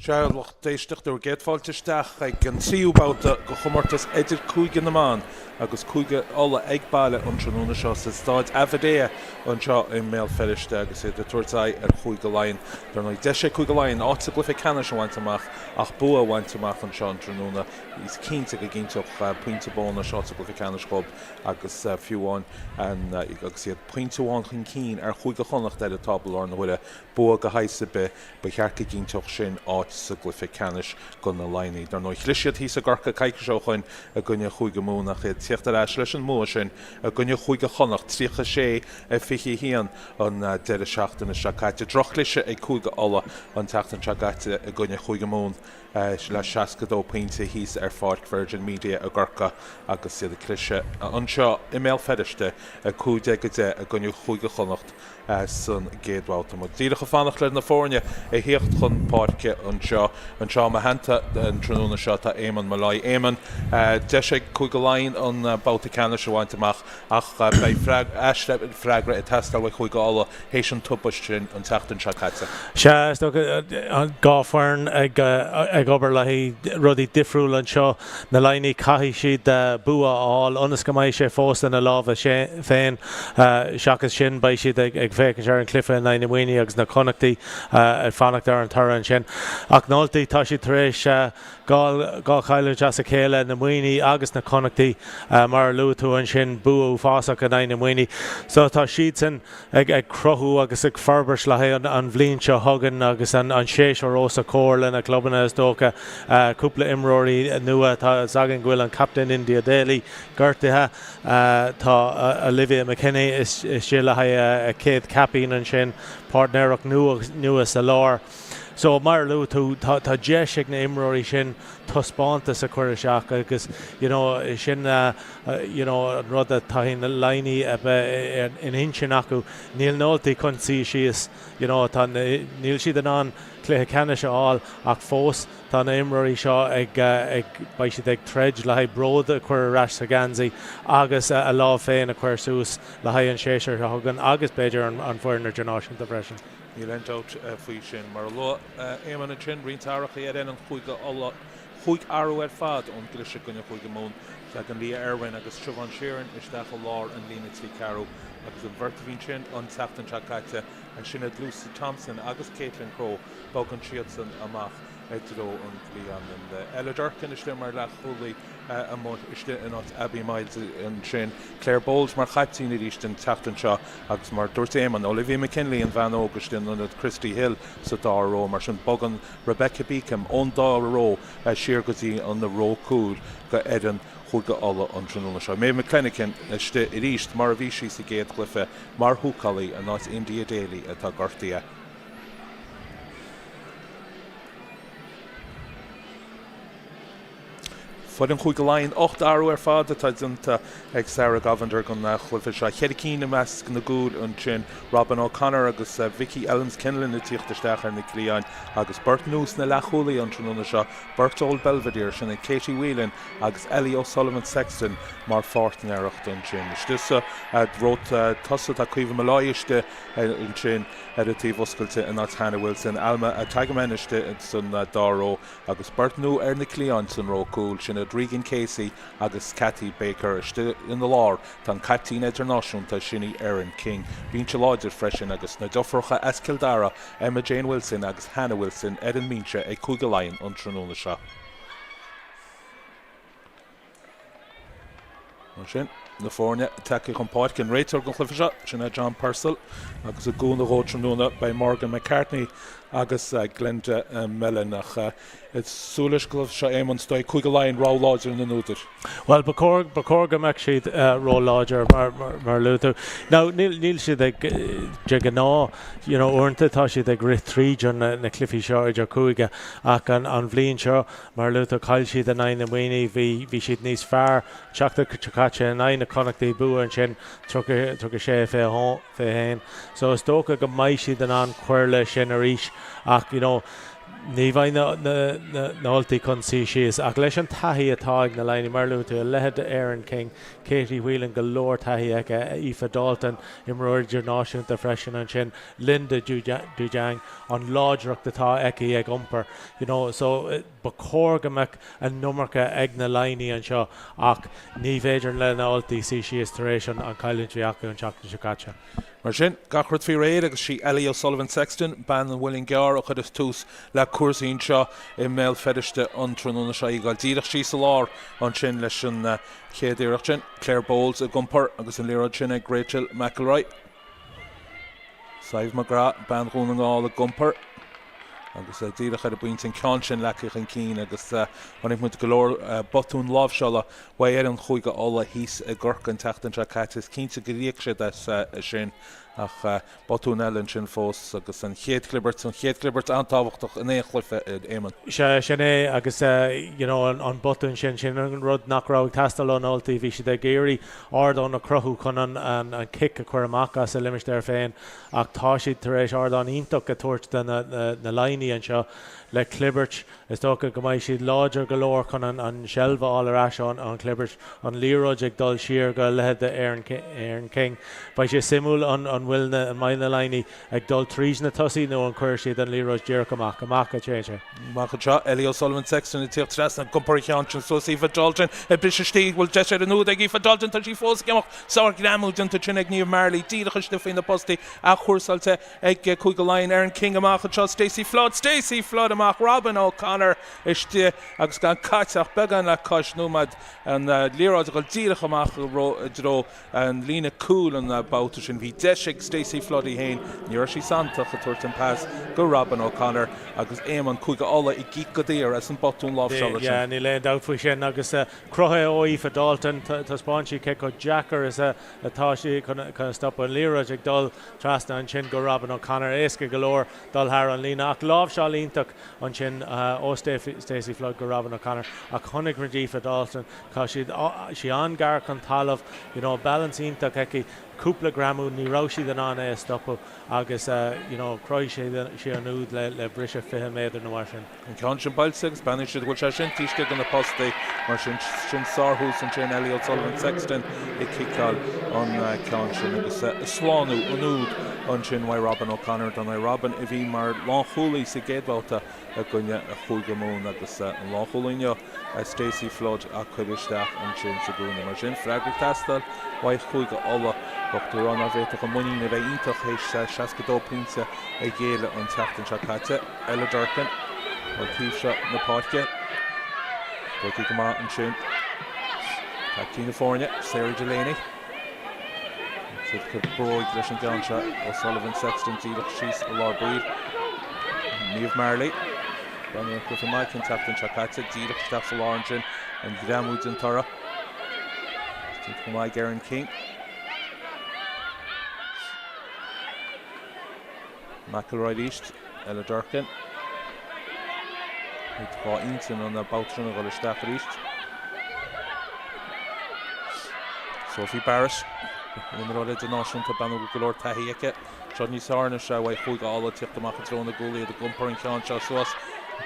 Sea, a lucht éisteachta, bhur gcéad fáilte isteach ag an tríú babhta de chomórtas idir-cúige na mban agus Cúige Uladh ag baile an tráthnóna seo sa Staid Avidea anseo i mBéal Feirste agus iad ag tabhairt aghaidh ar Chúige Laighean. Dar ndóigh, deis ag Cúige Laighean áit sa gcluiche ceannais a bhaint amach ach bua a bhaint amach anseo an tráthnóna is cinnte go gcinnteodh pointe bónais áit sa gcluiche ceannais dhóibh agus fiú amháin agus iad pointe amháin chun cinn ar Chúige Chonnacht ar an tábla i láthair na huaire, bua de shaghas ar bith. Ba cheart go gcinnteodh sin áit sa gcluiche ceannais do na Laighnigh. Dar ndóigh, chlis siad thíos i gCorcaigh coicís ó shoin i gcoinne Chúige Mumhan ach iad tíocht ar ais leis an mbua sin i gcoinne Chúige Chonnacht, 36, 21, an deireadh seachtaine seo caite. Droch-chliseadh ag Cúige Uladh an tseachtain seo caite i gcoinne Chúige Mumhan le 62 pointe thíos ar pháirc Virgin Media i gCorcaigh agus iad ag cliseadh anseo i mBéal Feirste, 15-10 i gcoinne Chúige Chonnacht. san gcéad bhabhta. Muid díreach ag fanacht le na foirne a thíocht chun páirce anseo. Anseo i mo theannta an tráthnóna seo tá Éamonn Molloy. Éamonn, deis ag Cúige Laighean an babhta ceannais a bhaint amach ach beidh freagra ag teastáil uaidh Chúige Uladh théis an tubaist sin an tseachtain seo caite. Sea, is dócha an dhá foireann ag obair le haghaidh rudaí difriúla anseo. Na Laighnigh, caithfidh siad bua a fháil ionas go mbeidh sé fós ina lámha féin. Seachas sin, beidh siad ag féachaint ar an chluiche in aghaidh na Muimhnigh agus na Connachtaigh ag fanacht ar an toradh ansin. Ach na hUltaigh, tá siad tar éis dhá chailliúint as a chéile, na Muimhnigh agus na Connachtaigh, mar a luaigh tú ansin, bua uafásach in aghaidh na Muimhnigh. So tá siadsan ag cruthú agus ag forbairt le haghaidh an bhliain seo chugainn agus an séasúr os a comhair lena clubanna is dócha. Cúpla imreoirí nua, tá 'fhios againn go bhfuil an captaen India Daly gortaithe, tá Olivia McKinney istigh le haghaidh a céad caipín ansin, páirtnéireacht nua sa lár. So mar a luaigh tú, tá deis ag na imreoirí sin taispeántas a chur isteach agus you know sin you know an rud atá na Laighnigh a bheith in intinn acu. Níl na hUltaigh chun suí síos, you know tá níl siad in ann cluiche ceannais a fháil ach fós tá na imreoirí seo ag ag beidh siad ag troid le haghaidh bród a chur ar ais sa gheansaí agus a lámh féin a chur suas le haghaidh an séasúr seo chugainn agus b'fhéidir an an foireann idirnáisiúnta freisin. Níl aon dabht faoi sin. Mar a luaigh Éamonn ansin, roinnt athrachaí ar fhoireann Chúige Uladh, chúig athrú ar fad ón gcliseadh i gcoinne Chúige Mumhan. Tagann Leah Irwin agus Siobhán Sheerin isteach i lár an líne trí ceathrú agus an bheirt a bhí ansin an tseachtain seo caite, sin Lucy Thompson agus Caitlin Crowe, bogann siadsan amach i dtreo an gcliatháin. Ella Durkin istigh mar leathchúlaí amuigh istigh in áit Abbie Miles ansin. Claire Bowles mar chaiptín arís an tseachtain seo agus mar a dúirt Éamonn, Olivia McKinley an bhean óg istigh in ionad Christy Hill sa dara ró. Mar sin bogann Rebecca Beacom ón dara ró siar go dtí an ró cúil go fhoireann Chúige Uladh an tráthnóna seo. Maeve McClenaghan istigh arís mar a bhí sí sa gcéad chluiche mar húcálaí in áit India Daly atá gortaithe. Foireann Chúige Laighean, 8 athrú ar fad atá déanta ag Sarah Govender don chluiche seo. Ceithre cinn i measc na gcúil ansin, Robyn O'Connor agus Vicky Elmes-Kinlan ag tíocht isteach ar na cliatháin agus beirt nua sna leathchúlaithe an tráthnóna seo, beirt Old Belvedere, sin é Katie Whelan agus Ellie O'Sullivan Sexton mar pháirtnéireacht ansin. Istigh sa ró tosaigh tá Caoimhe Molloy istigh ansin ar an taobh oscailte in áit Hannah Wilson, Alma Atagamen istigh san dara ró Agus beirt nua ar na cliatháin san ró cúil, sin iad Regan Casey agus Cathy Baker. Istigh ina lár tá an caiptín idirnáisiúnta, sin í Erin King. Binse láidir freisin agus na deirfiúracha as Cill Dara, Emma Jane Wilson agus Hannah Wilson ar an mbinse ag Cúige Laighean an tráthnóna seo. Mar sin, na foirne tagtha chun páirce. An réiteoir don chluiche seo, sin é John Purcell agus i gcúnamh dhó tráthnóna beidh Morgan McCartney agus Glenda Mellon. Ach ag súil leis an gcluiche seo, Éamonn, is dóigh Cúige Laighean ró-láidir ina n-údair. Bhuel, ba chóir, ba chóir go mbeadh siad ró-láidir mar, mar a luaigh tú. Now, níl, níl siad ag, de ghnáth, you know, uaireanta tá siad ag rith tríd an, na cluichí seo idir chúige ach an, an bhliain seo, Mar a luaigh tú, chaill siad in aghaidh na Muimhnigh, bhí, bhí siad níos fearr an tseachtain seo caite in aghaidh na Connachtaí, bua ansin 30, 36, 21. So is dócha go mbeidh siad in ann cuir leis sin arís ach, you know, Ní bheidh na hUltaigh chun suí síos ach leis an taithí atá ag na Laighnigh, mar a luaigh tú, a leithéid de Erin King, Katie Whelan, go leor taithí aici, Aoife Dalton, imreoir idirnáisiúnta freisin ansin, Linda Djougang, an láidreacht atá aici ag iompar, you know, so ba chóir go mbeadh an iomarca ag na Laighnigh anseo ach ní féidir le na Ultaigh suí síos tar éis an chailliúint a bhí acu an tseachtain seo caite. Mar sin, gach rud faoi réir agus sí Ellie O'Sullivan Sexton, bean an Mhuilinn gCearr, a chuireas tús le cúrsaí anseo i mBéal Feirste an tráthnóna seo. Í ag dul díreach síos sa lár ansin leis an chéad iarracht sin. Claire Bowles ag iompar agus an liathróid sin ag Rachel McElroy. Sadhbh McGrath, bean Dhún na nGall ag iompar agus díreach ar an bpointe an ceann sin leagtha chun cinn agus chonaic muid go leor botún láimhseála uaidh fhoireann Chúige Uladh thíos i gCorcaigh an tseachtain seo caite. Is cinnte gur íoc siad as sin ach botún eile ansin fós agus an chéad chlibirt, an chéad chlibirt an-tábhachtach in aon chluiche, Éamonn. Sea, sin é agus you know an botún sin, sin an rud nach raibh ag teastáil ó na Ultaigh, bhí siad ag iarraidh ardán a chruthú chun an cic a chur amach as a limistéar féin ach tá siad tar éis ardán iontach a thabhairt do na Laighnigh anseo le clibirt. Is dócha go mbeidh siad láidir go leor chun an seilbh a fháil ar ais ón chlibirt, an liathróid ag dul siar go leithéid de Erin King. Beidh sé suimiúil an bhfuil na, an mbeidh na Laighnigh ag dul tríd na tosaithe nó an cuirfidh siad an liathróid díreach amach, amach a téann sé. Amach anseo, Ellie O'Sullivan Sexton ag tíocht trasna, ag iompar an cheann sin suas, Aoife Dalton ag briseadh istigh, bhfuil deis ar an úd ag Aoife Dalton, tá sí fós ag imeacht, sárghreamú déanta ansin ag Niamh Marley, díreach istigh faoi na postaí, athchúrsáilte ag Cúige Laighean, Erin King amach anseo, Stacey Flood, Stacey Flood amach, Robyn O'Connor istigh agus gan caite ach beagán le cois nóiméad, an liathróid ag dul díreach amach i dtreo an líne cúil an babhta sin. Bhí deis ag Stacey Flood í féin, ní raibh sí santach ag tabhairt an pas go Robyn O'Connor agus Éamonn, Cúige Uladh ag íoc go daor as an botún láimhseála sin. Yeah, níl aon dabht faoi sin agus cruthaithe ó Aoife Dalton, taispeáin sí cé chomh deacair is atá sí chun a stopadh. An liathróid ag dul trasna ansin go Robyn O'Connor, éasca go leor dul thar an líne ach láimhseáil iontach ansin ó Stacey Flood go Robyn O'Connor ach chonaic muid Aoife Dalton Tá siad, sí an-gar chun talamh, you know, balance iontach aici, cúpla greamú, ní raibh siad in ann é a stopadh agus you know, chruthaigh sí an úd le, le briseadh 20 méadar nó mar sin. An ceann sin buailte agus beannaíonn siad go bhfuil sé sin taobh istigh de na postaí, mar sin, sin sárthús ansin, Ellie O'Sullivan Sexton ag ciceáil an ceann sin agus ag slánú an úd ansin uaidh Robyn O'Connor, dar ndóigh Robyn a bhí mar lánchúlaí sa gcéad bhabhta i gcoinne Chúige Mumhan agus an lánchúlaí inniu, Stacey Flood á cur isteach ansin sa gcúinne. Mar sin, freagra ag teastáil uaidh Chúige Uladh. Lucht a rá nach bhféadfadh a muinín a bheith iontach théis 62 pointe a ghéilleadh an tseachtain seo caite. Ella Durkin ó taobh seo na páirce. Buaite go maith ansin. Caiptín na foirne, Sarah Delaney. Siad ag cur bróig leis an gceann seo. O'Sullivan Sexton díreach síos i lár baill. Niamh Marley. Bean an cluiche maith an tseachtain seo caite. Díreach isteach sa lár ansin. An greamú den toradh. Déanta go maith ag Erin King. McElroy arís, Ella Durkin. Dhá intinn an babhta sin a dhul isteach arís. Sophie Barrett, imreoir idirnáisiúnta, bean a bhfuil go leor taithí aici. Seo níos fearr anois uaidh Chúige Uladh tíocht amach i dtreo na gcúlaí iad ag iompar an ceann seo suas.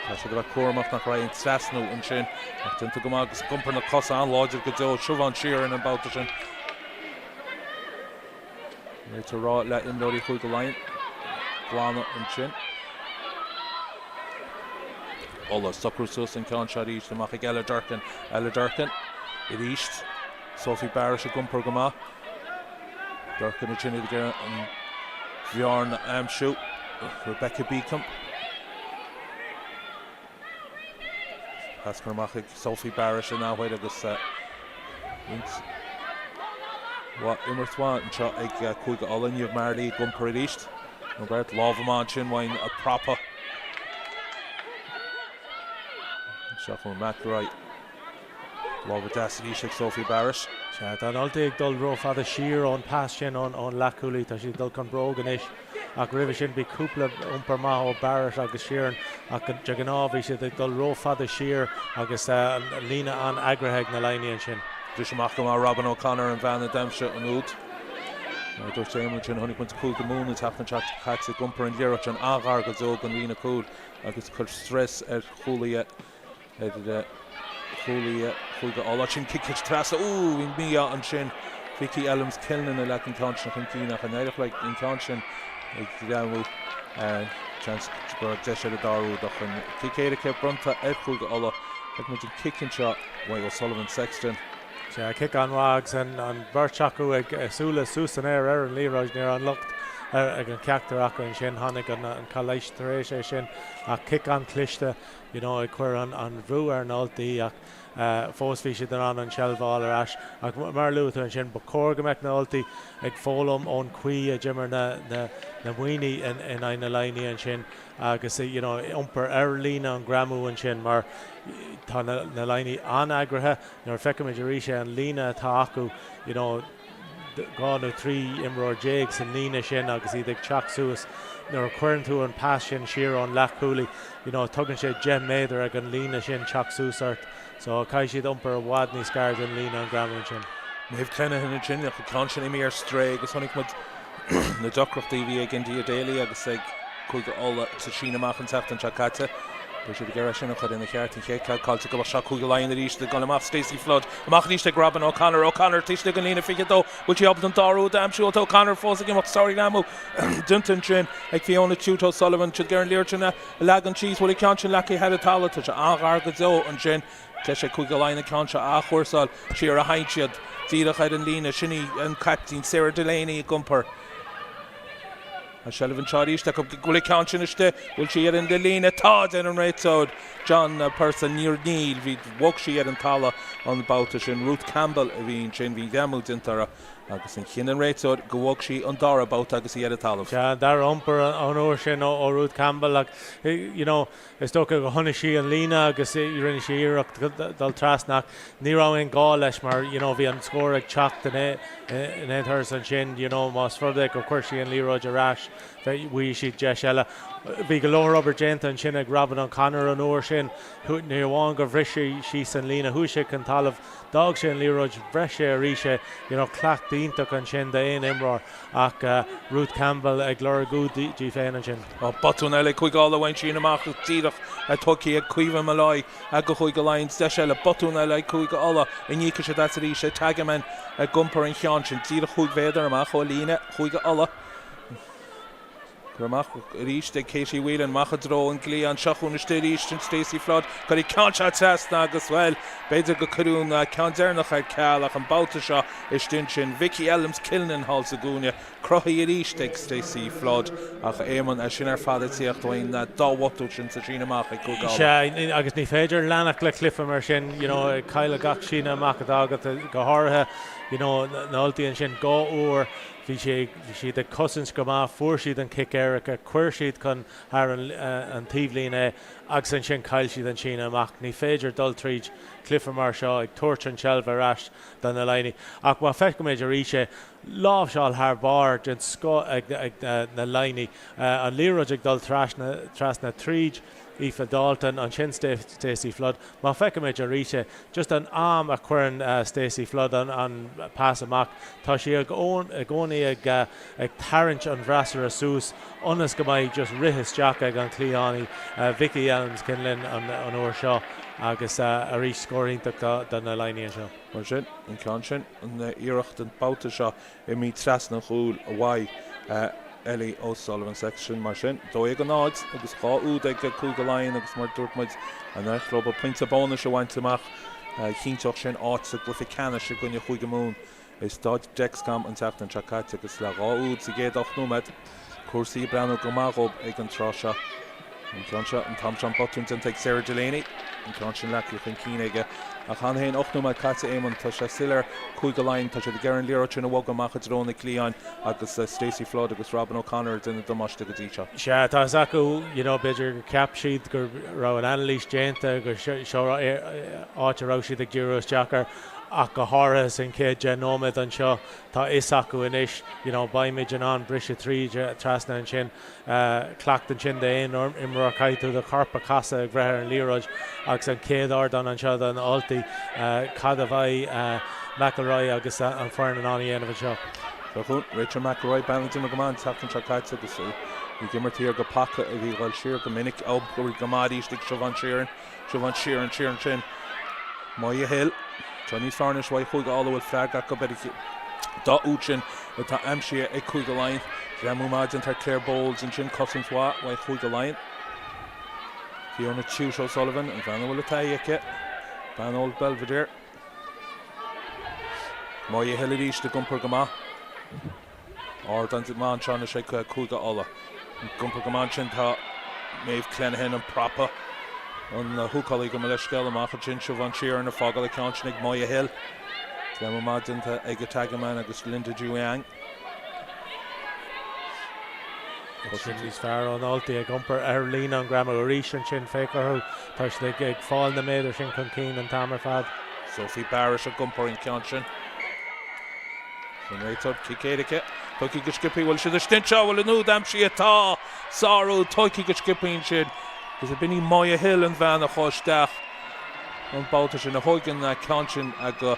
Tá siad a bheith cúramach nach raibh aon trasnú ansin ach déanta go maith agus ag iompar na cosa an-láidir go deo. Siobhán Sheerin an babhta sin. Réiteoir ag rá le imreoirí Chúige Laighean glanadh ansin. Uladh socrú suas an ceann seo arís amach ag Ella Durkin. Ella Durkin arís. Sophie Barrett ag iompar go maith. Durkin ansin ag iarraidh an bhearna a aimsiú. Rebecca Beacom. Pas curtha amach ag Sophie Barrett in athuair agus roinnt mhaith imirt mhaith anseo ag Cúige Uladh. Niamh Marley ag iompar arís. Nó beirt lámh amach ansin uaidh a prapa. Anseo chun McElroy. Lámha deas arís ag Sophie Barrett. Sea, tá na hUltaigh ag dul rófhada siar ón pas sin ón leathchúlaí. Tá siad ag dul chun bróg anois ach roimhe sin bhí cúpla iompar maith ó Barrett agus Sheerin ach de ghnáth bhí siad ag dul rófhada siar agus an líne an-eagraithe ag na Laighnigh ansin. Bhris amach go maith Robyn O'Connor an bhean a d'aimsigh an úd. Mar a dúirt Éamonn ansin, chonaic muid Cúige Mumhan an tseachtain seo caite ag iompar an liathróid sin an-ghar go deo don líne cúil agus ag cur stress ar chúlaithe ar chúlaithe Chúige Uladh. Sin cic trasna, Ooh, bhí mí-ádh ansin. Vicky Elmes Kilnan a leag an ceann sin chun cinn ach an éireodh léi an ceann sin a ghreamú? Seans go raibh deis ar an dara úd ach an cic éirice bronnta ar Chúige Uladh. Feicfidh muid an cic anseo uaidh O'Sullivan Sexton. Sea, cic an-mhaith agus an bheirt acu ag súile suas san aer ar an liathróid. Ní raibh an locht ag an cheachtar acu ansin. Tháinig an calaois tar éis é sin ach cic an-chliste, you know, ag cur an bhrú ar na Ultaigh ach fós bhí siad in ann an tseilbh a fháil ar ais. Ach mar a luaigh tú ansin, ba chóir go mbeadh na Ultaigh ag foghlaim ón chaoi a d'imir na Muimhnigh in aghaidh na Laighnigh ansin agus you know, iompar ar líne an greamú ansin mar tá na Laighnigh an-eagraithe. Nuair a feicimid arís é an líne atá acu, you know, 12 nó 13 imreoir san líne sin agus iad ag teacht suas, nuair a chuireann tú an pas sin siar ón leathchúlaí, you know, tugann sé 10 méadar ag an líne sin teacht suas ort. So caithfidh siad iompar i bhfad níos gaire don líne an greamú ansin. Maeve Clenahan ansin, ach an ceann sin imithe ar strae agus chonaic muid na deacrachtaí a bhí ag India Daly agus ag Cúige Uladh sa síneadh amach an tseachtain seo caite. Beidh siad ag iarraidh sin a chur ina cheart. An chéad ceann caillte go seo Cúige Laighean arís ag dul amach Stacey Flood. Amach arís ag Robin O'Connor. O'Connor taobh istigh den líne 22. Bhfuil sí ábalta an dara úd a aimsiú? Tá O'Connor fós ag imeacht. Sárghreamú déanta ansin ag Fiona Tuite O'Sullivan. Siad ag iarraidh an liathróid sin a leagan síos. Bhfuil an ceann sin leagtha thar an talamh? Tá sé an-ghar go deo ansin. Deis ag Cúige Laighean an ceann seo a athchúrsáil. Siar a théann siad díreach ar an líne. Sin í an caiptín Sarah Delaney ag iompar. Tá seilbh anseo arís acu. Go bhfuil an ceann sin istigh? Bhfuil sí ar an líne? Tá, a deir an réiteoir John Purcell. Níor, níl. Bhí, bhog sí ar an talamh an babhta sin. Ruth Campbell a bhí ansin. Bhí an greamú déanta uirthi agus an chinn an réiteoir go bhog sí an dara babhta agus í ar an talamh. Sea, an dara iompar an uair sin ó Ruth Campbell ach, you know, Is dócha gur chonaic sí an líne agus rinne sí iarracht dul trasna ach ní raibh aon gá leis mar you know bhí an scór ag teacht in aon turas ansin you know más rud é gur chuir sí an liathróid ar ais bhfuigheadh siad deis eile. Bhí go leor obair déanta ansin ag Robin O'Connor an uair sin. Ní amháin gur bhris sé síos an líne, chuaigh sé chun talaimh, d'fhág sé an liathróid, bhreith sé arís é, you know cleacht iontach ansin d'aon imreoir. Ach Ruth Campbell ag lorg úd di féin ansin. Botún eile ag Cúige Uladh, bhain sí amach go díreach tugtha ag Caoimhe Molloy go Chúige Laighean. Deis eile, botún eile ag Cúige Uladh. An íocfaidh siad as arís. Tagaman ag iompar an cheann sin díreach chúig mhéadar amach ó líne Chúige Uladh. Cur amach arís ag Katie Whelan, amach i dtreo an gcliathán. Seo chugainn istigh arís sin Stacey Flood. Cuirfidh ceann seo trasna agus, bhuel, b'fhéidir gur cuireadh an ceann deireanach ar ceal ach an babhta seo istigh ansin Vicky Elmes Kilnan thall sa gcúinne. Cruthaithe arís ag Stacey Flood ach Éamonn, é sin ar fad ag tíocht ón dá bhotún sin sa síneadh amach ag Cúige Uladh. Sea, agus ní féidir leanacht le cluiche mar sin, you know, ag cailleadh gach síneadh amach atá agat, go háirithe, you know, na Ultaigh ansin dhá uair. Bhí siad ag cosaint go maith, fuair siad an cic éirice, chuir siad chun thar an taobhlíne é agus ansin chaill siad an síneadh amach. Ní féidir dul tríd cluiche mar seo ag tabhairt an tseilbh ar ais do na Laighnigh. Ach má feicimid arís é, láimhseáil thar barr den scoth ag na Laighnigh. An liathróid ag dul trasna tríd Aoife Dalton, ansin Stacey Flood. Má feicimid arís é, just an am a chuireann Stacey Flood an pas amach, tá sí i gcónaí ag tarraingt an bhfreasúra suas ionas go mbeidh just rith isteach ag an chliathánaí, Vicky Elmes Kinlan an uair seo agus arís scór iontach do na Laighnigh anseo. Mar sin, an ceann sin, an iarracht an babhta seo imithe trasna an chúil uaidh Ellie O'Sullivan Sexton. Mar sin, 12-0 agus dhá úd ag Cúige Laighean agus mar a dúirt muid, an éireodh leo pointe bónais a bhaint amach, chinnteodh sin áit sa gcluiche ceannais i gcoinne Chúige Mumhan i Staid Dexcom an tseachtain seo caite agus le dhá úd sa gcéad ocht nóiméad, cúrsaí ag breathnú go maith dhóibh ag an tráth seo. An ceann seo, an t-am seo an botún déanta ag Sarah Delaney, an ceann sin leagtha chun cinn aige. Ach cheana féin, 8 nóiméad caite, Éamonn, tá sé soiléir, Cúige Laighean, tá siad ag iarraidh an liathróid sin a bhogadh amach i dtreo na cliatháin agus Stacey Flood agus Robin O'Connor ag déanamh damáiste go dtí seo. Sea, tá fhios acu, you know, b'fhéidir gur cheap siad go raibh an anailís déanta, gur seo áit a raibh siad ag díriú isteach air, ach go háirithe san chéad deich nóiméad anseo, tá fhios acu anois, you know, beimid in ann briseadh tríd trasna ansin. Cleacht ansin d'aon imreoir, caithfidh tú do chorp a chasadh ag breith ar an liathróid agus an chéad ardán anseo do na Ultaigh, cad a bheidh McElroy agus an foireann in ann a dhéanamh anseo? Seo chugainn Rachel McElroy, bean a d'imir go maith an tseachtain seo caite agus í ag imirt thiar go paca a bhí ag dul siar go minic. Obair go maith arís ag Siobhán Sheerin. Siobhán Sheerin siar ansin. Moya Hill. Tá níos fearr anois uaidh Chúige Uladh bhfuil freagra acu ar an dá úd sin atá aimsithe ag Cúige Laighean. Greamú maith déanta ar Claire Bowles ansin, cosaint mhaith uaidh Chúige Laighean. Fiona Tuite O'Sullivan, an bhean a bhfuil an taithí aici, bean Old Belvedere. Moya Hill arís ag iompar go maith. Ardán maith anseo anois ag Cúige Uladh. Ag iompar go maith ansin tá Maeve Clenahan an prapa. An húcálaí gabh mo leithscéal amach ansin Siobhán Sheerin ag fágáil an ceann sin ag Moya Hill. Greamú maith déanta ag Atagaman agus Linda Djouang. Sin níos fearr ó na Ultaigh ag iompar ar líne an greamú arís ansin. Féach orthu, tá siad ag fáil na méadair sin chun cinn an t-am ar fad. Sophie Barish ag iompar an ceann sin. An réiteoir cic éirice. Tugtha go sciobtha, bhfuil siad istigh anseo, bhfuil an úd aimsithe, tá! Sárúd tugtha go sciobtha ansin agus b'in í Moya Hill an bhean a chuaigh isteach an babhta sin, a thóig an ceann sin go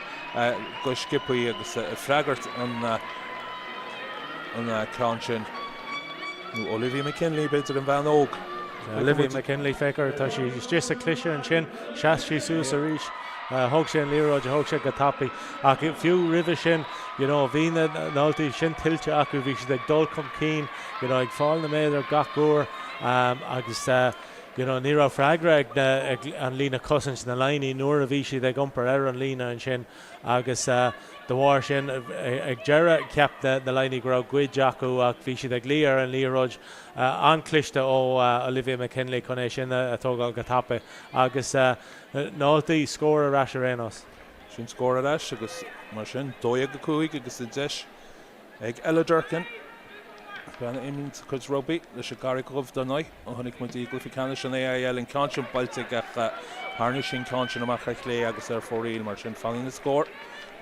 sciobtha agus ag freagairt an ceann sin. Nó Olivia McKinley, b'fhéidir, an bhean óg. Olivia McKinley, féach uirthi, tá sí istigh sa chliseadh ansin, sheas sí suas arís, thóg sé an liathróid, thóg sé go tapaidh. Ach fiú roimhe sin, you know, bhí na hUltaigh sin tuillte acu, bhí siad ag dul chun cinn, you know, ag fáil na méadar gach uair agus, you know, ní raibh freagra ag na, ag an líne cosaint na Laighnigh nuair a bhí siad ag iompar ar an líne ansin agus de bharr sin ag deireadh cheap na Laighnigh go raibh goid acu ach bhí siad ag luí ar an liathróid. An-chliste ó Olivia McKinley chun é sin a tógáil go tapaidh agus na hUltaigh scór ar ais ar aon nós. Sin scór ar ais agus mar sin 12-5 agus an deis Ag Ella Durkin, bean a imríonn a cuid rugbaí leis an gCarraig Dhubh dar ndóigh, ó chonaic muid í i gcluiche ceannais an AIL, an ceann sin buailte aige ach tharraing sí an ceann sin amach ar chlé agus ar fóraoil. Mar sin, fanann an scór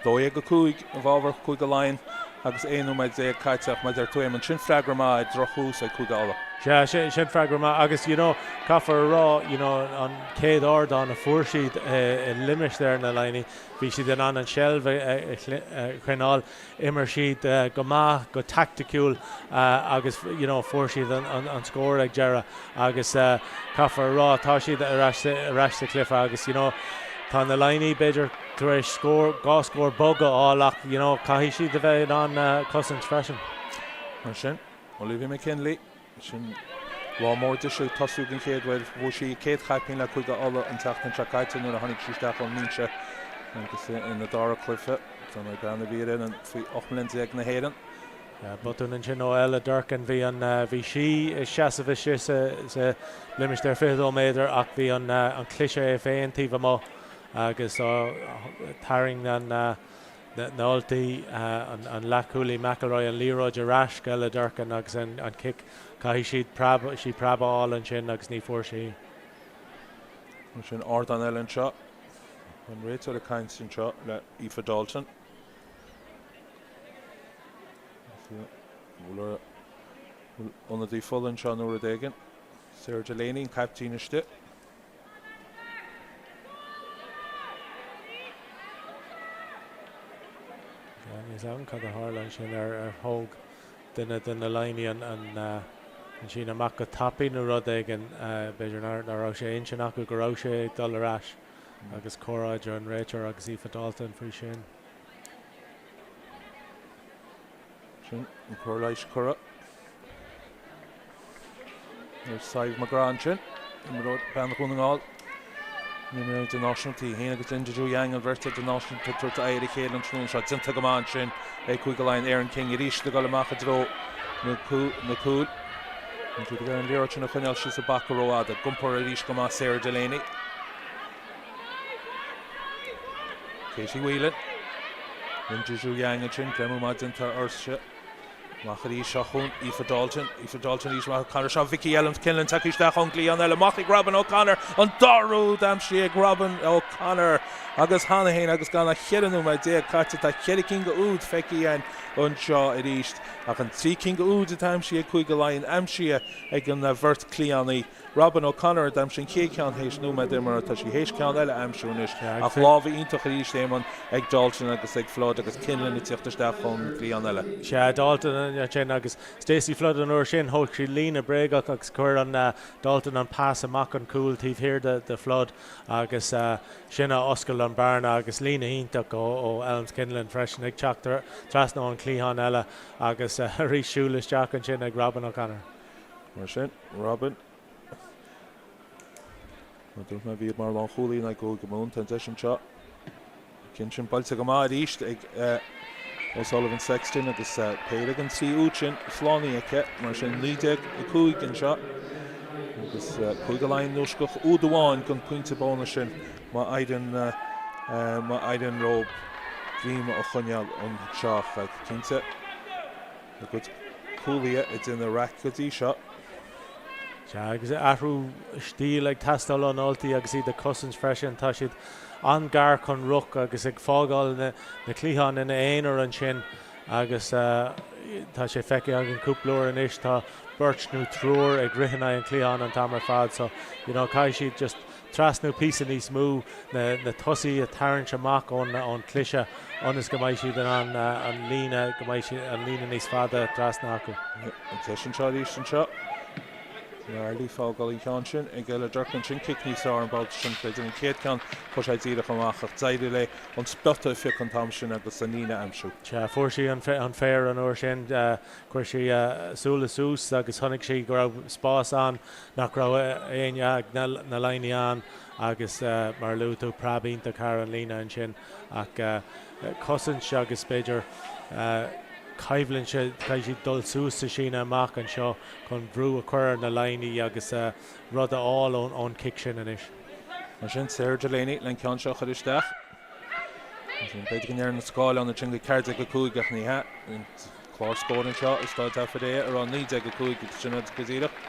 12-5 i bhfabhar Chúige Laighean agus 11 nóiméad caite ach mar a deir tú Éamonn, sin freagra maith ar dhrochthús ag Cúige Uladh. Sea, sin freagra maith agus you know caithfear a rá you know an chéad ardán a fuair siad i limistéar na Laighnigh, bhí siad in ann an tseilbh a choinneáil. D'imir siad go maith, go taicticiúil agus you know fuair siad an scór ag deireadh agus caithfear a rá tá siad ar ais ar ais sa chluiche agus you know tá na Laighnigh b'fhéidir tar éis scór, dhá scór bog a fháil ach you know caithfidh siad a bheith in ann cosaint freisin. Mar sin, Olivia McKinley. Sin lá mór dise ag tosú den chéad uair. Bhuaigh sí a céad chaipín le Cúige Uladh an tseachtain seo caite nuair a tháinig sí isteach ón mbinse agus ina dara cluiche dar ndóigh bean a bhí ar fhoireann faoi 18 mbliana na hÉireann. Botún ansin ó Ella Durkin. Bhí an bhí sí ag seasamh istigh sa sa limistéar 22 méadar ach bhí an an cliseadh é féin taobh amuigh agus tharraing an Na Ultaigh, an leathchúlaí McElroy an liathróid ar ais go Ella Durkin agus an cic, caithfidh siad preab, sí preab a fháil ansin agus ní fuair sí. Sin ardán eile anseo. An réiteoir ag caint anseo le Aoife Dalton. Bhfuil ionadaí fola anseo nó rud éigin. Sarah Delaney, an caiptín istigh. Níl a fhios agam cad a tharla ansin ar thóg duine de na Laighnigh an síneadh amach go tapaidh nó rud éigin. B'fhéidir nach raibh sé intinn acu go raibh sé ag dul ar ais agus comhrá idir an réiteoir agus Aoife Dalton faoi sin. Sin an cóir leighis curtha ar Sadhbh McGrath ansin. Imreoir bean Dhún na nGall. Imreoir idirnáisiúnta í féin agus Linda Djougang an bheirt idirnáisiúnta ag tabhairt aghaidh ar a chéile an tráthnóna seo. Déanta go maith ansin ag Cúige Laighean. Erin King arís ag dul amach i dtreo na cúil. An siad ag an liathróid sin a choinneáil síos i bpaca rófhada. Ag iompar arís go maith Sarah Delaney. Katie Whelan. Linda Djougang ansin, greamú maith déanta uirthi. Amach arís seo chugainn Aoife Dalton, Aoife Dalton arís amach O'Connor seo Vicky Elms Kinlan tagtha isteach ón gcliathán eile amach ag Robin O'Connor an dara úd aimsithe ag Robin O'Connor agus cheana féin agus gan ach 14 nóiméad caite tá cheithre cinn de úid feicthe againn anseo arís ach an 3 cinn de úid atá aimsithe ag Cúige Laighean aimsithe ag an bheirt cliathánaí Robin O'Connor a d'aimsigh an chéad cheann théis nóiméad imeartha. Tá sí théis ceann eile a aimsiú anois ach lámha iontach arís, Éamonn, ag Dalton agus ag Flood agus Kinlan ag tíocht isteach ón gcliathán eile. Sea, Dalton ansin agus Stacey Flood an uair sin. Thóg sí líne bréagach agus chuir an Dalton an pas amach an cúl taobh thiar de Flood agus sin a oscail an bearna agus líne iontach ó Elms Kinlan freisin ag teacht trasna ón chliathán eile agus arís siúl isteach ansin ag Robin O'Connor. Mar sin, Robin, mar a dúirt mé, bhí mar lánchúlaí in aghaidh Chúige Mumhan. Tá an deis anseo. Ceann sin buailte go maith arís ag O'Sullivan Sexton agus péire den 3 úd sin slánaithe aici. Mar sin, 19-5 anseo agus Cúige Laighean núisceach úd amháin den phointe bónais sin má éiríonn má éiríonn leo greim a choinneáil anseo. Cinnte. A gcuid cúlaithe ag déanamh raic go dtí seo. Sea, agus athrú stíl ag teastáil ó na Ultaigh agus iad ag cosaint freisin. Tá siad an-gar chun ruc agus ag fágáil na cliatháin ina aonar ansin agus tá sé feicthe againn cúpla uair anois, tá beirt nó triúr ag rith in aghaidh an chliatháin an t-am ar fad so, you know, caithfidh siad just trasnú píosa níos mó, na tosaithe a tharraingt amach ón chliseadh ionas go mbeidh siad in ann an líne, go mbeidh an líne níos fada trasna acu. An deis anseo arís anseo. Nearly fágáil an ceann sin ag Ella Durkan. Sin cic níos fearr an babhta sin. B'fhéidir an chéad ceann chuaigh sé díreach amach ach d'éirigh léi an spota a phiocadh an t-am sin agus an líne a aimsiú. Sea, fuair sí an féar an uair sin. Chuir sí a súile suas agus chonaic sí go raibh spás ann nach raibh éinne ag na Laighnigh ann agus mar a luaigh tú, preab iontach thar an líne ansin ach cosaint agus b'fhéidir coimhlint, caithfidh siad dul suas sa síneadh amach anseo chun brú a chur ar na Laighnigh agus rud a fháil ón chic sin anois. Mar sin, Sarah Delaney le an ceann seo a chur isteach. B'fhéidir go ndeireann an scáileán ansin go 14-5 ach ní hea. Clár scóir anseo i Staid Avidea ag rá 19-5 agus sin go díreach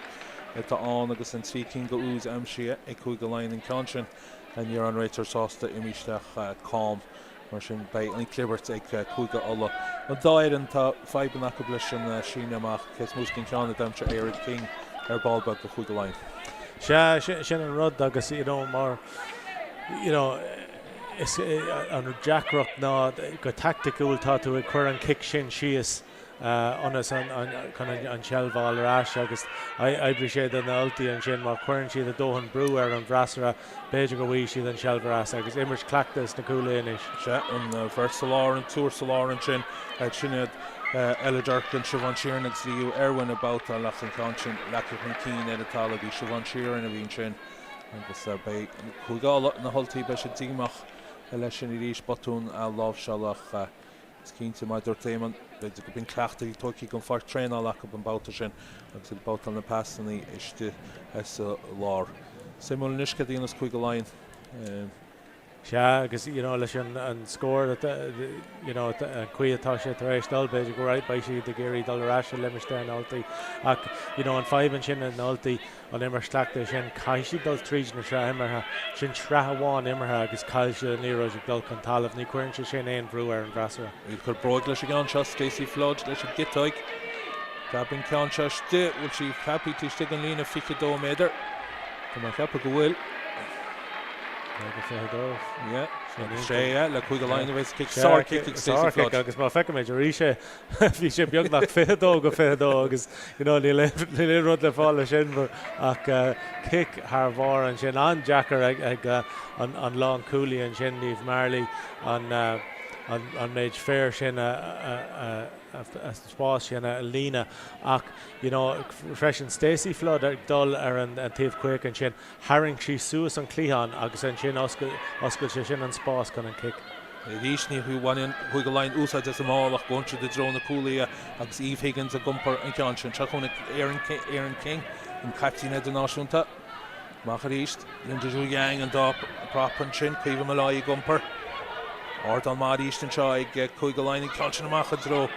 atá ann agus an 3 cinn de úid aimsithe ag Cúige Laighean an ceann sin. Ní raibh an réiteoir sásta imí isteach cam. Mar sin beidh an chlibirt ag Cúige Uladh. An dá fhoireann tá fadhbanna acu leis an síneadh amach. Cé is móite den cheann a d'aimsigh Erin King ar ball beag do Chúige Laighean. Sea, sin an rud agus you know mar you know Is é an deacracht ná go taicticiúil tá tú ag cur an cic sin síos ionas chun an tseilbh a fháil ar ais agus oibreoidh sé do na Ultaigh ansin má chuireann siad a dóthain brú ar an bhfreasúra b'fhéidir go bhfaighidh siad an tseilbh ar ais agus imirt cleachtaithe sna cúlaithe anois. Sea, an bheirt sa lár, an triúr sa lár ansin, sin iad Ella Durkan, Siobhán Sheerin agus Liu Irwin ag babhtáil ach an ceann sin leagtha chun cinn ar an talamh. Bhí Siobhán Sheerin a bhí ansin. Agus beidh Cúige Uladh, na hUltaigh, beidh siad díomách leis sin arís, botún láimhseála ach is cinnte, mar a dúirt Éamonn, b'fhéidir go b'in cleachtadh tógtha den pháirc traenála acu an babhta sin agus iad ag babhtáil na pasanna istigh sa lár. Suimiúil anois céard a dhéanfas Cúige Laighean. Sea, agus you know leis an an scór you know an chaoi atá sé tar éis dul, b'fhéidir go raibh beidh siad ag iarraidh dul ar ais i limistéar na Ultaí. Ach you know an fadhb ansin ag na Ultaí, an imirt chleachtaithe sin, caithfidh siad dul tríd na sraith imeartha. Sin sraith amháin imeartha agus chaill siad an liathróid ag dul chun talaimh. Ní chuireann sé sin aon bhrú ar an bhfreasúra. Ag cur bróig leis an gceann seo, Stacey Flood leis an gciotóig. Preab an ceann seo istigh, bhfuil sí ceaptha taobh istigh den líne 22 méadar? Tá mé ag ceapadh go bhfuil. 22. Yeah. Sé, yeah, le Cúige Laighean a bheas cic sár-chic ag Stacey Flood. Agus má feicimid arís é, bhí sé beagnach 22-22 agus you know, níl aon rud le fáil leis sin ach cic thar bharr ansin, an-deacair ag an lánchúlaí ansin, Niamh Marley, an méid féir sin a spás sin a líonadh ach you know, freisin Stacey Flood ag dul ar an taobh caoch ansin, Tharraing sí suas an cliathán agus ansin oscail sé sin an spás chun an cic. Arís ní bhaineann Cúige Laighean úsáid as an mball ach gabhann siad i dtreo na cúlaithe agus Eve Higgins ag iompar an ceann sin. Seo chugainn Erin King, an caiptín idirnáisiúnta. Amach arís, Linda Zhu Yang an dá prop ansin, Caoimhe Molloy ag iompar. Ardán maith arís anseo ag Cúige Laighean, an ceann sin amach i dtreo.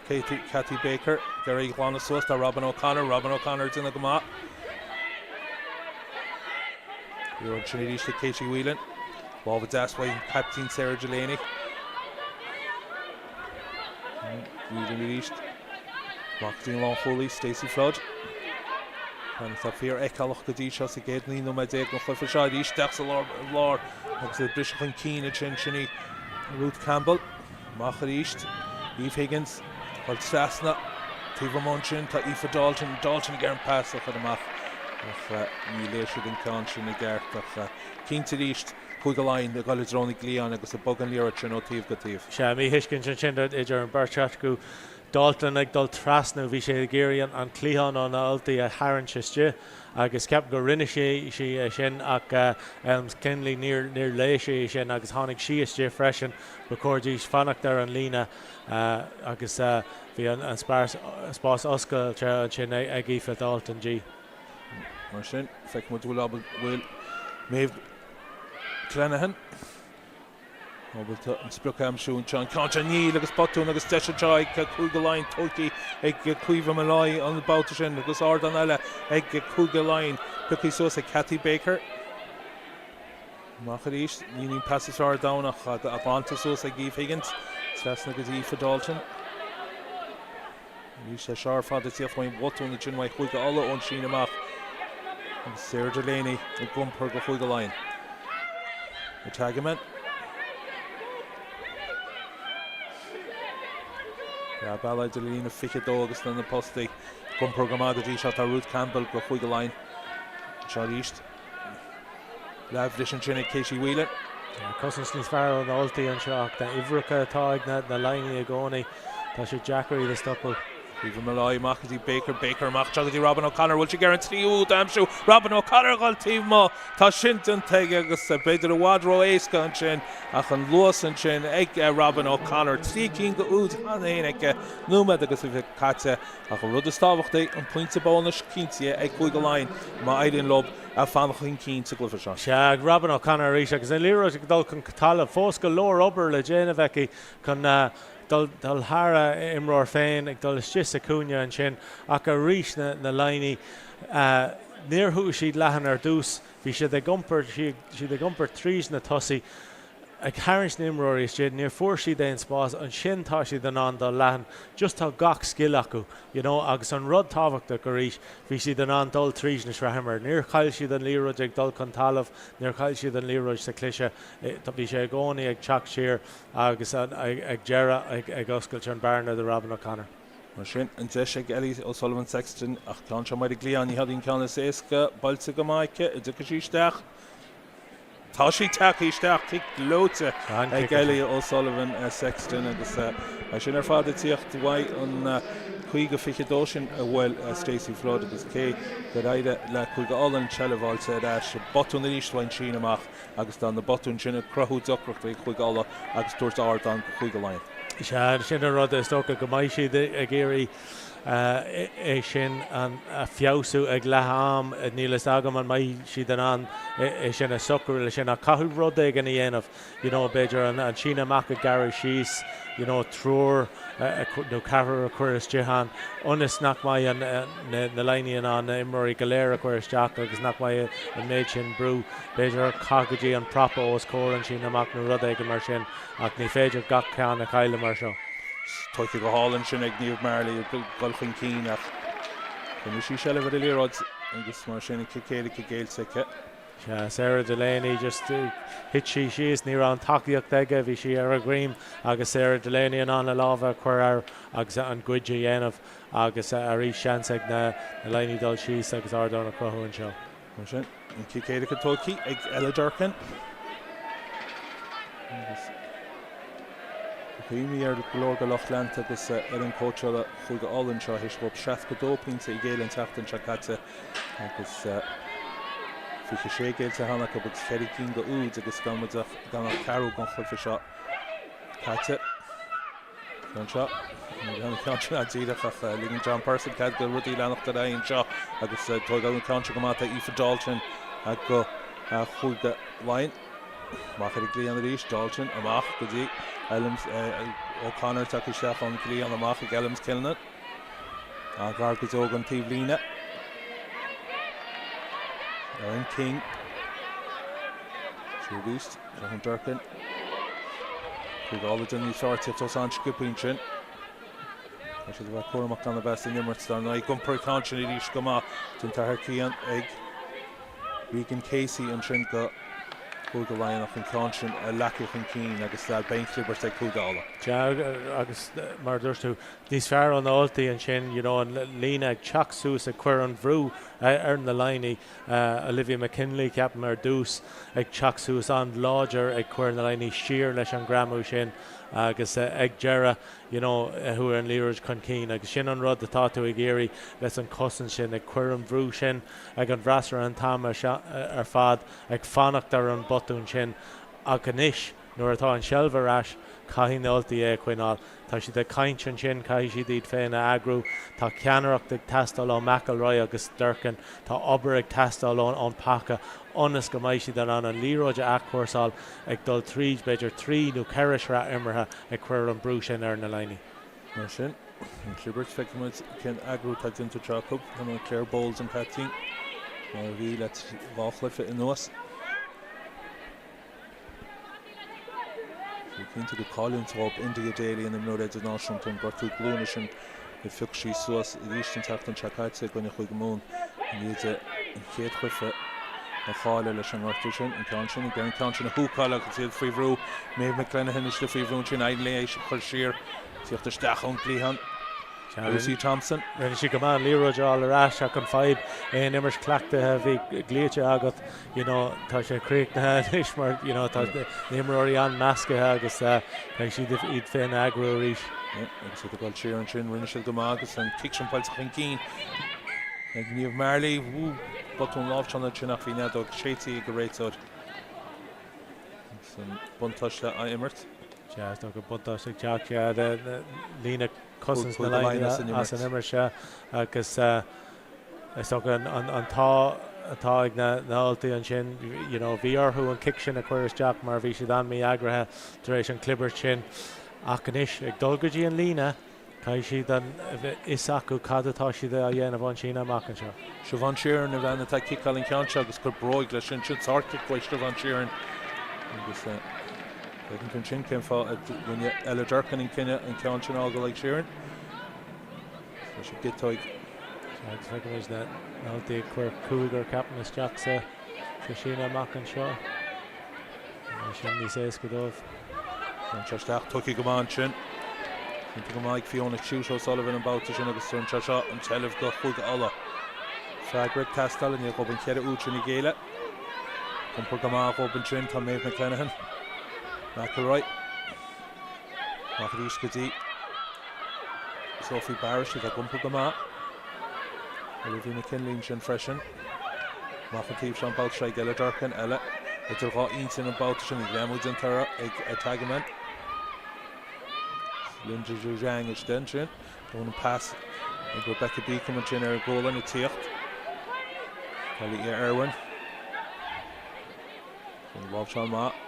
Katie, Cathy Baker ag iarraidh í a ghlanadh suas. Tá Robin O'Connor, Robin O'Connor ag déanamh go maith. Liathróid ansin arís ag Katie Whelan. Lámha deas uaidh an caiptín Sarah Delaney. Whelan arís. Amach go dtí an lánchúlaí Stacey Flood. Ceann atá fíorfheiceálach go dtí seo sa gcéad 19 nóiméad den chluiche seo arís isteach sa lár agus ag briseadh chun cinn ansin sin í Ruth Campbell. Amach arís Eve Higgins. Dul trasna taobh amuigh ansin tá Aoife Dalton. Dalton ag iarraidh an pas a chur amach ach ní léigh siad an ceann sin i gceart ach cinnte arís Cúige Laighean ag dul i dtreo na gcliathán agus ag bogadh an liathróid sin ó taobh go taobh. Sea, míthuiscint ansin idir an bheirt acu. Dalton ag dul trasna, bhí sé ag iarraidh an cliathán ó na Ultaigh a tharraingt istigh agus ceapaim go rinne sí é sin ach Elms Kinley níor léigh sí é sin agus tháinig sí istigh freisin. Ba chóir di fanacht ar an líne agus bhí an spás oscailte ansin ag Aoife Dalton di. Mar sin, feicfidh muid an bhfuil Maeve Clenahan ábalta an sprioc a aimsiú anseo. An ceann seo níl agus botún agus deis anseo ag Cúige Laighean tógtha ag Caoimhe Molloy an babhta sin agus ardán eile ag Cúige Laighean pioctha suas ag Cathy Baker. Amach arís, ní an pas is fearr ar domhan ach glanta suas ag Eve Higgins. Trasna go dtí Aoife Dalton. Arís é seo ar fad ag tíocht faoin bhotún ansin uaidh Chúige Uladh ón síneadh amach agus Sarah Delaney ag iompar go Chúige Laighean. Ratageman. Leath bealaigh idir líne 22 agus na postaí. Ag iompar go maith go dtí seo tá Ruth Campbell go Chúige Laighean. Anseo arís. Leathbhris ansin ag Katie Whelan. Cosaint níos fearr ó na Ultaigh anseo ach na huimhreacha atá ag na Laighnigh i gcónaí, tá sé deacair iad a stopadh. Caoimhe Molloy amach go dtí Baker, Baker amach anseo go dtí Robin O'Connor, bhfuil sí ag iarraidh an tríú úd a aimsiú? Robin O'Connor ag dul taobh amuigh, tá sin déanta aige agus b'fhéidir i bhfad ró-éasca ansin ach an luas ansin ag Robin O'Connor. 3 cinn de úid cheana féin aici, nóiméad agus 20 caite ach an rud is tábhachtaí, an pointe bónais cinntithe ag Cúige Laighean má éiríonn leo fanacht chun cinn sa gcluiche seo. Sea, ag Robin O'Connor arís agus an liathróid ag dul chun talaimh. Fós go leor obair le déanamh aici chun dul thar a imreoir féin, ag dul istigh sa chúinne ansin. Ach arís na Laighnigh, níor chuaigh siad leathan ar dtús. Bhí siad ag iompar, siad ag iompar tríd na tosaí. ag tarraingt na n-imreoirí istigh, níor fuair siad aon spás, ansin tá siad in ann dul leathan, just tá gach scil acu, you know, agus an rud tábhachtach arís, bhí siad in ann dul tríd na sraithimear, níor chaill siad an liathróid ag dul chun talaimh, níor chaill siad an liathróid sa chliseadh, bhí sé i gcónaí ag teacht siar agus ag deireadh ag oscailt an bearna do Robin O'Connor. Mar sin, an deis ag Ellie O'Sullivan Sexton ach ceann seo ar an gcliathán, ní hé an ceann is éasca, buailte go maith aici, an dtiocfaidh sí isteach? Tá sí tagtha isteach, cic gleoite ag Ellie O'Sullivan Sexton agus é sin ar fad ag tíocht uaidh an 50-22 sin a bhuail Stacey Flood agus cé gur éirigh le Cúige Uladh an tseilbh a fháilt ar ais, botún arís uaidh an síneadh amach agus tá na botúin sin ag cruthú deacrachtaí do Chúige Uladh agus tabhairt ardán do Chúige Laighean. Sea, sin an rud is dócha go mbeidh siad ag iarraidh é sin a feabhsú ag leath am. Níl fhios agam an mbeidh siad in ann é sin a socrú leis sin ach caithfidh rud éigin a dhéanamh, you know, b'fhéidir an síneadh amach a ghearradh síos, you know, triúr nó ceathrar a chur istigh ann ionas nach mbeidh na Laighnigh in ann na imreoirí go léir a chur isteach agus nach mbeidh an méid sin brú. B'fhéidir caith go dtí an prapa os comhair an síneadh amach nó rud éigin mar sin ach ní féidir gach ceann a chailleadh mar seo. Tógtha go hálainn sin ag Niamh Marley ag dul chun cinn ach choinnigh sí seilbh ar an liathróid agus mar sin an cic éirice géillte aici. Sea, Sarah Delaney just thit sí síos, ní raibh an tacaíocht aige, bhí sí ar a dhroim agus Sarah Delaney in ann a lámha a chur air agus an goid a dhéanamh agus arís seans ag na Laighnigh dul síos agus ardán a chruthú anseo. Mar sin, an cic éirice tógtha ag Ella Durkan. Agus cuimhní ar go leor de lucht leanta agus fhoireann cóitseála Chúige Uladh anseo théis dóibh 62 pointe a ghéilleadh an tseachtain seo caite agus 26 géillte cheana acu agus cheithre cinn de úid agus gan muid ach gan ach ceathrú den chluiche seo caite. Ceann seo, an ceann sin díreach ach ligeann John Purcell cead do rudaí leanacht ar aghaidh anseo agus tógáil an ceann seo go maith tá Aoife Dalton go Chúige Laighean. Amach ar an gcliathán arís, Dalton amach go dtí Elms. O'Connor tagtha isteach ón gcliathán amach ag Elms Killinan. An-ghar go deo don taobhlíne. Erin King. Siar arís, Jonathan Durkin. Cúige Uladh déanamh níos fearr tíocht os an-sciobtha ansin. Tá siad a bheith cúramach gan a bheith san imirt dar ndóigh. Ag iompar an ceann sin arís go maith den Tathair Cian ag Regan Casey ansin go Cúige Laighean ach an ceann sin a leagadh chun cinn agus beidh an chlibirt ag Cúige Uladh. Sea, agus mar a dúirt tú, níos fearr ó na Ultaigh ansin, you know, an líne ag teacht suas ag cur an bhrú ar na Laighnigh. Olivia McKinley, ceapaim, ar dtús ag teacht suas an-láidir ag cur na Laighnigh siar leis an greamú sin agus ag deireadh, you know, chuaigh an liathróid chun cinn agus sin an rud atá tú ag iarraidh leis an chosaint sin, ag cur an bhrú sin ag an bhfreasúra an t-am ar fad, ag fanacht ar an botún sin ach anois nuair atá an seilbh ar ais, caithfidh na Ultaigh é a choinneáil. Tá siad ag caint ansin, caithfidh siad iad féin a eagrú. Tá ceannaireacht ag teastáil ó McElroy agus Durcan, tá obair ag teastáil ón paca ionas go mbeidh siad in ann an liathróid a athchúrsáil ag dul tríd b'fhéidir trí nó ceithre shraith imeartha ag cur an brú sin ar na Laighnigh. Mar sin, an chlibirt, feicfidh muid cén eagrú atá déanta anseo acu. Tá Claire Bowles an caiptín, mar a bhí le dhá chluiche anuas. Bhí cinnte gur cailliúint dhóibh India Daly, an imreoir idirnáisiúnta, an gortú glúine sin a phioc sí suas arís an tseachtain seo caite i gcoinne Chúige Mumhan i ndiaidh di an chéad chluiche a chailleadh leis an ngortú sin. An ceann sin, an ceann sin a húcáil agus iad faoi bhrú. Maeve McClenaghan istigh faoi bhrú ansin, éiríonn léi é a chur siar, tíocht isteach ón gcliathán. Lucy Thompson. Rinne sí go maith an liathróid a fháil ar ais ach an fadhb, aon imirt cleachtaithe a bhí glaoite agat, you know, tá sé críochnaithe anois mar, you know, tá na himreoirí an-meascaithe agus beidh siad iad féin a eagrú arís. Yeah, agus iad ag dul siar ansin, rinne siad go maith agus an cic sin buailte chun cinn ag Niamh Marley. Wú, botún láimhseála ansin ach bhí an fheadóg séidte ag an réiteoir. Agus an buntáiste á imirt. Sea, is dócha buntáiste ag teacht, yeah, líne cosaint na Laighean as an imirt seo agus is dócha an t-ádh atá ag na hUltaigh ansin, you know, bhí orthu an cic sin a chur isteach mar bhí siad an-mhí-eagraithe tar éis an chlibirt sin. Ach anois, ag dul go dtí an líne, Caithfidh siad a fhios acu cad atá siad a dhéanamh ón síneadh amach anseo. Siobhán Sheerin an bhean atá ag ciceáil an ceann seo agus cur bróig leis sin. Sin sárchic uaidh Siobhán Sheerin agus feiceann tú ansin cén fáth a rinne Ella Durcan an cinneadh an ceann sin a fhágáil ag Sheerin. Leis an gciotóig. Agus feicimid na hUltaigh ag cur cúigear ceapaim isteach sa síneadh amach anseo. Beidh sin níos éasca dóibh. Tugann sé isteach, tugtha go maith ansin. Cinnte go maith ag Fiona Chute O'Sullivan an babhta sin agus tugann sé seo an tseilbh do Chúige Uladh. Freagra ag teastáil i ndiaidh dhóibh an cheithre úd sin a ghéilleadh. Iompar go maith dhóibh ansin, tá Maeve McClenaghan. McElroy. Amach arís go dtí Sophie Barish atá ag iompar go maith. Olivia McKinley ansin freisin. Amach an taobh seo an babhta seo ag Ella Durcan. Ella idir dhá intinn an babhta sin. An greamú déanta uirthi ag Etaghemen. Linda Djougang istigh ansin. Dónn an pas ag Rebecca Beacom ansin ar an gcúl ag tíocht. Kelly Irwin. An láimhseáil maith.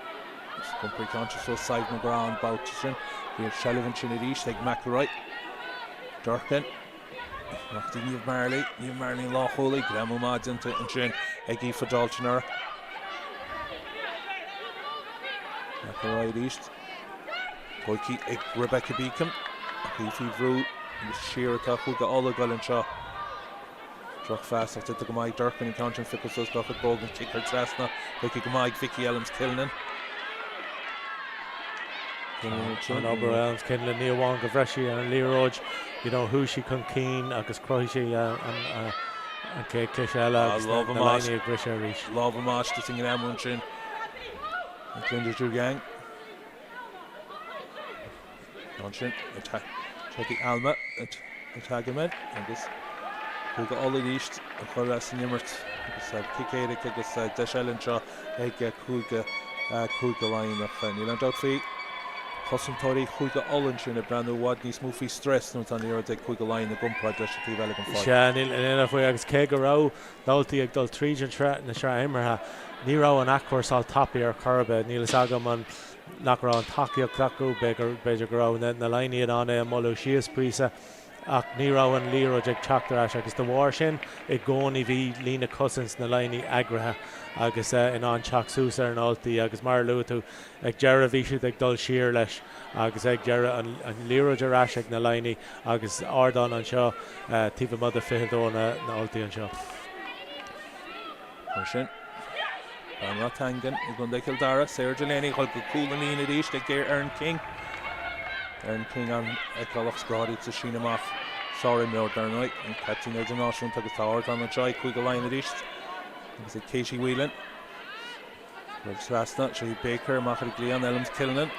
Iompair an ceann seo suas Sadhbh McGrath an babhta sin. Bhí an seilbh ansin arís ag McElroy. Durcan. Amach go dtí Niamh Marley. Niamh Marley an lánchúlaí. Greamú maith déanta ansin ag Aoife Dalton uirthi. McElroy arís. Tógtha ag Rebecca Beacom. Ach í faoi bhrú agus siar atá Cúige Uladh ag dul anseo. Drochphas ach déanta go maith ag Durcan an ceann sin pioctha suas dá chuid bróg an cic thar trasna tógtha go maith ag Vicky Elms Killinan. An obair Elms Kinlan ní amháin go bhreith sí ar an liathróid, you know, chuaigh sí chun cinn agus chruthaigh sí an chéad cliseadh eile agus na Laighnigh ag briseadh arís. Lámh amach is an greamú ansin ag Linda Djougang. Ansin ag Alma Etaghemen agus Cúige Uladh arís a chur as an imirt agus cic éirice agus deis eile anseo ag Cúige Cúige Laighean ach níl aon dabht faoi chosantóirí Chúige Uladh ansin ag breathnú i bhfad níos mó faoi stress nuair atá an liathróid ag Cúige Laighean i gcomparáid leis an taobh eile den pháirc. Sea, níl aon dabht faoi agus cé go raibh na hUltaigh ag dul tríd an tsraith, na sraith imeartha, ní raibh an athchúrsáil tapaidh ar chor ar bith. Níl fhios agam an. nach raibh an tacaíocht acu, b'fhéidir go raibh na Laighnigh in ann é a mhoilliú síos píosa ach ní raibh an liathróid ag teacht ar ais agus de bharr sin i gcónaí bhí líne cosaint na Laighnigh eagraithe agus in ann teacht suas ar na Ultaigh agus mar a luaigh tú ag deireadh bhí siad ag dul siar leis agus ag deireadh an liathróid ar ais ag na Laighnigh agus ardán anseo taobh amuigh de 22 na nUltaigh anseo. Mar sin, bean Ráth Teangan i gContae Chill Dara, Sarah Delaney, ag dul go cúl an líne arís ag Erin King. Erin King an-fheiceálach is go háirid sa síneadh amach. Sárimreoir dar ndóigh, an caiptín idirnáisiúnta agus tá ardán anseo ag Cúige Laighean arís agus ag Katie Whelan. Dul trasna, seo í Baker amach ar an gcliathán, Elms Killinan.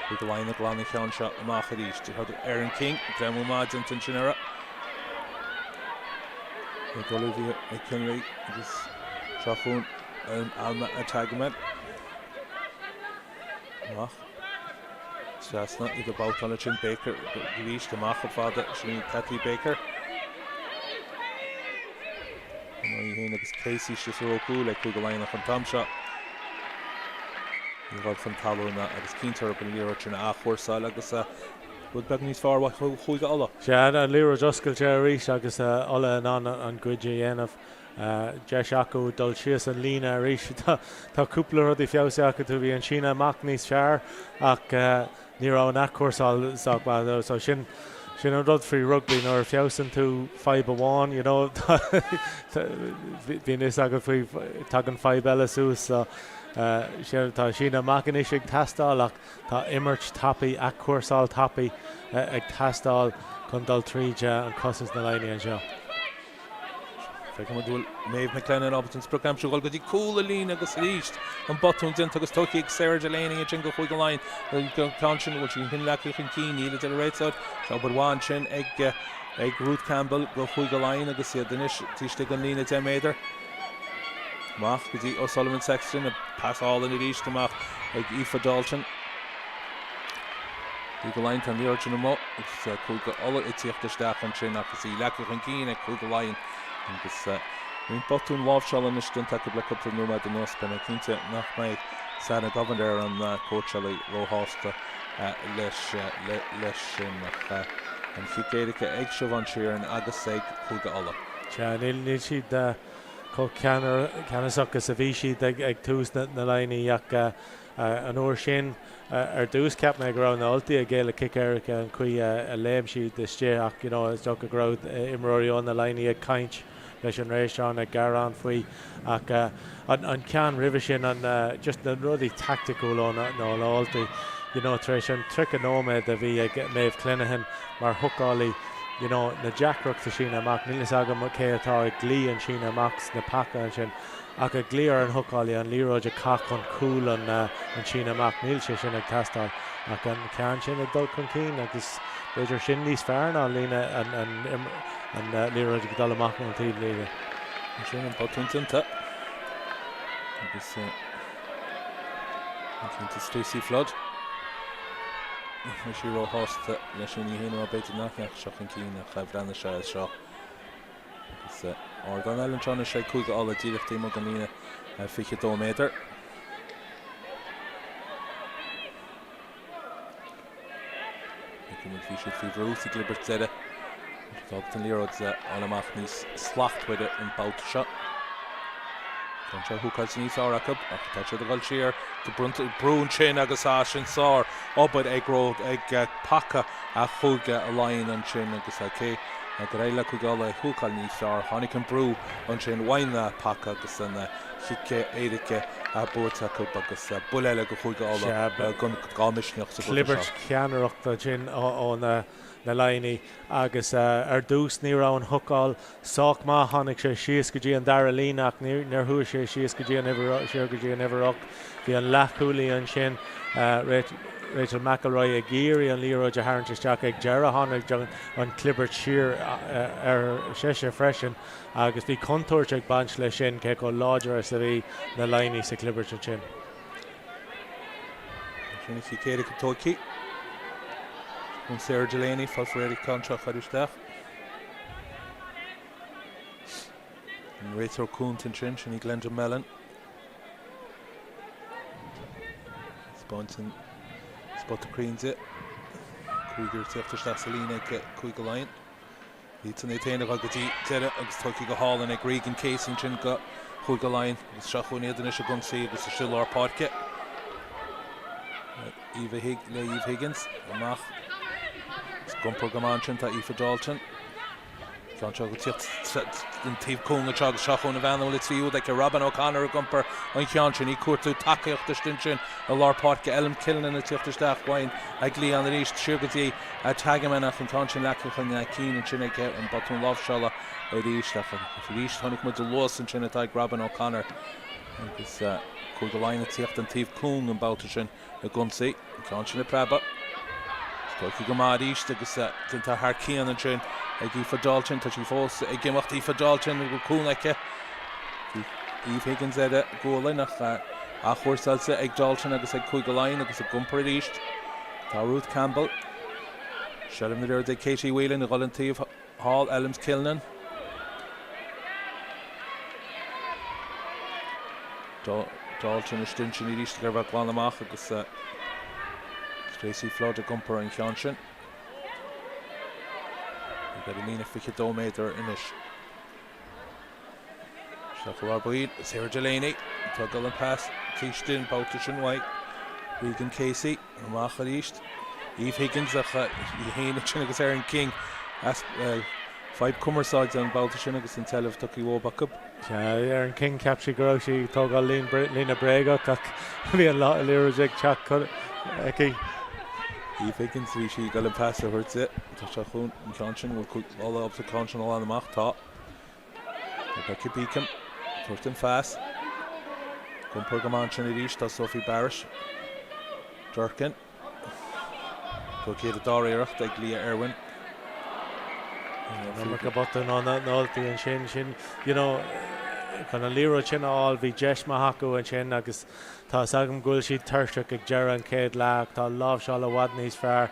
Cúige Laighean ag glanadh an cheann seo amach arís. Erin King, greamú maith déanta ansin uirthi. Ag Olivia McKinley agus seo chugainn Alma Atagmen. Amach. Trasna iad ag babhtáil ansin Baker arís amach chomh fada sin í Cathy Baker. Í féin agus Casey síos sa ró cúil ag Cúige Laighean an t-am seo. Í dhul chun talún agus cinnte orthu an liathróid sin a athchúrsáil agus rud beag níos fearr uaidh Chúige Uladh. Sea, an liathróid oscailte arís agus Uladh in ann an gcuid a dhéanamh. Deis acu dul síos an líne arís. Tá cúpla rudaí feabhsaithe acu. Bhí an síneadh amach níos fearr ach ní raibh an athchúrsáil sách maith. So sin sin an rud faoi rugbaí nuair a feabhsaíonn tú fadhb amháin you know bíonn fhios agat faoi tagann fadhb eile suas. So tá síneadh amach anois ag teastáil ach tá imirt tapaidh, athchúrsáil tapaidh ag teastáil chun dul tríd an cosaint na Laighnigh anseo. Feicim an bhfuil Maeve McLennan ábalta an sprioc a aimsiú dhul go dtí cúl an líne agus arís an botún déanta agus tógtha ag Sarah Delaney ansin do Chúige Laighean. An ceann sin, bhfuil sí sin leagtha chun cinn, níl a deir an réiteoir. Tá obair mhaith ansin ag ag Ruth Campbell do Chúige Laighean agus iad anois taobh istigh den líne 10 méadar. Amach go dtí O'Sullivan Sexton, an pas álainn arís amach ag Aoife Dalton. Cúige Laighean tá an liathróid sin amuigh agus Cúige Uladh ag tíocht isteach ansin ach is í leagtha chun cinn ag Cúige Laighean agus roinnt botún láimhseála anois déanta acu le cúpla nóiméad anuas. Beidh mé cinnte nach mbeidh Sarah Govender an cóitseálaí róshásta leis leis sin ach an chic éirice ag Siobhán Sheerin agus ag Cúige Uladh. Sea, níl siad chomh ceannasach is a bhí siad ag tús na Laighnigh ach An uair sin, ar dtús, cheap mé go raibh na Ultaigh ag géilleadh cic éirice an chaoi a léim siad istigh ach you know is dócha go raibh imreoirí ó na Laighnigh ag caint leis an réiteoir ag gearán faoi ach an ceann roimhe sin an just na rudaí taicticiúil ó na Ultaigh you know tar éis an 30 nóiméad a bhí ag Maeve Clenahan mar hookálaí you know na deacrachtaí síneadh amach níl fhios agam cé atá ag glaoch an síneadh amach sna paca ansin Ach ag glaoch ar an hookálaí an liathróid a chaith chun cúl an síneadh amach, níl sé sin ag teastáil. Ach an ceann sin ag dul chun cinn agus b'fhéidir sin níos fearr ná líne an liathróid ag dul amach ón taobhlíne. Ansin an botún déanta agus an cinnte Stacey Flood. Ní raibh sí róshásta leis sin í féin mar b'fhéidir nach ndeachaigh sé chun cinn ach bhreathnaigh sé air seo. Agus ardán eile anseo anois ag Cúige Uladh díreach taobh amuigh den líne 22 méadar. Bhí siad faoi bhrú sa gclibirt deiridh. Tá an liathróid a fháil amach níos slachtmhaire an babhta seo. Tá seo húcáilte níos fearr acu ach tá siad ag dul siar go brú ansin agus ah sin sár obair ag ród ag paca a Chúige Laighean ansin agus cé gur éirigh le Cúige Uladh é húcáil níos fearr. Tháinig an brú ansin uaidh na paca agus an chic éirice buaite acu agus buille eile do Chúige Uladh dá misneach sa gcluiche seo. Clibirt ceannaireachta ansin ó na Laighnigh agus ar dtús ní raibh an hookáil sách maith. Tháinig sé síos go dtí an dara líne ach níor chuaigh sé síos go dtí an uimhir, siar go dtí an uimhir 8. Bhí an leathchúlaí ansin, Rachel McElroy, ag iarraidh an liathróid a tharraingt isteach. Ag deireadh tháinig an chlibirt siar ar sise freisin agus bhí contúirt ag baint leis sin cé chomh láidir is a bhí na Laighnigh sa chlibirt ansin. Sin an chic éirice tógtha. Ón Sarah Delaney, fáil faoi réir an ceann seo a chur isteach. An réiteoir cúnta ansin, sin í Glenda Mellon. Spáint an spota cruinn di. Cúigear ag tíocht isteach sa líne ag Cúige Laighean. Iadsan iad féin a dhul go dtí deireadh agus tógtha go hálainn ag Regan Casey ansin do Chúige Laighean agus seo chugainn iad anois ag ionsaí agus istigh i lár páirce. Eva Hig le Eve Higgins amach. Is ag iompar go maith ansin tá Aoife Dalton. Ceann seo ag tíocht den taobh cúng anseo agus seo chugainn an bhean a bhfuil an tríú úd aici, Robyn O'Connor ag iompar an cheann sin, í ag cuartú tacaíocht istigh ansin i lár páirce. Ellen Killinan ag tíocht isteach uaidh ag Leon arís siar go dtí Tagaman ach an ceann sin leagtha chun cinn ansin ag an botún láimhseála arís ach arís chonaic muid an luas ansin atá ag Robyn O'Connor agus Cúige Laighean ag tíocht den taobh cúng an babhta sin. Ag ionsaí an ceann sin ag preabadh. Tógtha go maith arís agus déanta thar cionn ansin ag Aoife Dalton. Tá sí fós ag imeacht Aoife Dalton an bhfuil cúnamh aici. Bhí Eve Higgins ar a gualainn ach athchúrsáilte ag Dalton agus ag Cúige Laighean agus ag iompar arís. Tá Ruth Campbell. Seilbh na liathróide ag Katie Whelan ag dul an taobh thall, Ellen Killinan. Dalton istigh ansin arís ag iarraidh a bheith glan amach agus Stacey Flood ag iompar an cheann sin. Ag ar an líne 22 méadar anois. Isteach i lár baill, Sarah Delaney ag tógáil an pas císte an babhta sin uaidh Regan Casey. Amach arís Eve Higgins ach í féin ansin agus Erin King. Fadhb cumarsáide an babhta sin agus an tseilbh tugtha uathu acu. Sea, Erin King, cheap sí go raibh sí ag tógáil líne bréagach ach bhí an liathróid ag teacht aici. Eve Higgins, bhí sí ag dul an pas a thabhairt di. Tá sé chun an ceann sin, bhfuil Uladh ábalta an ceann sin a ghlanadh amach? Tá. Tá Becky Beacom ag tabhairt an phas. Ag iompar go maith ansin arís tá Sophie Barrett. Durkin. Tógtha ar an dara iarracht ag Leah Irwin. An iomarca botún ó na Ultaigh ansin. Sin, you know, chun an liathróid sin a fháil bhí deis maith acu ansin agus tá fhios agam go bhfuil siad tuirseach ag deireadh an chéad leath ach tá láimhseáil i bhfad níos fearr.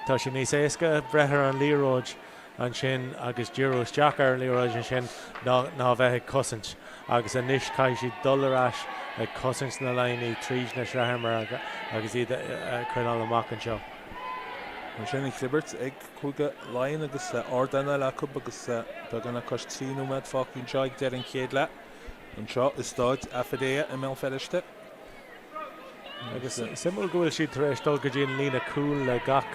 Tá sé níos éasca breith ar an liathróid ansin agus díriú isteach ar an liathróid ansin ná ná bheith ag cosaint agus anois caithfidh siad dul ar ais ag cosaint na Laighnigh tríd na sraithimeartha agus iad a choinneáil amach anseo. Mar sin, an chlibirt ag Cúige Laighean agus ardán eile acu agus beagán le cois 3 nóiméad fágtha anseo ag deireadh an chéad leath anseo i Stáid Affidea i mBéal Feirste. Agus suimiúil go bhfuil siad tar éis dul go dtí an líne cúil le gach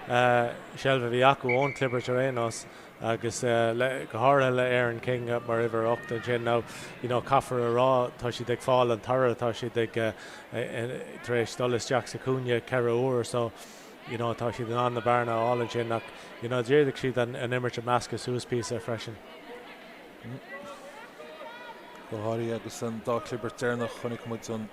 seilbh a bhí acu ón chlibirt ar aon nós agus go háirithe le Erin King mar uimhir 8 ansin. Now, you know, caithfear a rá, tá siad ag fáil an toradh, tá siad ag tar éis dul isteach sa chúinne ceithre huair so, you know, tá siad in ann na bearna a fháil ansin ach, you know, d'fhéadfadh siad an imirt a mheascadh suas píosa freisin. Go háirithe agus an dá chlibirt deireanach, chonaic muid an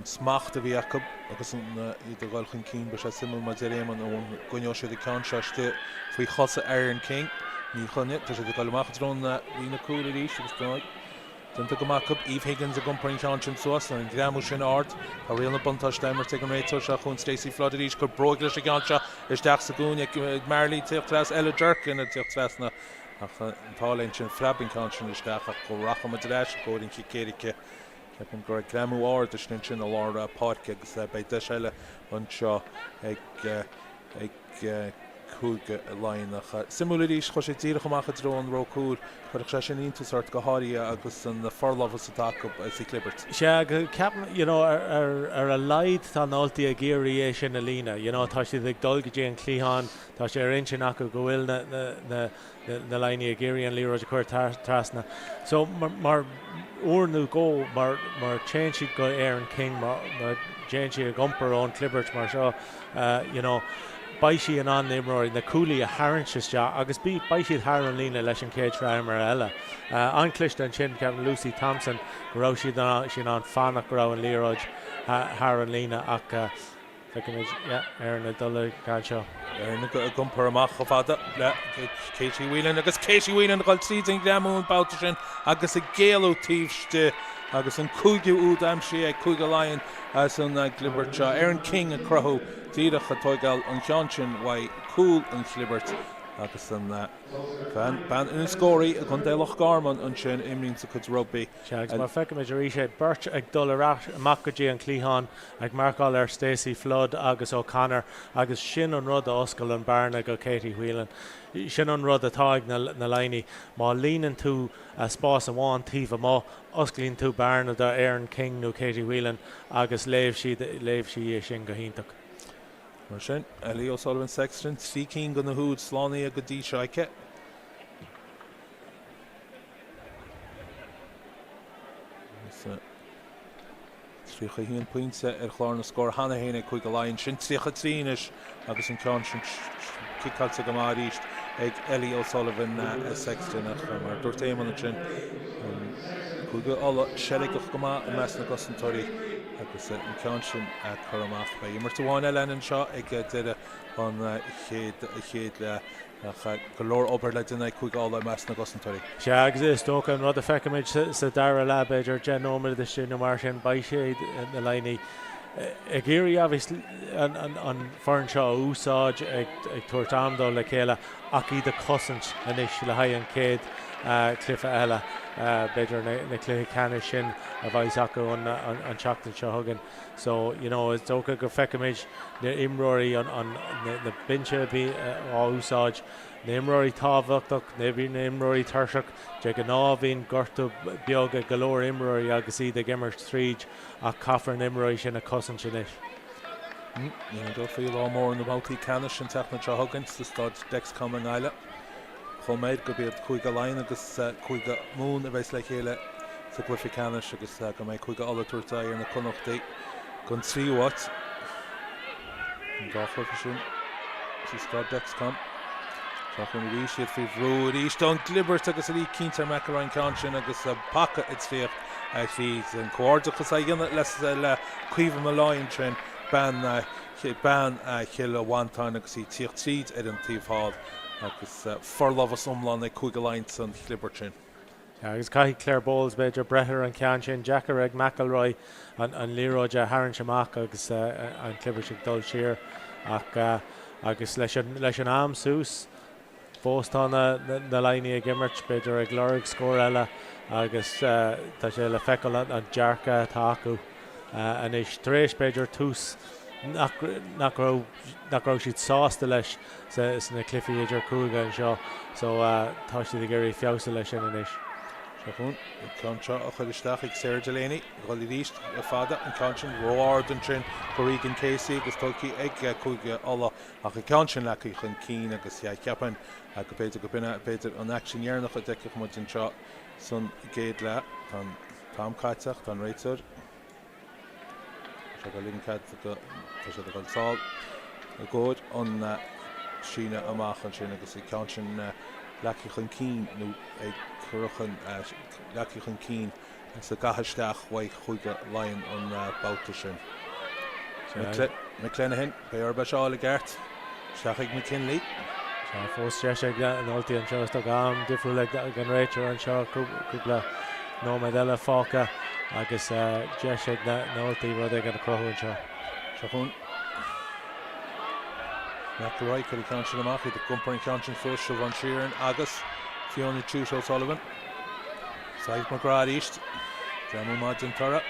smacht a bhí acu agus iad ag dul chun cinn. Beidh sé suimiúil mar deir Éamonn an gcoinneoidh siad an ceann seo istigh faoi chosa Erin King. Ní choinneoidh, tá siad ag dul amach i dtreo na líne cúil arís agus déanta go maith acu. Eve Higgins ag iompar an cheann sin suas, an greamú sin ard. Tá riail na buntáiste á imirt ag an réiteoir seo chugainn Stacey Flood arís cur bróige leis an gceann seo isteach sa gcúinne ag Marley tíocht trasna, Ella Durkin ag tíocht trasna. Ach an t-ádh léi ansin, phreab an ceann sin isteach ach go rachaidh muid ar ais i gcomhair an chic éirice. Ceapaim go raibh greamú ard istigh ansin i lár páirce agus beidh deis eile anseo ag ag Cúige Laighean. Ach suimiúil arís, chuaigh sé díreach amach i dtreo an ró cúil. Chuirfeadh sé sin iontas ort go háirithe agus an forlámhas atá acu sa chlibirt. Sea, ceapaim, you know, ar ar a laghad tá na Ultaigh ag iarraidh é sin a líonadh. You know, tá siad ag dul go dtí an cliathán, Tá sé ar intinn acu go bhfuil na Laighnigh ag iarraidh an liathróid a chur trasna. So mar uair nó dhó mar téann siad go Erin King, má téann sí ag iompar ón chlibirt mar seo, you know, beidh sí in ann na imreoirí, na cúlaithe a tharraingt isteach agus beidh siad thar an líne leis an chéad sraithimeartha eile. An-chliste ansin, ceapaim, Lucy Thompson, go raibh sí in ann fanacht go raibh an liathróid thar an líne ach Feicimid, yeah, Éirinn ag dul ag an seo. Éirinn ag iompar amach chomh fada le Katie Whelan agus Katie Whelan ag dul tríd an ghreamú an babhta sin agus ag éalú taobh istigh agus an cúigiú úd aimsithe ag Cúige Laighean as an gclibirt seo. Erin King ag cruthú díreach ag tóigeáil an cheann sin uaidh cúl an chlibirt. Agus an bhean, bean Inis Góraí i gContae Loch Garman ansin, imríonn sa cuid rugbaí. Sea, agus mar feicimid arís é, beirt ag dul ar ais amach go dtí an cliathán, ag marcáil ar Stacey Flood agus O'Connor agus sin an rud a oscail an bearna go Katie Whelan. Sin an rud atá ag na Laighnigh, má líonann tú spás amháin taobh amuigh, osclaíonn tú bearna do Erin King nó Katie Whelan agus léigh siad, léigh sí é sin go hiontach. Mar sin, Ellie O'Sullivan Sexton, 3 cinn de na húid slánaithe go dtí seo aici. Agus 31 pointe ar chlár na scór cheana féin ag Cúige Laighean. Sin 33 anois agus an ceann sin ciceáilte go maith arís ag Ellie O'Sullivan Sexton ach mar a dúirt Éamonn ansin, Cúige Uladh seilgeach go maith i measc na gcosantóirí agus an ceann sin curtha amach. Beidh imirt amháin eile againn anseo ag deireadh an chéad leath ach go leor obair le déanamh ag Cúige Uladh i measc na gcosantóirí. Sea, agus is dócha an rud a feicfimid sa dara leath, b'fhéidir 10 nóiméad istigh nó mar sin, beidh siad, na Laighnigh, ag iarraidh obviously an foireann seo a úsáid, ag tabhairt am dóibh le chéile ach iad a chosaint anois le haghaidh an chéad chluiche eile, b'fhéidir na cluichí ceannais sin a bheas acu an tseachtain seo chugainn. So, you know, is dócha go feicfimid na imreoirí, an, na binse a bhí á úsáid, na imreoirí tábhachtach, na bhí na imreoirí tuirseach. De ghnáth bíonn gortú beag ag go leor imreoirí agus iad ag imirt tríd ach caithfear na imreoirí sin a chosaint anois. Ní dócha lá mór na mbabhtaí ceannais an tseachtain seo chugainn sa staid Dexcom i nGaillimh. Chuma air gurb iad Cúige Laighean agus Cúige Mumhan a bheas le chéile sa gcluiche ceannais agus go mbeidh Cúige Uladh ag tabhairt aghaidh ar na Connachtaigh don tríú háit. An dá chluiche sin sa staid Dexcom. Seo chugainn arís iad faoi bhrú arís don gclibirt agus arís cinnte ar McElroy an ceann sin agus paca ag tíocht tríd. An comhghairdeachas á dhéanamh le Caoimhe Molloy ansin, bean bean Chill Mhantáin agus í ag tíocht tríd ar an taobh thall agus forlámhas iomlán ag Cúige Laighean san chlibirt sin. Agus caithfidh Claire Bowles, b'fhéidir, breith ar an cheann sin. Deacair ag McElroy an liathróid a tharraingt amach agus an chlibirt ag dul siar. Ach agus leis an am suas, Fós tá na Laighnigh ag imirt, b'fhéidir ag lorg scór eile agus tá sé le feiceáil an dearcadh atá acu anois tar éis b'fhéidir tús nach raibh nach raibh siad sásta leis sna cluichí idir cúige anseo so tá siad ag iarraidh feabhsú leis sin anois. Seo chugainn an ceann seo á chur isteach ag Sarah Delaney, ag dul arís le fada, an ceann sin ró-ard ansin do Regan Casey agus tógtha ag Cúige Uladh. Ach an ceann sin leagtha chun cinn agus cheapfainn go b'fhéidir go b'in é b'fhéidir an aicsean dheireanach a d'fheicfeadh muid anseo san gcéad leath. Tá an t-am caite ach tá an réiteoir tá sé ag ligean cead go tá sé ag dul sall i gcomhair an síneadh amach ansin agus an ceann sin leagtha chun cinn nó ag cur chun leagtha chun cinn Is ag caitheamh isteach uaidh Chúige Laighean an babhta sin. McClenahan, beidh orthu é seo a fháil i gceart. Isteach ag McKinley. Tá fós deis ag na Ultaigh anseo. Is dócha am difriúil ag an réiteoir anseo, cúpla nóiméad eile fágtha agus deis ag na Ultaigh rud éigin a chruthú anseo. Seo chugainn McElroy, cuir an ceann sin amach, iad ag iompar an cheann sin suas, Siobhán Sheerin agus Fiona Tuite O'Sullivan. Sadhbh McGrath arís. Greamú maith den toradh.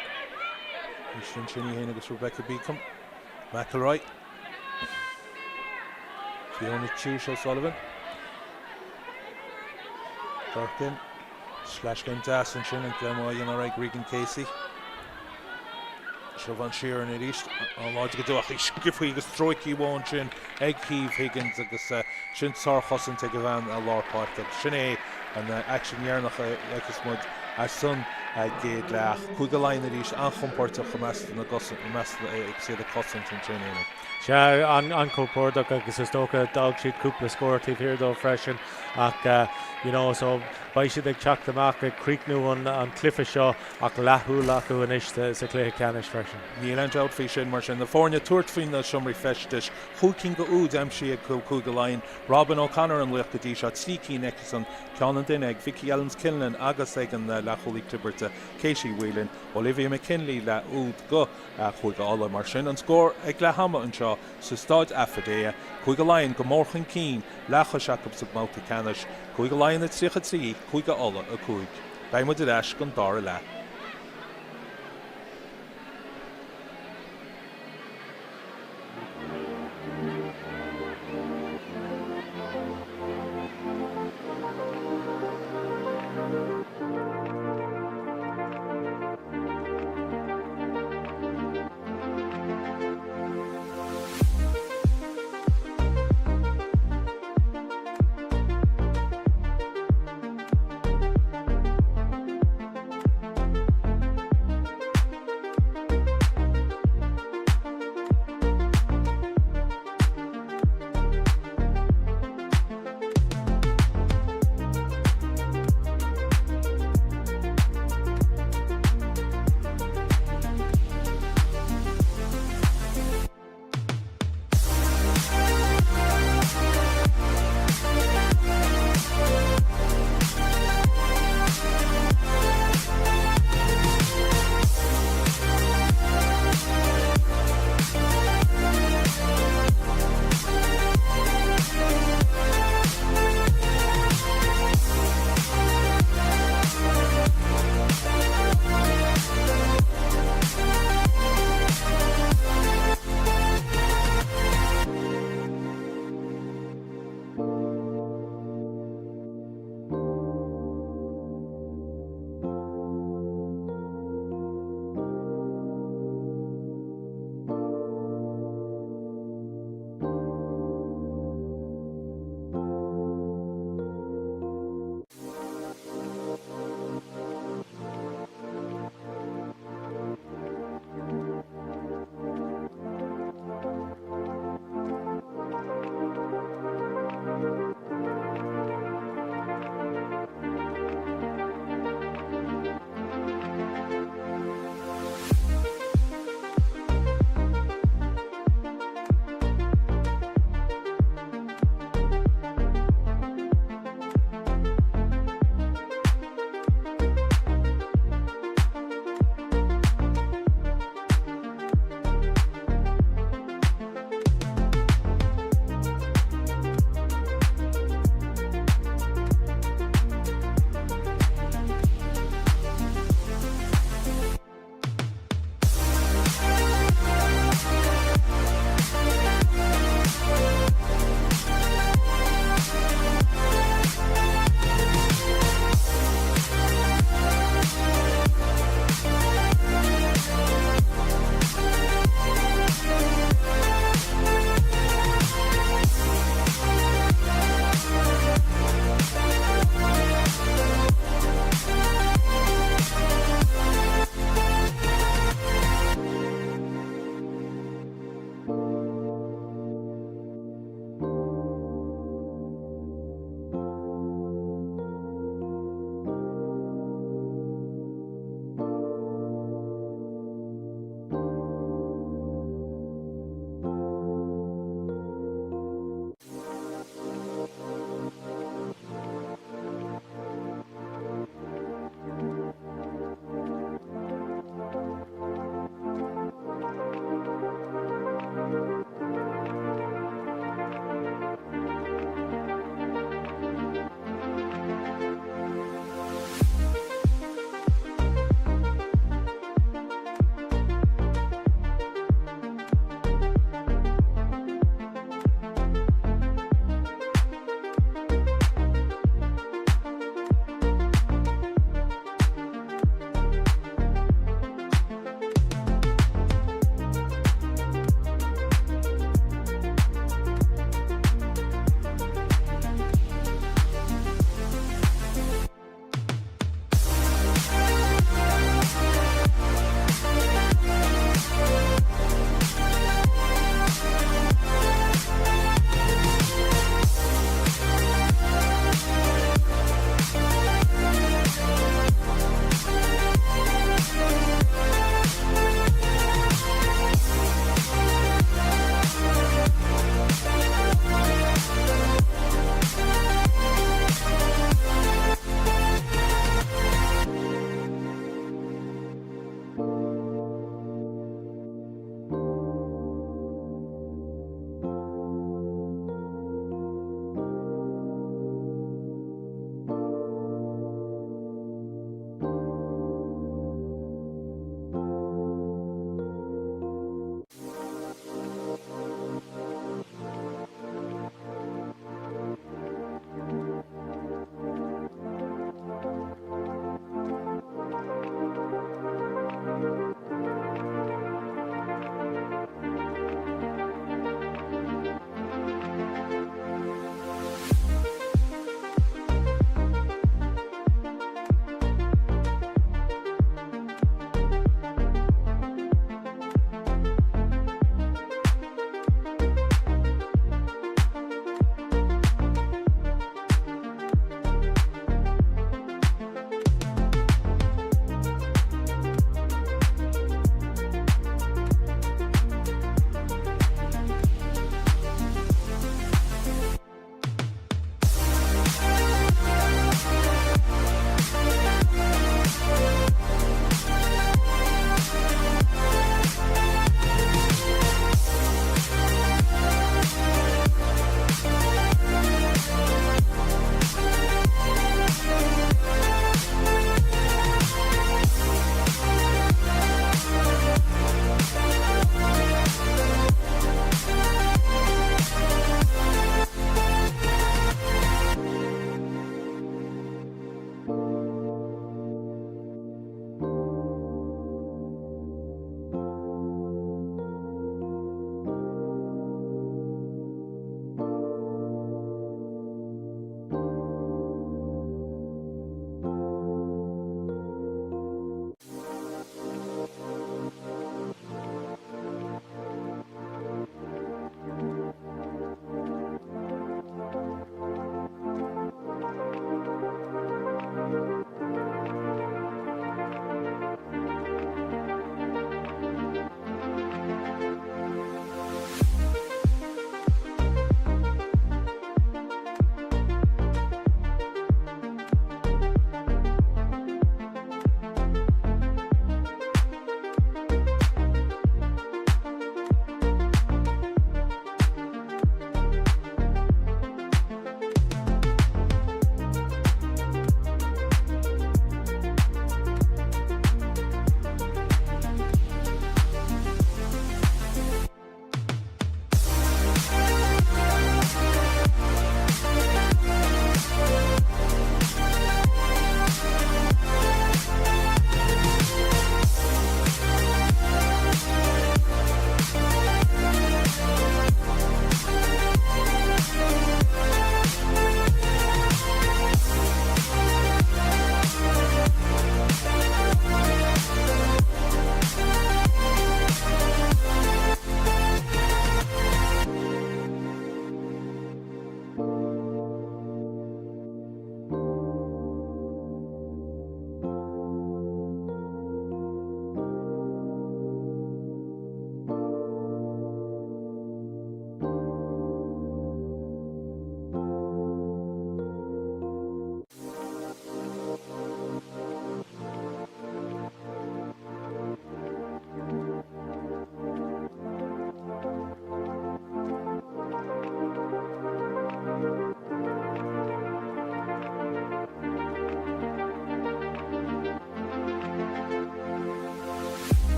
Arís ansin í féin agus Rebecca Beacom. McElroy. Fiona Tuite O'Sullivan. Durkin. Sleaschéim deas ansin an greamú á dhéanamh ag Regan Casey. Siobhán Sheerin arís an-láidir go deo ach í sciobtha agus stróicthe uaithi ansin ag Caoimhe Higgins agus sin sárchosaint ag an bhean i lár páirce agus sin é an aicsean dheireanach a fheicfeas muid as san gcéad leath. Cúige Laighean arís an-chompordach i measc na measc agus iad ag cosaint ansin, Éamonn. Sea, an-chompordach agus is dócha d'fhág siad cúpla scór taobh thiar dóibh freisin ach you know so. Beidh siad ag teacht amach ag críochnú an chluiche seo ach leathshúil acu anois sa chluiche ceannais freisin. Níl aon dabht faoi sin. Mar sin, na foirne ag tabhairt faoi na seomraí feistis, chúig cinn de úid aimsithe ag Cúige Laighean. Robyn O'Connor an laoch go dtí seo, 3 cinn aici-san, ceann an duine ag Vicky Elmes-Kinlan agus ag an leathchúlaí clibirte Katie Whelan. Olivia McKinley le úd do Chúige Uladh. Mar sin, an scór ag leath ama anseo sa Stáid Affidea, Cúige Laighean go mór chun cinn, leathchois acu sa mbabhta ceannais, Cúige Laighean 33, Cúige Uladh 5. Beidh muid ar ais don dara leath.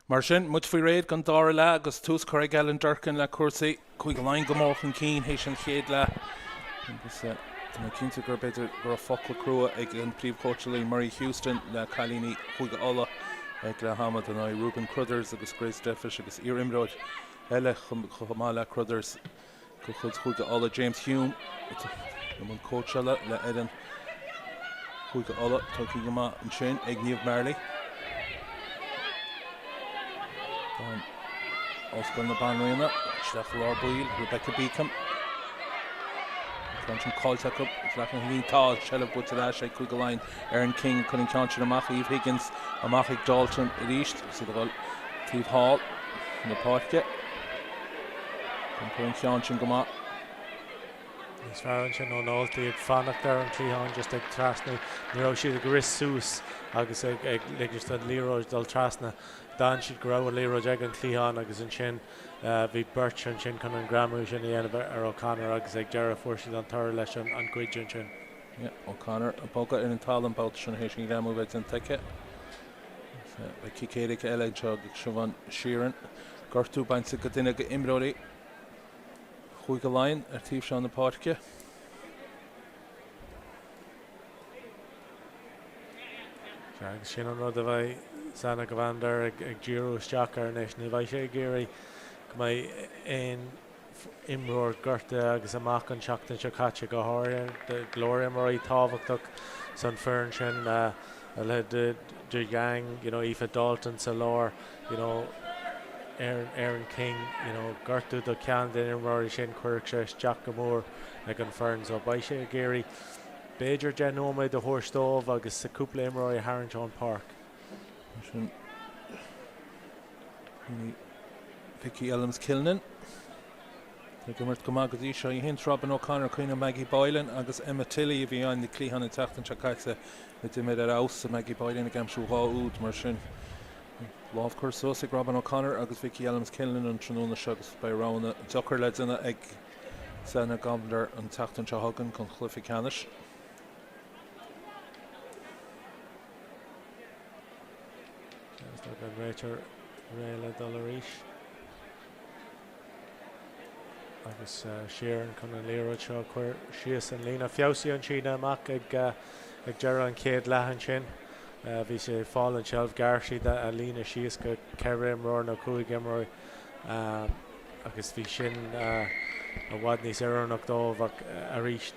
Mar sin, muid faoi réir don dara leath agus tús curtha ag Ellen Durkin le cúrsaí. Cúige Laighean go mór chun cinn théis an chéad leath agus tá mé cinnte gur b'fhéidir go raibh focal crua ag an príomhchóitseálaí Murray Houston le cailíní Chúige Uladh ag leath ama dar ndóigh Reuben Crothers agus Grace Defish agus iar-imreoir eile chomh maith le Crothers de chuid Chúige Uladh, James Hume, i mbun cóitseála le fhoireann Chúige Uladh. Tugtha go maith ansin ag Niamh Marley. Bean Ollscoil na Banríona isteach i lár baill, Rebecca Beacom. An ceann sin caillte acu. Isteach an líon tá seilbh buaite ar ais ag Cúige Laighean. Erin King ag cur an ceann sin amach. Eve Higgins amach ag Dalton arís. Agus iad ag dul taobh thall na páirce. Iompar an ceann sin go maith. Níos fearr ansin ó na Ultaigh ag fanacht ar an chliathán just ag trasnú. Ní raibh siad ag rith suas agus ag ag ligint don liathróid dul trasna. D'fhan siad go raibh an liathróid ag an chliathán agus ansin bhí beirt ansin chun an greamú sin a dhéanamh ar O'Connor agus ag deireadh fuair siad an toradh leis an an goid ansin. Yeah, O'Connor ag bogadh ar an talamh an babhta sin théis an greamú bheith déanta aici. Beidh cic éirice eile anseo ag Siobhán Sheerin. Gortú bainte go duine d'imreoirí Chúige Laighean ar taobh seo na páirce. Sea, agus sin an rud a bheidh Sana Govender ag díriú isteach air anois. Ní bheidh sé ag iarraidh go mbeidh aon imreoir gortaithe agus amach an tseachtain seo caite, go háirithe go leor imreoirí tábhachtach san foireann sin, a leithéid de Yang, you know, Aoife Dalton sa lár, you know, Erin, Erin King, you know, gortú do cheann de na himreoirí sin, chuirfeadh sé isteach go mór ag an foireann. So beidh sé ag iarraidh b'fhéidir 10 nóiméad a thabhairt dóibh agus cúpla imreoirí a tharraingt ón páirc. Sin Vicky Elms Kilnan. Ag imirt go maith go dtí seo í féin. Robyn O'Connor, cuimhnigh Maggie Boylan agus Emma Tilley a bhí ann na cliatháin an tseachtain seo caite a d'imir ar fheabhas. Maggie Boylan ag aimsiú 2 úd mar sin. Lámh curtha suas ag Robyn O'Connor agus Vicky Elms Kilnan an tráthnóna seo agus beidh roghanna deacair le déanamh ag Senna Govender an tseachtain seo chugainn don chluiche ceannais. Is dócha an réiteoir réidh le dul arís. Agus Sheerin chun an liathróid seo a chur síos an líne. Feabhsaíodh an síneadh amach ag deireadh an chéad leath ansin. Bhí sé ag fáil an tseilbh, ghearr siad a líne síos go ceithre imreoir nó cúig imreoir agus bhí sin i bhfad níos oiriúnach dóibh ach arís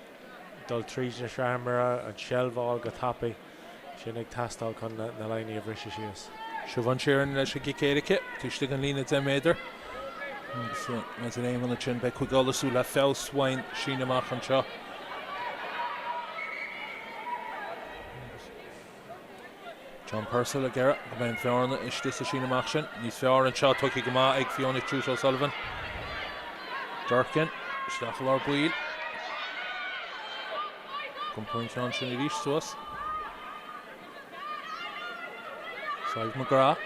dul tríd na sraithimeartha, an tseilbh a fháil go tapaidh. Sin ag teastáil chun na Laighnigh a bhriseadh síos. Siobhán Sheerin leis an gcic éirice, taobh istigh den líne 10 méadar. Agus maidir le Éamonn ansin, beidh Cúige Uladh ag súil le feabhas uaidh síneadh amach anseo. John Purcell ag iarraidh go mbeidh an bhearna istigh sa síneadh amach sin. Níos fearr anseo, tugtha go maith ag Fiona Chute O'Sullivan. Durkin, isteach i lár baill. Ag iompar an ceann sin arís suas. Sadhbh McGrath.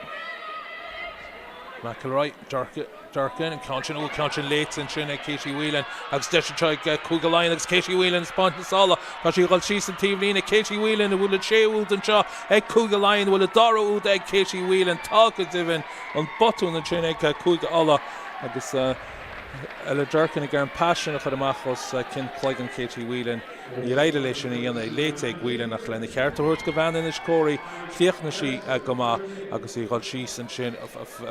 McElroy, Durkin, Durkin, an ceann sin, ó, an ceann sin léite ansin ag Katie Whelan agus deis anseo ag Cúige Laighean agus Katie Whelan ag spáint na sála. Tá sí ag dul síos an taobhlíne. Katie Whelan, an bhfuil an séú úd anseo ag Cúige Laighean, an bhfuil an dara úd ag Katie Whelan. Tá go deimhin an botún ansin ag Cúige Uladh agus Ella Durkin ag iarraidh an pas sin a chur amach os cionn cloigeann Katie Whelan. Níor éirigh léi sin a dhéanamh. Léite ag Whelan ach lena cheart a thabhairt do bhean Inis Córthaidh, chríochnaigh sí go maith agus í ag dul síos ansin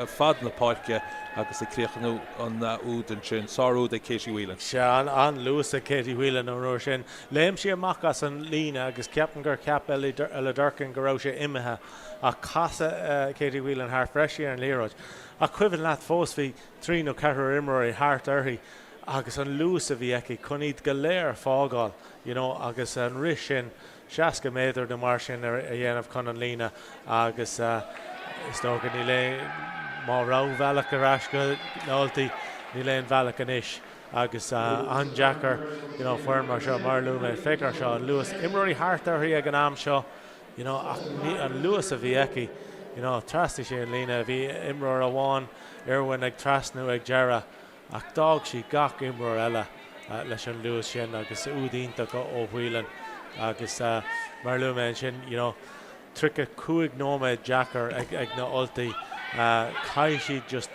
fad na páirce agus ag críochnú an úd ansin. Sár-úd ag Katie Whelan. Sea, an-luas ag Katie Whelan an uair sin. Léim sí amach as an líne agus ceapaim gur cheap Ella Durkin go raibh sé imithe ach casadh Katie Whelan thart, bhreith sí ar an liathróid. Ach cuimhin leat fós, bhí trí nó ceathrar imreoirí thart uirthi agus an luas a bhí aici chun iad go léir a fágáil you know agus an rith sin 60 méadar nó mar sin a dhéanamh chun an líne agus is dócha níl aon, má raibh bealach ar ais go na Ultaigh níl aon bhealach anois agus an-deacair you know foireann mar seo mar a luaigh mé, féach air seo, an luas, imreoirí thart uirthi ag an am seo you know ach ní, an luas a bhí aici you know trasnaigh sí an líne, bhí imreoir amháin Irwin ag trasnú ag deireadh ach d'fhág sí gach imreoir eile leis an luas sin agus úd iontach ó Whelan agus mar a luaigh mé ansin you know 35 nóiméad deacair ag na Ultaigh. Caithfidh siad just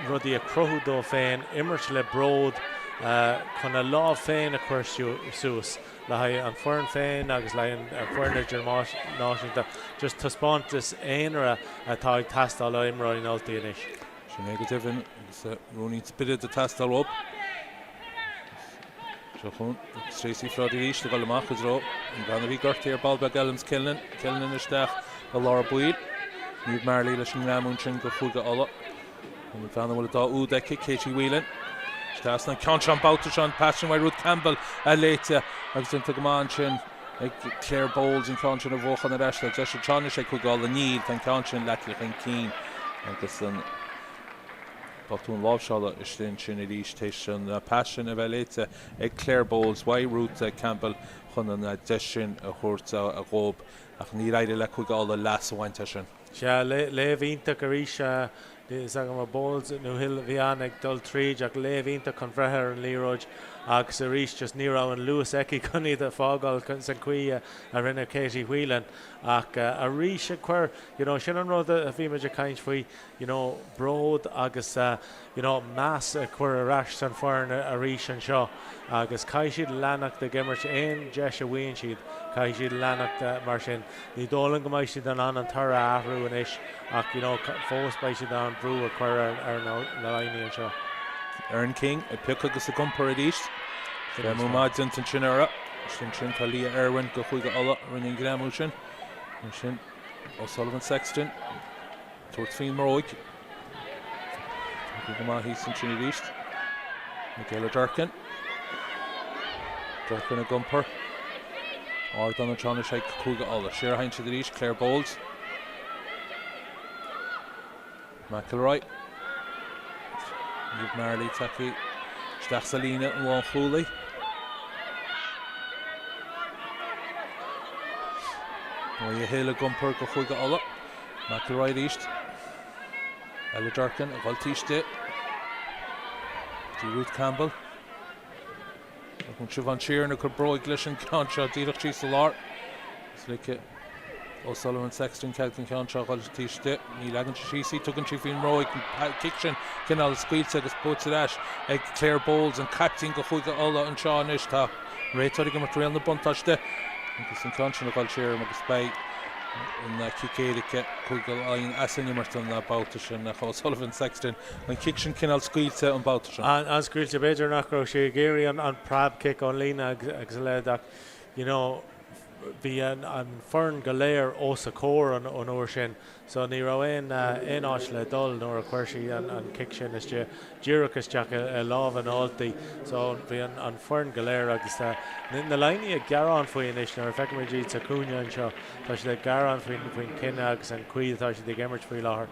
rudaí a chruthú dóibh féin, imirt le bród chun a lámh féin a chur suas le haghaidh an foireann féin agus le haghaidh an foireann idirnáisiúnta. Just taispeántas aonair atá ag teastáil ó imreoirí na nUltaí anois. Sin é go deimhin agus ruainnín spioraid ag teastáil uathu. Seo chugainn Tracy Flood arís ag dul amach i dtreo an bhean a bhí gortaithe ar ball beag Ellams Killinan. Killinan isteach i lár baill. Niamh Marley leis an ngreamú ansin do Chúige Uladh. An bhean a bhfuil an dá úd aici, Katie Whelan. Isteach san ceann seo an babhta seo an pas sin uaidh Ruth Campbell a léite agus déanta go maith ansin ag Claire Bowles an ceann sin a bhuachan ar ais. Tá deis anseo anois ag Cúige Uladh. Níl, tá an ceann sin leagtha chun cinn agus an botún láimhseála istigh ansin arís tar éis an pas sin a bheith léite ag Claire Bowles uaidh Ruth Campbell chun an deis sin a thabhairt dhóibh ach níor éirigh le Cúige Uladh leas a bhaint as sin. Sea, léamh iontach arís. Níl fhios agam an Bowles nó Hill a bhí ann ag dul tríd ach léamh iontach chun bhreith ar an liathróid agus arís just ní raibh an luas aici chun iad a fágáil san chaoi a rinne Katie Whelan ach arís ag cur, you know, sin an rud a bhí muid ag caint faoi, you know, bród agus you know, meas a chur ar ais san foireann arís anseo agus caithfidh siad leanacht ag imirt aon deis a bhfaigheann siad, caithfidh siad leanacht mar sin. Ní dóigh liom go mbeidh siad in ann an toradh a athrú anois ach you know, fós beidh siad in ann brú a chur ar na Laighnigh anseo. Erin King ag piocadh agus ag iompar arís. Greamú maith déanta ansin uirthi. Ansin tá Leah Irwin do Chúige Uladh a rinne an greamú sin. Ansin O'Sullivan Sexton. Tabhairt faoin mbróig. Go maith thíos ansin arís. Michaela Durkan. Durkan ag iompar. Ardán anseo anois ag Cúige Uladh. Siar a théann siad arís. Claire Bowles. McElroy. Niamh Marley tagtha isteach sa líne an lánchúlaí. Maria Hill ag iompar do Chúige Uladh. McElroy arís. Ella Durkan ag dul taobh istigh. Dtí Ruth Campbell. An Siobhán Sheerin ag cur bróig leis an gceann seo díreach síos sa lár. Is ligfidh O'Sullivan Sexton cead don cheann seo a dhul taobh istigh. Ní leagann sí síos í, tugann sí faoin mbróig. An cic sin cineál scaoilte agus buaite ar ais ag Claire Bowles, an caiptín do Chúige Uladh anseo anois. Tá an réiteoir ag imirt riail na buntáiste agus an ceann sin ag dul siar agus beidh an cic éirice Cúige Laighean as an imirt an babhta sin ach O'Sullivan Sexton an cic sin cineál scaoilte an babhta sin. An-scaoilte, b'fhéidir nach raibh sé ag iarraidh an preab cic ón líne agus a leithéid ach you know bhí an foireann go léir os a comhair an uair sin So ní raibh aon aon áit le dul nuair a chuir sí an cic sin istigh, díreach isteach i lámha na nUltach. So bhí an an foireann go léir agus na Laighnigh ag gearán faoi anois nuair a feicimid iad sa chúinne anseo, tá siad ag gearán faoin faoin cinneadh agus an chaoi atá siad ag imirt faoi láthair.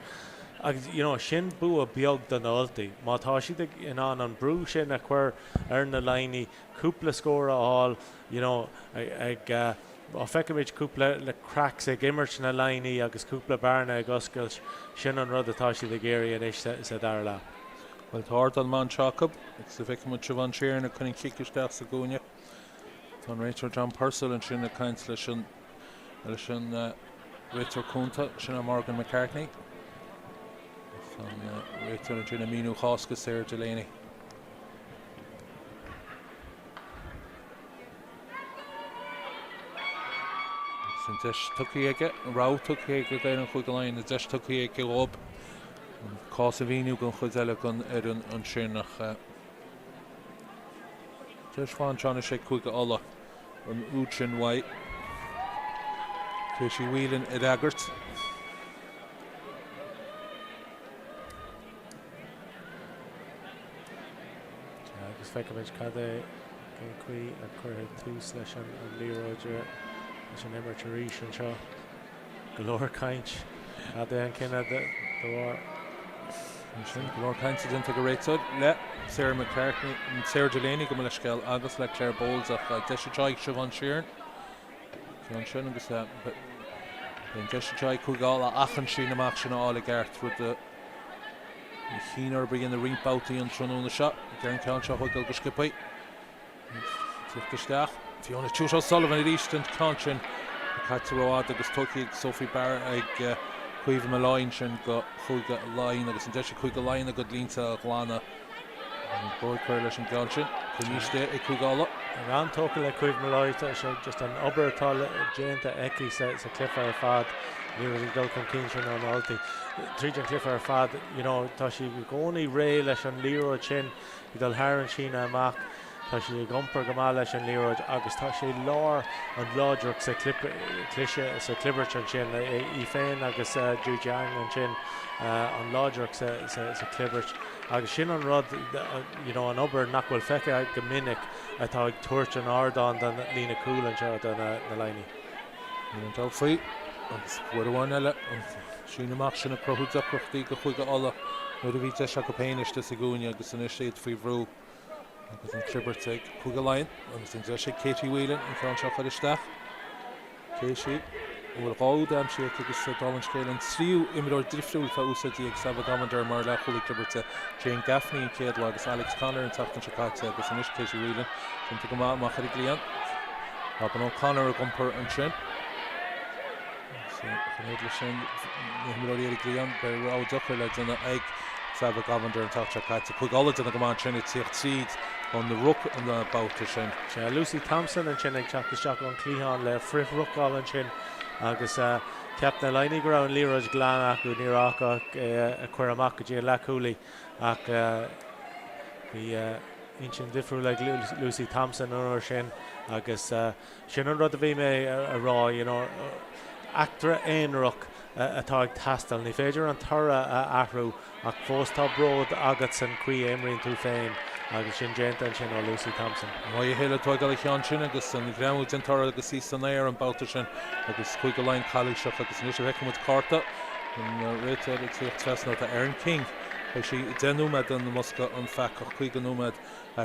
Agus you know sin bua beag do na Ultaigh. Má tá siad ag in ann an brú sin a chur ar na Laighnigh, cúpla scór a fháil, you know, ag ag Má feicimid cúpla le cracks ag imirt na Laighnigh agus cúpla bearna ag oscailt, sin an rud atá siad ag iarraidh anois sa dara leath. Bhuel, tá ardán maith anseo acu agus a bhfeicfidh muid Siobhán Sheerin ag cur an chic isteach sa gcúinne. Tá an réiteoir John Purcell ansin ag caint leis an leis an réiteoir cúnta, sin é Morgan McCartney. Tá an réiteoir ansin ag míniú a chás do Sarah Delaney. Agus an deis tugtha aige, an rogha tugtha aige d'fhoireann Chúige Laighean, an deis tugtha aige dhóibh an cás a mhíniú don chuid eile den fhoireann ansin ach deis mhaith anseo anois ag Cúige Uladh an úd sin uaidh Katie Whelan a fhreagairt. Agus feicfimid cad é cén chaoi a chuirfidh tús leis an liathróid leis an imirt arís anseo. Go leor caint. Cad é an cinneadh de bharr? Ansin, go leor cainte déanta ag an réiteoir le Sarah McCartney, Sarah Delaney gabh mo leithscéal agus le Claire Bowles ach deis anseo ag Siobhán Sheerin. Ceann sin agus beidh an deis anseo ag Cúige Uladh ach an síneadh amach sin a fháil i gceart, rud a chinn orthu a dhéanamh roinnt babhtaí an tráthnóna seo. Deir an ceann seo a thógáil go sciobtha. Tíocht isteach. Fiona Tuite O'Sullivan arís an ceann sin caite rófhada agus tógtha ag Sophie Barr ag Caoimhe Molloy ansin do Chúige Laighean agus an deis ag Cúige Laighean a gcuid línte a ghlanadh. An bua ag cur leis an gceann sin. Coinníonn istigh ag Cúige Uladh. An-tógtha le Caoimhe Molloy. Tá sé just an obair atá déanta aici sa chluiche ar fad. Ní raibh ag dul chun cinn sin ó na Ultaigh. Tríd an chluiche ar fad, you know, tá sí i gcónaí réidh leis an liathróid sin ag dul thar an síneadh amach. Tá sí ag iompar go maith leis an liathróid agus tá sé lár an láidreacht sa chluiche, sa chlibirt ansin, í féin agus Ju Jiang ansin, an láidreacht sa chlibirt agus sin an rud, you know, an obair nach bhfuil feicthe go minic atá ag tabhairt an ardán don líne cúil anseo do na Laighnigh. Níl aon dabht faoi agus uair amháin eile an síneadh amach sin ag cruthú deacrachtaí do Chúige Uladh nuair a bhí deis acu féin istigh sa gcúinne agus anois iad faoi bhrú. Agus an chlibirt ag Cúige Laighean agus an deis ag Katie Whelan an ceann seo a chur isteach. Katie, a bhfuil 2 úd aimsithe aici agus dála an scéil an tríú imreoir difriúil atá úsáidte ag Saba Govender mar leathchúlaí clibirte, Jane Gaffney an chéad lá agus Alex Connor an tseachtain seo caite agus anois Katie Whelan déanta go maith amach ar an gcliathán. Robin O'Connor ag iompar ansin. Chomh maith leis sin, na himreoirí ar an gcliathán, beidh rogha deacair le déanamh ag Saba Govender an tseachtain seo caite. Cúige Uladh déanamh go maith ansin ag tíocht tríd an ruc an babhta sin. Sea, Lucy Thompson ansin ag teacht isteach ón chliathán le frith-rucáil ansin agus cheap na Laighnigh go raibh an liathróid glan acu, ní raibh ach é a chur amach go dtí an leathchúlaí ach bhí intinn difriúil ag Lucy Thompson an uair sin agus Sin an rud a bhí mé a rá, you know, eachtra aonarach atá ag teastáil. Ní féidir an toradh a athrú ach fós tá bród agat san chaoi a imríonn tú féin agus sin déanta ansin ó Lucy Thompson. Moya Hill ag tógáil an cheann sin agus an greamú déanta uirthi agus í san aer an babhta sin agus Cúige Laighean calaoiseach agus anois a bhfeicfidh muid cárta an réiteoir ag tíocht trasna tá Erin King. Beidh sí 10 nóiméad i mbosca an pheacach, 50 nóiméad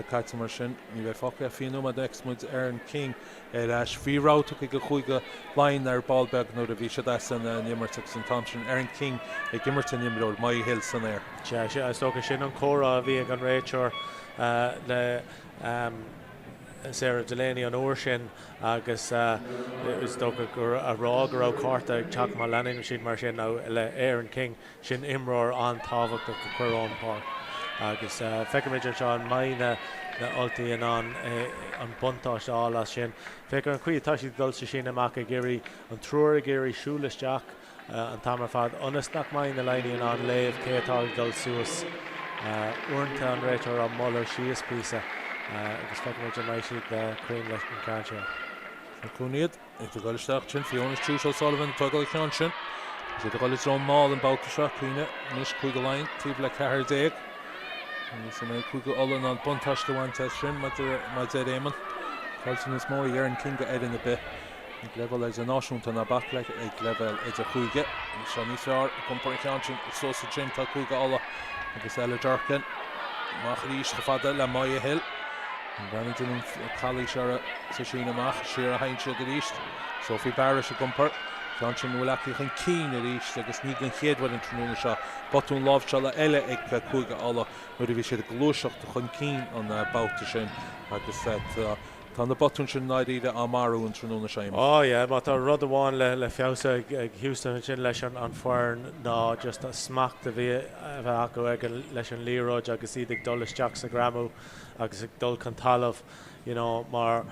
caite mar sin. Ní bheidh fágtha ach 20 nóiméad fheicfidh muid Erin King ar ais. Bhí rogha tugtha ag Cúige Laighean ar ball beag nuair a bhí siad as an imirt agus an t-am sin Erin King ag imirt an imreoir Moya Hill san aer. Sea, is dócha sin an comhrá a bhí ag an réiteoir le Sarah Delaney an uair sin agus is dócha gur a rá go raibh cárta ag teacht má leanann siad mar sin le Erin King. Sin imreoir an-tábhachtach a chur ón bpáirc agus feicimid anseo an mbeidh na Ultaigh in ann an buntáiste a fháil as sin. Féach ar an chaoi atá siad ag dul sa síneadh amach ag iarraidh, an triúr ag iarraidh siúl isteach an t-am ar fad ionas nach mbeidh na Laighnigh in ann léamh cé atá ag dul suas. Uaireanta an réiteoir á moladh síos píosa agus feicimid an mbeidh siad cruinn leis an gceann seo. Seo chugainn iad. Ag dul isteach ansin, Fiona Stewart O'Sullivan ag tógáil an cheann sin. Agus iad ag dul i dtreo an mála an babhta seo, cuimhnigh anois Cúige Laighean taobh le 14. Agus an mbeidh Cúige Uladh in ann buntáiste a bhaint as sin, mar a deir Éamonn. Fáilte níos mó ag Erin King go fhoireann ar bith ag leibhéal idirnáisiúnta ná bac le ag leibhéal idirchúige. Agus seo níos fearr ag iompar an cheann sin suas ansin tá Cúige Uladh agus Ella Durkin amach arís chomh fada le Moya Hill. An bhean a déanann calaois orthu sa síneadh amach, siar a théann siad arís. Sophie Barish ag iompar. Ceann sin a bhfuil aici chun cinn arís agus ní den chéad uair an tráthnóna seo. Botún láimhseála eile ag Cúige Uladh nuair a bhí siad ag gluaiseacht chun cinn an babhta sin agus tá na botúin sin i ndáiríre á marú an tráthnóna seo. Á yeah, má tá rud amháin le feabhsú ag Houston ansin leis an foireann ná just an smacht a bhí a bheith acu ag leis an liathróid agus iad ag dul isteach sa ghreamú. agus ag dul chun talaimh you know mar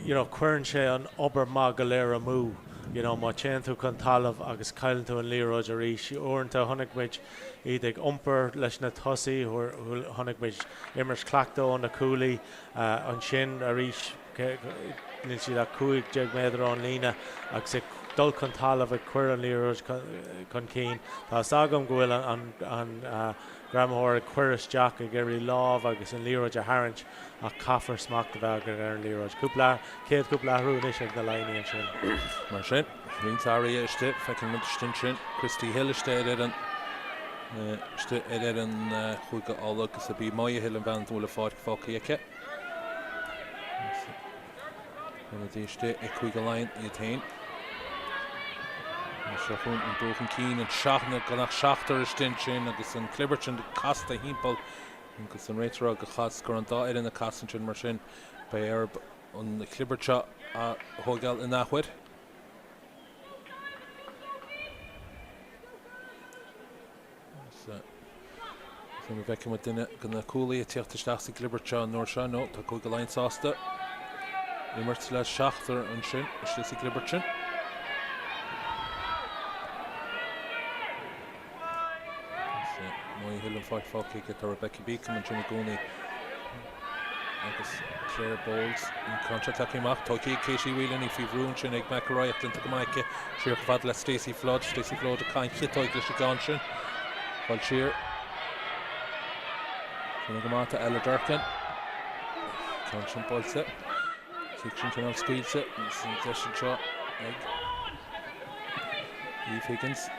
you know cuireann sé an obair maith go léir amú you know má téann tú chun talaimh agus cailleann tú an liathróid arís. Uaireanta chonaic muid iad ag iompar leis na tosaí, chonaic muid imirt cleachta ó na cúlaí ansin arís níl siad ach 15 méadar ón líne agus ag dul chun talaimh ag cur an liathróid chun cinn. Tá 'fhios agam go bhfuil an an Greamaitheoir ag cuir isteach, ag iarraidh lámh agus an liathróid a tharraingt ach caithfear smacht a bheith agat ar an liathróid. Cúpla, chéad chúpla athrú anois ag na Laighnigh ansin. Mar sin, roinnt athruithe istigh, feiceann muid istigh ansin Christy Hill istigh ar fhoireann, istigh ar fhoireann Chúige Uladh agus ab í Moya Hill an bhean a bhfuil an pháirc fágtha aici. Ionadaí istigh ag Cúige Laighean iad féin. Seo chugainn an dul chun cinn, an seachna, gan ach seachtar istigh ansin agus an chlibirt sin casta thimpeall agus an réiteoir ag chas go raibh an dá fhoireann ag casadh ansin mar sin beidh orthu an chlibirt seo a thóigeáil in athuair. Cé an bhfeicfidh muid duine de na cúlaithe ag tíocht isteach sa gclibirt seo an uair seo nó tá Cúige Laighean sásta imirt le seachtar ansin istigh sa gclibirt sin. Má thuilleann fáic fágtha aici tá Rebecca Beacom ansin i gcónaí agus Claire Bowles an ceann seo tagtha amach. Tógtha ag Katie Whelan í faoi bhrú ansin ag McElroy ach déanta go maith aici. Siar chomh fada le Stacey Flood. Stacey Flood ag caint chiotóig leis an gceann sin. Fáil siar. Déanta go maith tá Ella Durkin. Ceann sin buailte. Cic sin cineál scaoilte. Agus an deis anseo ag Eve Higgins.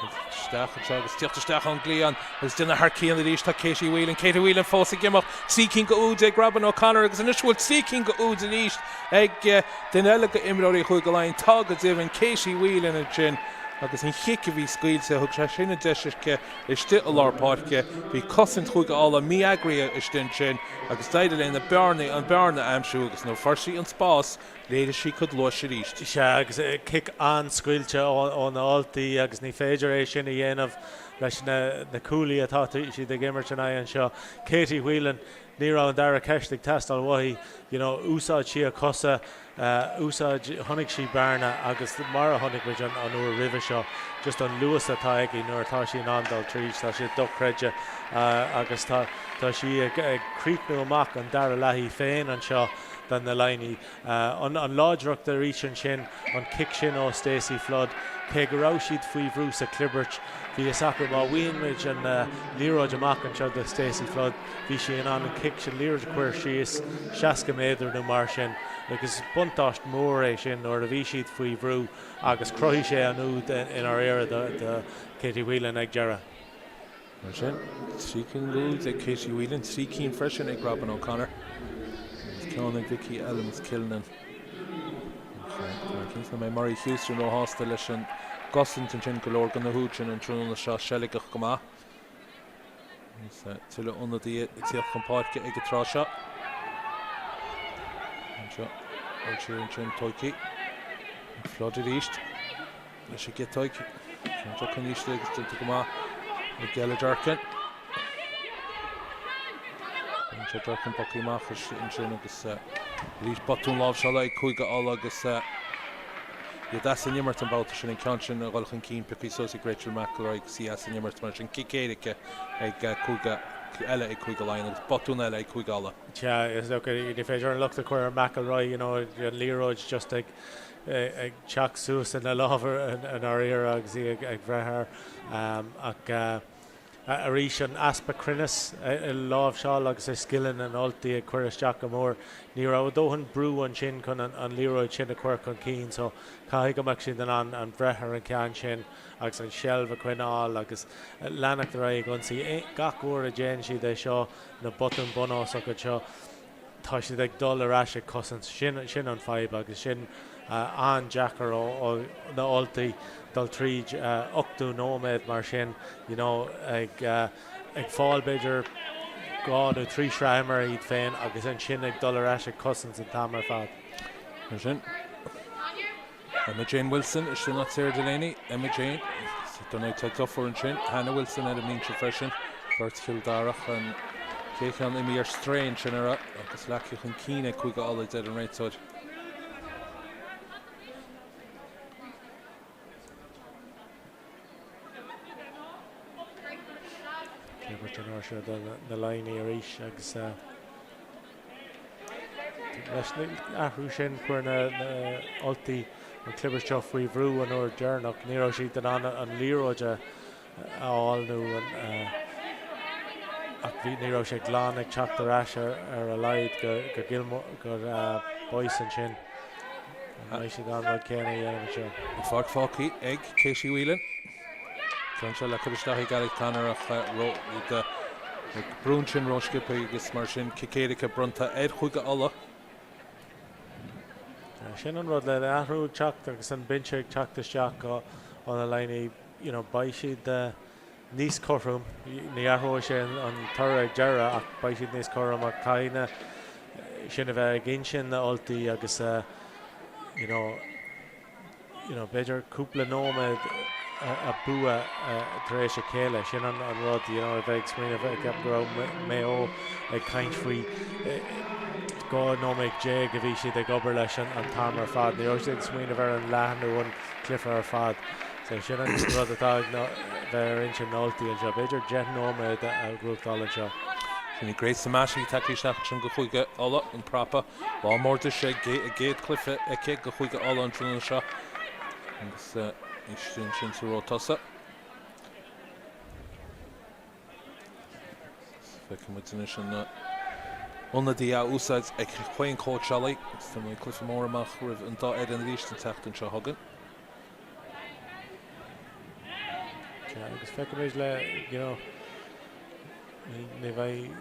Isteach anseo agus tíocht isteach ón gcliathán agus déanamh thar cionn arís tá Katie Whelan. Katie Whelan fós ag imeacht. 3 cinn de úid ag Robyn O'Connor agus anois bhfuil 3 cinn de úid arís ag duine eile de imreoirí Chúige Laighean. Tá go deimhin, Katie Whelan ansin agus an chic a bhí scaoilte, thug sé sin an deis aici istigh i lár páirce. Bhí cosaint Chúige Uladh mí-eagraithe istigh ansin agus d'éirigh léi na bearnaí, an bearna a aimsiú agus nuair a fuair sí an spás, léirigh sí cuid luais arís. Sea, agus cic an-scaoilte ó na Ultaigh agus ní féidir é sin a dhéanamh leis na cúlaithe atá siad ag imirt in aghaidh anseo. Katie Whelan, Ní raibh an dara ceist ag teastáil uaithi, you know, úsáid sí a cosa, úsáid, chonaic sí bearna agus mar a chonaic muid an an uair roimhe seo, just an luas atá aici nuair atá sí in ann dul tríd, tá sé dochreidte agus tá tá sí ag ag críochnú amach an dara leath í féin anseo do na Laighnigh. An an láidreacht arís ansin, an cic sin ó Stacey Flood, cé go raibh siad faoi bhrú sa chlibirt, bhí fhios acu má bhuann muid an liathróid amach anseo do Stacey Flood, Bhí sí in ann an cic sin, liathróid a chur síos 60 méadar nó mar sin agus is buntáiste mór é sin nuair a bhí siad faoi bhrú agus chruthaigh sé an úd i ndáiríre do Katie Whelan ag deireadh. Mar sin, 3 cinn úd ag Katie Whelan, 3 cinn freisin ag Robyn O'Connor agus ceann ag Vicky Ellams-Kilnan. Cinnte nach mbeidh Murray Houston róshásta leis an gcosaint ansin, go leor de na húid sin an tráthnóna seo seilgeach go maith. Agus tuilleadh ionadaithe ag tíocht chun páirce ag an tráth seo. Anseo, ag siar ansin, tógtha. Flood arís leis an gciotóig. Ceann seo chun ísle agus déanta go maith ag Ella Durkin. Anseo Durkin bogtha amach ansin agus arís botún láimhseála ag Cúige Uladh agus Iad as an imirt an babhta sin, an ceann sin a dhul chun cinn pioctha suas ag Rachel McElroy agus í as an imirt mar sin. Cic éirice ag Cúige eile ag Cúige Laighean agus botún eile ag Cúige Uladh. Sea, is dócha ní féidir an locht a chur ar McElroy, you know, an liathróid just ag ag teacht suas ina lámh i ndáiríre agus í ag bhreith air. Ach Arís, an easpa cruinnis i láimhseáil agus i scileanna na nUltaigh ag cur isteach go mór. Ní raibh a dóthain brú ansin chun an liathróid sin a chur chun cinn so caithfidh go mbeadh siad in ann an bhreith ar an cheann sin agus an seilbh a choinneáil agus leanacht ar aghaidh ag ionsaí. Gach uair a dhéanann siad é seo, na botúin bunúsacha seo, tá siad ag dul ar ais ag cosaint. Sin, sin an fadhb agus sin an-deacair ó na Ultaigh dul tríd 80 nóiméad mar sin, you know, ag, ag fáil b'fhéidir dhá nó trí shraith imeartha iad féin agus ansin ag dul ar ais ag cosaint an t-am ar fad. Mar sin. Emma Jane Wilson istigh in áit Sarah Delaney. Emma Jane, dar ndóigh tá deirfiúr ansin, Hannah Wilson ar an mbinse freisin. Beirt Chill Darach an chéad cheann imithe ar strae ansin uirthi agus leagtha chun cinn ag Cúige Uladh a deir an réiteoir. Clibirt an uair seo do na Laighnigh arís agus leis an athrú sin chuir na Ultaigh an chlibirt seo faoi bhrú an uair dheireanach. Ní raibh siad in ann an liathróid a fháil nó an ach bhí ní raibh sé glan ag teacht ar ais ar a laghad go go Gilmore go Boyce ansin. An mbeidh siad an rud céanna a dhéanamh anseo? An pháirc fágtha ag Katie Whelan. Ceann seo le cur isteach ag Alex Connor ach iad ag brú ansin rósciobtha agus mar sin cic éirice bronnta ar Chúige Uladh. Sin an rud le athrú ag teacht agus an binse ag teacht isteach ó na Laighnigh, you know, beidh siad níos cothrom. Ní athróidh sé an toradh ag deireadh ach beidh siad níos cothrom ach caithfidh na sin a bheith ag intinn na Ultaigh agus you know you know b'fhéidir cúpla nóiméad a bua tar éis a chéile. Sin an rud, you know, a bheith ag smaoineamh, ceapaim go raibh Maigh Eo ag caint faoi 12 nóiméad a bhí siad ag obair leis an t-am ar fad. Ní raibh siad ag smaoineamh ar an leath nó an cluiche ar fad. So sin an rud atá ag bheith ar intinn na Ultaigh anseo. B'fhéidir 10 nóiméad a ghnóthachtáil anseo. Sin í Grace Mattie tagtha isteach ansin do Chúige Uladh, an prapa. Lá mór di sé, a gcéad chluiche aici do Chúige Uladh an tráthnóna seo agus í istigh ansin sa ró tosaigh. Feicfidh muid anois an ionadaí á úsáid ag chaon chóitseálaí agus tá cluiche mór amach roimh an dá fhoireann arís an tseachtain seo chugainn. Agus feicfimid le, you know, ní bheidh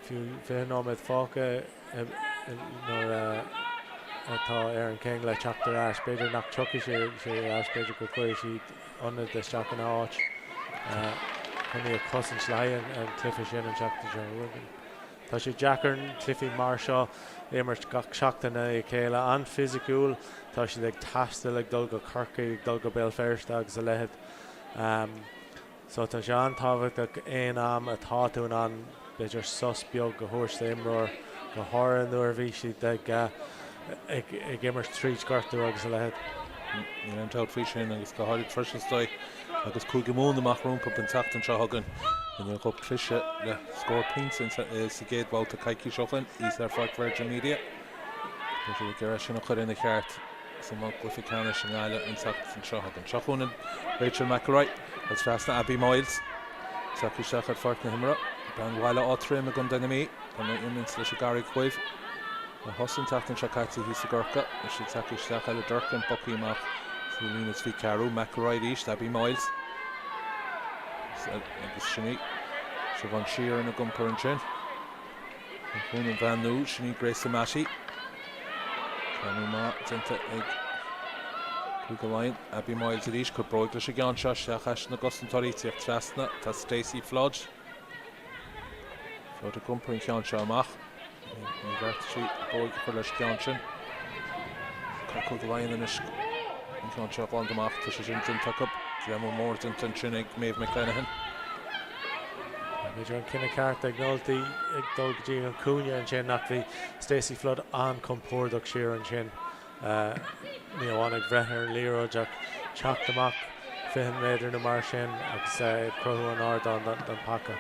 fiú 20 nóiméad fágtha nuair atá Erin King le teacht ar ais. B'fhéidir nach dtiocfaidh sí ar ais, b'fhéidir go gcuirfidh siad ionad isteach ina áit chun í a chosaint le haghaidh an cluiche sin an tseachtain seo chugainn. Tá sé deacair cluichí mar seo a imirt gach seachtain i ndiaidh a chéile. An-fhisiciúil, tá siad ag taisteal, ag dul go Corcaigh, ag dul go Béal Feirste agus a leithéid. So tá sé an-tábhachtach aon am atá tú in ann b'fhéidir sos beag a thabhairt d'imreoir, go háirithe nuair a bhí siad ag ag imirt tríd gortú agus a leithéid. Níl aon dabht faoi sin agus go háirid freisin is dóigh agus Cúige Mumhan amach rompu an tseachtain seo chugainn i ndiaidh dóibh cliseadh le scór pointe sa gcéad bhabhta coicís ó shin, thíos ar pháirc Virgin Media. Tá siad ag iarraidh sin a chur ina cheart. sa gcluiche ceannais i nGaillimh an tseachtain seo chugainn. Seo chugainn Rachel McElroy agus trasna Abbie Moyles. Tagtha isteach ar pháirc na himeartha. Bean Bhaile Átha Troim i gContae na Mí. Tá mé imirt leis an gCarraig Dhuibh. A thosaigh an tseachtain seo caite thíos i gCorcaigh. Tá sí tagtha isteach Ella Durkin bogtha amach sa líne 3 ceathrú. McElroy arís, Abbie Moyles. Agus sin í. Siobhán Sheerin ag iompar ansin. Chugainn an bhean nua, sin í Grace Mattie. Sleamhnú maith déanta ag Cúige Laighean. Abbie Moyles arís, cuir bróig leis an gceann seo, isteach ais na gcosantóirí, tíocht trasna, tá Stacey Flood. Flood ag iompar an cheann seo amach. Ní bheartaigh sí bróig a chur leis an gceann sin. Cúige Laighean anois an ceann seo a ghlanadh amach, tá sé sin déanta acu. Greamú mór déanta ansin ag Maeve McClenaghan. B'fhéidir an cinneadh ceart ag na hUltaigh ag dul go dtí an cúinne ansin ach bhí Stacey Flood an-chompordach siar ansin. Ní amháin ag bhreith ar an liathróid ach teacht amach 20 méadar nó mar sin agus ag cruthú an ardáin don paca.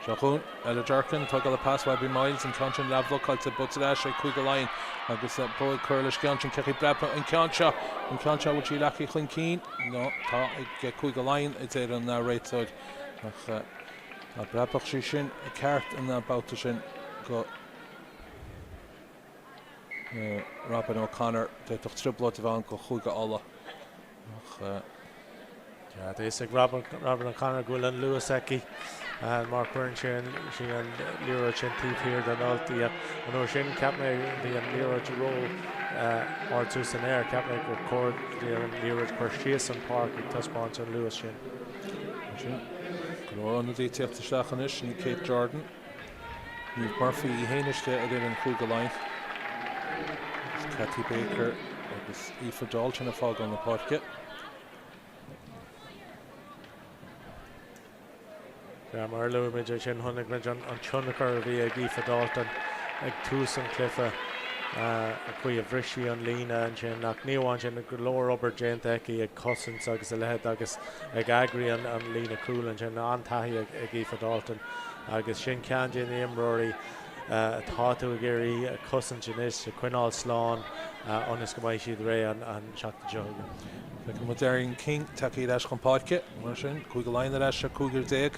Seo chugainn Ella Durkin, tógáil an pas ó Abbie Moyles, an ceann sin leathbhlocáilte, buailte ar ais ag Cúige Laighean agus bróig curtha leis an gceann sin, cé preabtha an ceann seo, an ceann seo, bhfuil sí leagtha chun cinn? Nó tá ag Cúige Laighean, a deir an réiteoir. Ach dá bpreabfadh sí sin ceart an babhta sin go Robyn O'Connor, d'fhéadfadh trioblóid a bheith ann go Chúige Uladh. Ach. Tá a fhios ag Robyn O'Connor go bhfuil an luas aici mar cuireann sí an liathróid sin taobh thiar den Ultaigh. Ach an uair sin cheap mé bhí an liathróid ró ard suas san aer. Cheap mé gur chóir di an liathróid a chur síos an pháirc ag taispeáint an luas sin. Ansin, go leor ionadaí ag tíocht isteach anois, sin í Kate Jordan, Niamh Murphy í féin istigh ar fhoireann Chúige Laighean, agus Cathy Baker agus Aoife Dalton ag fágáil na páirce. Sea, mar a luaigh muid ansin, chonaic muid an tionchar a bhí ag Aoife Dalton ag tús an chluiche, an chaoi a bhris sí an líne ansin. Ach ní amháin sin, go leor obair déanta aici ag cosaint agus a leithéid agus ag eagraí an líne cúil ansin. An-taithí ag Aoife Dalton agus sin ceann de na himreoirí atá tú ag iarraidh a chosaint anois, a choinneáil slán ionas go mbeidh siad réidh an tseachtain seo chugainn. Feicfidh muid Erin King tagtha ar ais chun páirce, mar sin, Cúige Laighean ar ais ar cúigear déag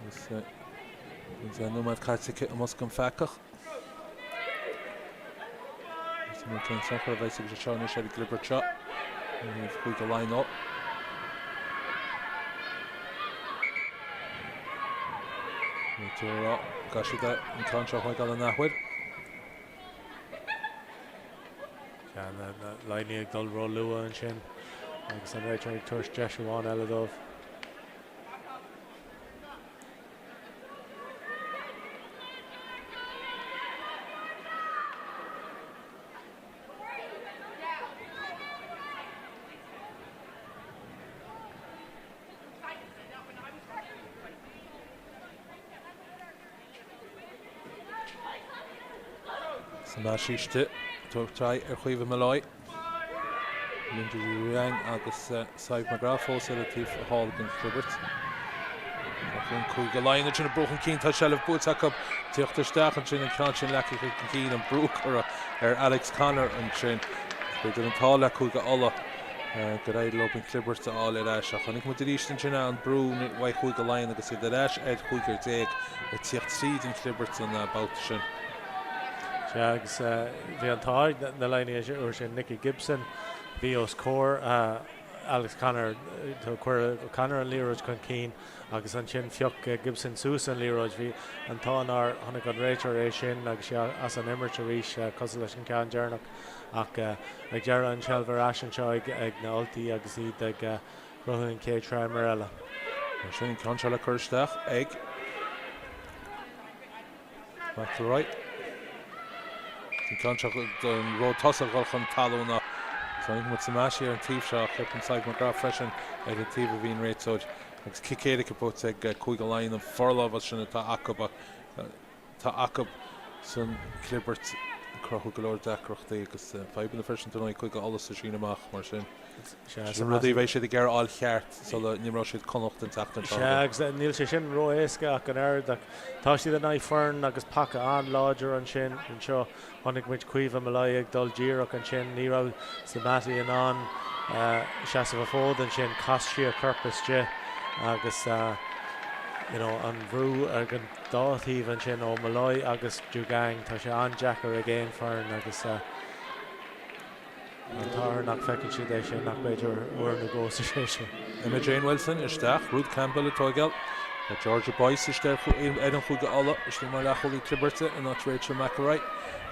agus an nóiméad caite aici i mbosca an pheacach. Is cuma cén tionchar a bheidh aige seo anois ar an gclibirt seo ó thaobh Chúige Laighean ó. Réiteoir ag rá go gcaithfidh siad an ceann seo a thógáil an athuair. Sea, na Laighnigh ag dul ró-luath ansin agus an réiteoir ag tabhairt deis amháin eile dóibh. Samaty istigh, ag tabhairt aghaidh ar Chaoimhe Molloy. Linda Djougang agus Sadhbh McGrath fós ar an taobh thall den chlibirt. Ach an Cúige Laighean ansin ag brú chun cinn, tá seilbh buaite acu. Tíocht isteach ansin, an ceann sin leagtha chun cinn, an brú curtha ar Alex Connor ansin. B'fhéidir an t-ádh le Cúige Uladh gur éirigh leo an chlibirt a fháil ar ais. Ach chonaic muid arís ansin an brú uaidh Chúige Laighean agus iad ar ais ar chúigear ag tíocht tríd an chlibirt an babhta sin. Sea, agus bhí an t-ádh ag na Laighnigh an uair sin. Nikki Gibson a bhí os comhair Alex Connor. Chuir Connor an liathróid chun cinn agus ansin phioc Gibson suas an liathróid. Bhí an t-ádh nár chonaic an réiteoir é sin agus í as an imirt arís, cosúil leis an gceann deireanach. Ach ag deireadh an tseilbh ar ais anseo ag na Ultaigh agus iad ag cruthú an chéad tréimire eile. Mar sin, an ceann seo le cur isteach ag McElroy. An ceann seo don ród tosaigh a dhul chun talún ach chonaic muid Samaty ar an taobh seo ach cheap an Sadhbh McGrath freisin ar an taobh a bhí an réiteoir agus cic éirice buaite ag Cúige Laighean an forlámhas sin atá acu atá acu san chlibirt ag cruthú go leor deacrachtaí agus fadhbanna freisin do Chúige Uladh sa síneadh amach mar sin. Sin rudaí a bheidh siad ag iarraidh a fháil cheart sula n-imreoidh siad Connacht an tseachtain seo Sea, chugainn. agus níl sé sin ró-éasca ach an oiread ach tá siad in aghaidh foireann agus paca an-láidir ansin anseo. Chonaic muid Caoimhe Molloy ag dul díreach ansin. Ní raibh Samaty in ann seasamh a fód ansin. Chas sí a corp istigh agus you know an bhrú ag an dá thaobh ansin ó Molloy agus Djougang. Tá sé an-deacair ag aon foireann agus An t-ádh orthu nach bhfeiceann siad é sin ach b'fhéidir uair nó dhó sa séasúr. Emma Jane Wilson isteach, Ruth Campbell ag tóigeáil. Tá Georgia Boyce isteach ar an Chúige Uladh, istigh mar leathchúlaí clibirte in áit Rachel McElroy.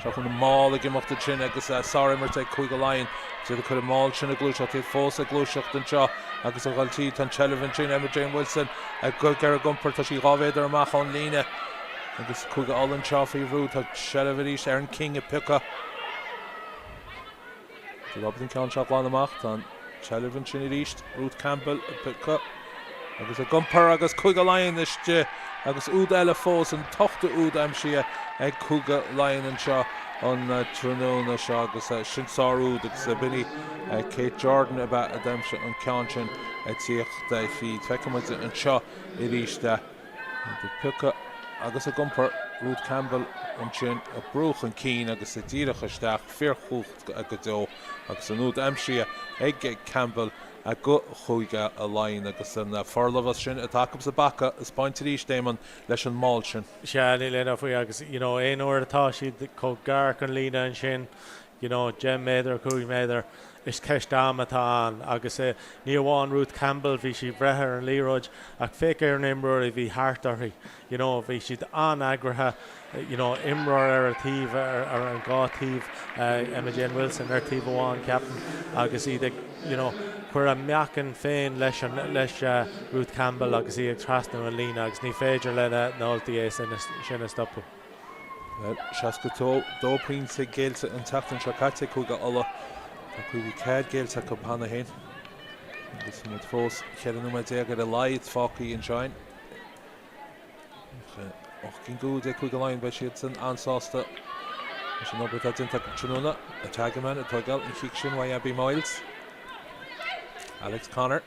Seo chugainn an máll ag imeacht ansin agus sár-imirt ag Cúige Laighean. Iad ag cur an máll sin ag gluaiseacht, iad fós ag gluaiseacht anseo agus ag dhul tríd. Tá an tseilbh ansin, Emma Jane Wilson ag iarraidh iompar, tá sí 2 mhéadar amach ón líne agus Cúige Uladh anseo faoi bhrú. Tá seilbh arís Erin King ag piocadh. Tá ábalta an ceann seo a ghlanadh amach. Tá an tseilbh ansin arís. Ruth Campbell ag piocadh agus ag iompar agus Cúige Laighean istigh agus úd eile fós, an t-ochtú úd aimsithe ag Cúige Laighean anseo an tráthnóna seo agus sin sár-úd agus b'in í Kate Jordan ab ea a d'aimsigh an ceann sin ag tíocht fríd. Feicfidh muid anseo arís é. Ag piocadh agus ag iompar Ruth Campbell ansin ag brú chun cinn agus díreach isteach, fíorchumhacht go deo agus an úd aimsithe ag Campbell go Chúige Laighean agus an forlámhas sin atá acu sa bpaca a 'speáint arís, Éamonn, leis an mball sin. Sea, níl aon dabht faoi agus you know aon uair atá siad chomh gar chun líne ansin you know, 10 méadar, 5 méadar, is ceist ama atá ann agus ní amháin Ruth Campbell, bhí sí ag breith ar an liathróid ach féach ar na himreoirí a bhí thart uirthi, you know, bhí siad an-eagraithe, you know, imreoir ar a taobh, ar an dhá taobh, Emma Jane Wilson ar taobh amháin ceapaim agus iad ag, you know, cur a meáchan féin leis an, leis Ruth Campbell agus í ag trasnú an líne agus ní féidir le na Ultaigh é sin a stopadh. Bhuel, 62 pointe géillte an tseachtain seo caite ag Cúige Uladh. Tá 54 géillte acu cheana féin. Agus muid fós 14 nóiméad ar a laghad fágtha anseo. Ach cinn d'úd ag Cúige Laighean, beidh siadsan an-sásta leis an obair atá déanta acu tráthnóna. Atageman ag tóigeáil an chic sin uaidh Abby Miles. Alex Connor.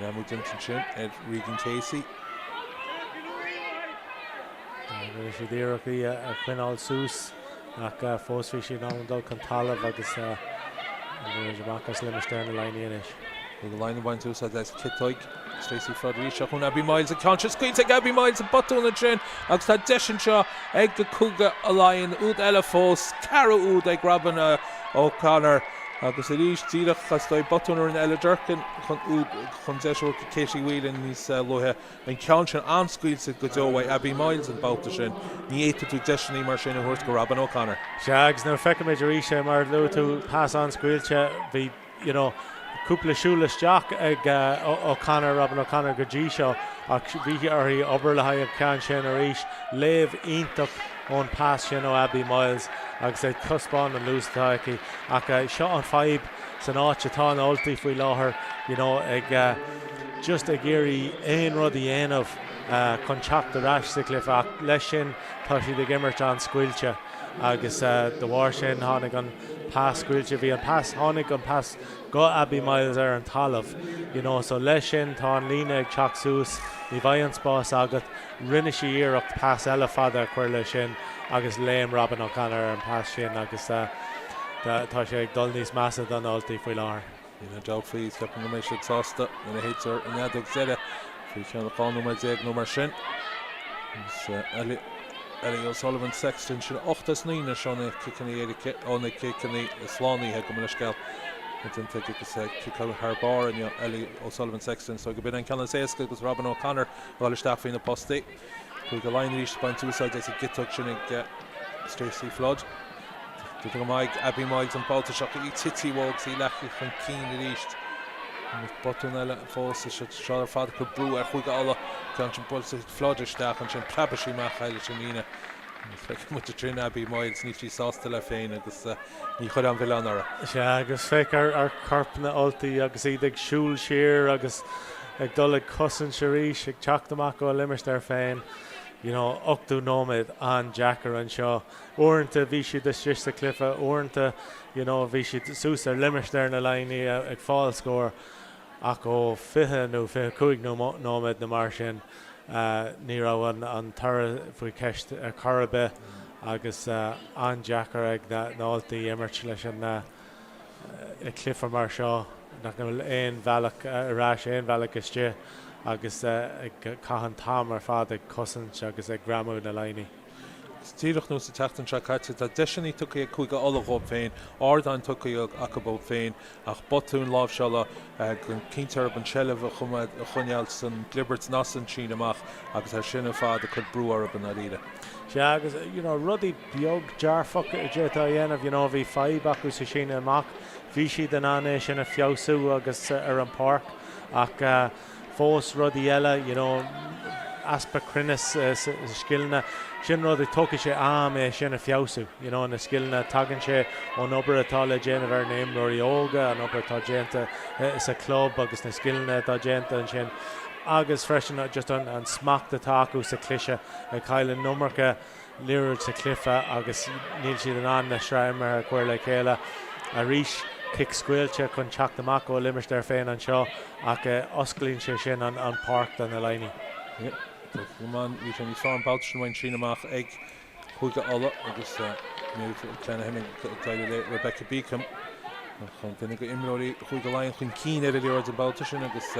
Greamú déanta ansin ar Regan Casey. Rinne siad iarracht í a choinneáil suas ach fós bhí sí in ann dul chun talaimh agus an liathróid amach as limistéar na Laighnigh anois. Cúige Laighean ag baint úsáid as ciotóig Stacey Flood arís seo chugainn Abby Miles an ceann sin scaoilte ag Abby Miles an botún ansin agus tá deis anseo ag Cúige Laighean úd eile fós ceathrú úd ag Robin O'Connor agus arís díreach is dóigh botún a rinne Ella Durkin chun úd chun deis a thabhairt do Katie Whelan níos luaithe. An ceann sin an-scaoilte go deo uaidh Abby Miles an babhta sin. Ní fhéadfaidh tú deiseanna mar sin a thabhairt go Robin O'Connor. Sea agus nuair a feicimid arís é mar a luaigh tú pas an-scaoilte bhí you know, cúpla siúl isteach ag O'Connor, Robin O'Connor go dtí seo ach bhí uirthi obair le haghaidh an ceann sin arís. Léamh iontach ón pas sin ó Abby Miles agus ag taispeáint an luas atá aici. Ach seo an fadhb san áit atá na Ultaigh faoi láthair, you know, ag just ag iarraidh aon rud a dhéanamh. chun teacht ar ais sa chluiche ach leis sin tá siad ag imirt an-scaoilte agus de bharr sin tháinig an pas scaoilte, bhí an pas, tháinig an pas go Abbie Miles ar an talamh you know so leis sin tá an líne ag teacht suas, ní bheidh an spás agat, rinne sí iarracht pas eile fada a chur leis sin agus léim Robyn O'Connor ar an pas sin agus tá sé ag dul níos measa do na Ultaigh faoi láthair. Níl aon dabht faoi, ceapaim go mbeidh siad sásta nuair a shéidtear an fheadóg deiridh faoi cheann 12 nóiméad nó mar sin. Agus Ellie O'Sullivan Sexton, sin 8 as 9 anois ó na ciceanna éirice, ó na ciceanna slánaithe, gabh mo leithscéal, déanta aici agus ciceáil thar barr inniu Ellie O'Sullivan Sexton. So go b'in an ceann is éasca agus Robyn O'Connor ag dul isteach faoi na postaí. Cúige Laighean arís ag baint úsáid as an gciotóg sin ag Stacey Flood. Déanta go maith ag Abbie Miles an babhta seo í tite uaidh agus í leagtha chun cinn arís. Botún eile fós is iad seo ar fad ag cur brú ar Chúige Uladh. Ceann sin buailte ag Flood isteach ansin preabfaidh sí amach leis an líne. Feicfidh muid ansin Abbie Miles, níl sí sásta léi féin agus ní chuir an mhilleán uirthi. Sea, agus féach ar chorp na nUltach agus iad ag siúl siar agus ag dul ag cosaint arís, ag teacht amach ó a limistéar féin. You know, 80 nóiméad an-deacair anseo. Uaireanta bhí siad istigh sa chluiche, uaireanta you know bhí siad suas ar limistéar na Laighean ag fáil scór ach ó 20 nó 25 nóiméad nó mar sin ní raibh an toradh faoi cheist ar chor ar bith agus an-deacair ag na hUltaigh imirt leis an cluiche mar seo nach bhfuil aon bhealach ar ais, aon bhealach istigh agus ag caitheamh an t-am ar fad ag cosaint agus ag greamú na Laighean. Agus díreach nós an tseachtain seo caite, tá deiseanna tugtha ag Cúige Uladh dhóibh féin, ardáin tugtha acu dóibh féin, ach botúin láimhseála gan cinnte orthu an tseilbh a choinneáil san gclibirt ná san síneadh amach agus é sin ar fad ag cur brú orthu i ndáiríre. Sea, agus you know rudaí beag dearfach a d'fhéadfá a dhéanamh, you know bhí fadhb acu sa síneadh amach, bhí siad in ann é sin a feabhsú agus ar an páirc ach fós rudaí eile, you know, easpa cruinneas sa scileanna, sin rud a tógfaidh sé am é sin a feabhsú, you know, na scileanna, tagann sé ón obair atá le déanamh ar na imreoirí óga, an obair atá déanta sa club agus na scileanna atá déanta ansin agus freisin just an an smacht atá acu sa chluiche, ag cailleadh an iomarca liathróid sa chluiche agus níl siad in ann na sraith imeartha a chur le chéile. Arís, cic scaoilte chun teacht amach ó a limistéar féin anseo ach osclaíonn sé sin an pháirc do na Laighnigh. Bhí sé níos fearr an babhta sin uainn síneadh amach ag Cúige Uladh agus Méabh Clenihan ag d'éirigh le Rebecca Beacom chun duine de imreoirí Chúige Laighean chun cinn ar an liathróid an babhta sin agus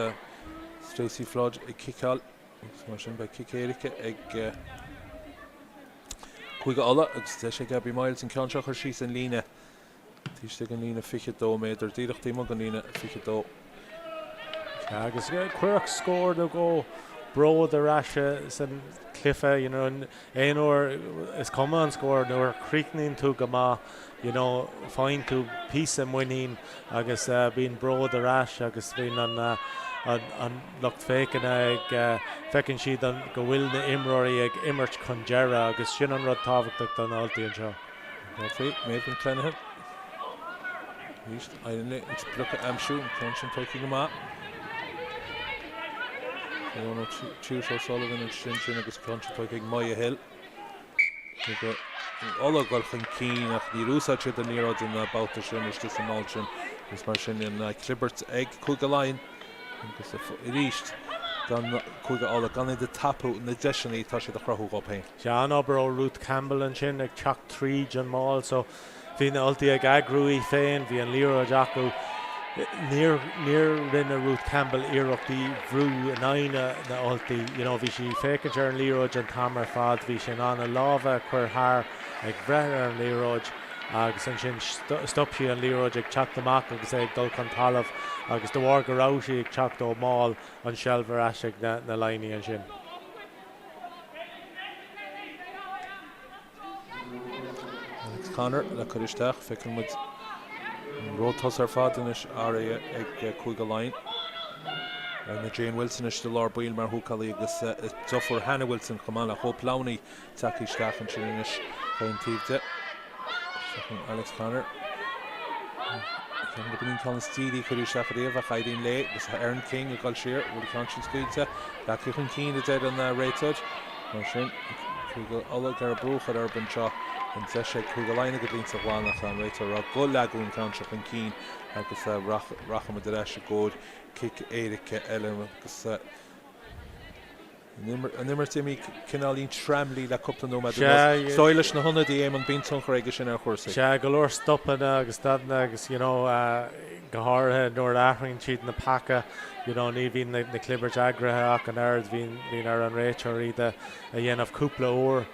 Stacey Flood ag ciceáil. Agus mar sin beidh cic éirice ag Cúige Uladh agus deis ag Abbie Miles an ceann seo a chur síos an líne taobh istigh den líne 22 méadar, díreach taobh amuigh den líne 22. Sea, agus cuireadh scór nó dhó bród ar ais san chluiche, you know, aon uair is cuma an scór, nuair a chríochnaíonn tú go maith, you know, faigheann tú píosa muinín agus bíonn bród ar ais agus bíonn an an lucht féachana ag, feiceann siad an go bhfuil na imreoirí ag imirt chun deireadh agus sin an rud tábhachtach do na Ultaigh anseo. Faoi Méabh Clenihan. Arís, éiríonn léi an sprioc a aimsiú, an ceann sin tógtha go maith. Fiona Tuite O'Sullivan ansin sin agus an ceann sin tógtha ag Maya Hill. Cúige Uladh ag dul chun cinn ach níor úsáid siad an liathróid an babhta sin istigh sa mball sin agus mar sin an chlibirt ag Cúige Laighean agus arís gan Cúige Uladh gan iad ag tapú na deiseanna atá siad a chruthú dhóibh féin. Sea, an-obair ó Ruth Campbell ansin ag teacht tríd an mball so Bhí na Ultaigh ag eagrú í féin, bhí an liathróid acu. Níor, níor rinne Ruth Campbell iarracht í bhrú in aghaidh na, na Ultaigh. You know, bhí sí ag féachaint ar an liathróid an t-am ar fad, bhí sí in ann a lámha a chur thar ag bhreith ar an liathróid agus ansin stop sí an liathróid ag teacht amach agus é ag dul chun talamh agus de bharr go raibh sí ag teacht ó mall an seilbh ar ais ag na, na Laighnigh ansin. Alex Connor le cur isteach. Feiceann muid an ród tosaigh ar fad anois athraithe ag Cúige Laighean. Emma Jane Wilson istigh i lár baill mar húcálaí agus a deirfiúr Hannah Wilson chomh maith le Hope Lowney tagtha isteach ansin anois chaon taobh de. Alex Connor. Ceann gurb in í an ceann is dírí a cuireadh isteach ariamh ach éiríonn léi agus Erin King ag dul siar, bhfuil an ceann sin scaoilte, leagtha chun cinn a deir an réiteoir. Mar sin, Cúige Uladh ag iarraidh brú a chur orthu anseo, an deis ag Cúige Laighean a gcuid línte a ghlanadh ach an réiteoir ag rá go leagadh an ceann seo chun cinn agus rachaimid ar ais i gcomhair cic éirice eile agus An imirt imithe cineáilín treamlaí le cúpla nóiméad anuas. Is dóigh leis na hionadaí, Éamonn, bíonn tionchar aige sin ar chúrsaí. Sea, go leor stopanna agus stadanna agus you know go háirithe nuair a athraíonn siad na paca you know ní bhíonn na clibirt eagraithe ach an oiread, bhíonn bhíonn ar an réiteoir iad a dhéanamh cúpla uair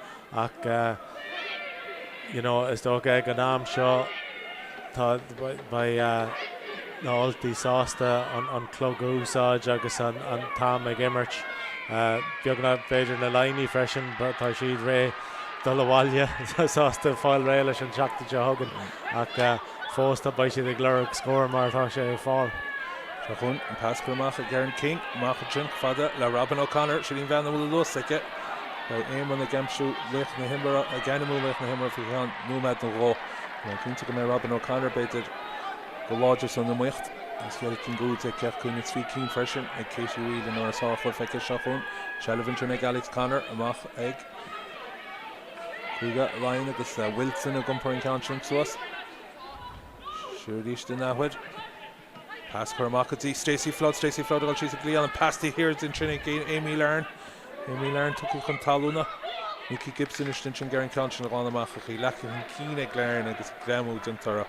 ach you know is dócha ag an am seo tá beidh na Ultaigh sásta an clog a úsáid agus an t-am ag imirt. Beagnach b'fhéidir na Laighnigh freisin tá siad réidh dul abhaile sásta fáil réidh leis an tseachtain seo chugainn ach fós tá beidh siad ag lorg scór mar atá sé ar fáil. Seo chugainn an pas curtha amach ag Erin King, amach ansin chomh fada le Robyn O'Connor, sin í an bhean a bhfuil an luas aici. Beidh Éamonn ag aimsiú laoch na himeartha, ag ainmniú laoch na himeartha faoi cheann nóiméad nó dhó. Tá mé cinnte go mbeidh Robyn O'Connor, b'fhéidir, go láidir san iomaíocht. Agus 4 cinn úd aici ach cuimhnigh 3 cinn freisin ag Katie Whelan a raibh sárchluiche aici. Seo chugainn seilbh ansin ag Alex Connor, amach ag Cúige Laighean agus Wilson ag iompar an ceann sin suas. Siar arís an athuair. Pas curtha amach go dtí Stacey Flood. Stacey Flood ag dul síos an cliathán. An pas taobh thiar di ansin ag Amy Laren. Amy Laren tugtha chun talúna. Nikki Gibson istigh ansin ag iarraidh an ceann sin a ghlanadh amach ach í leagtha chun cinn ag Laren agus greamú déanta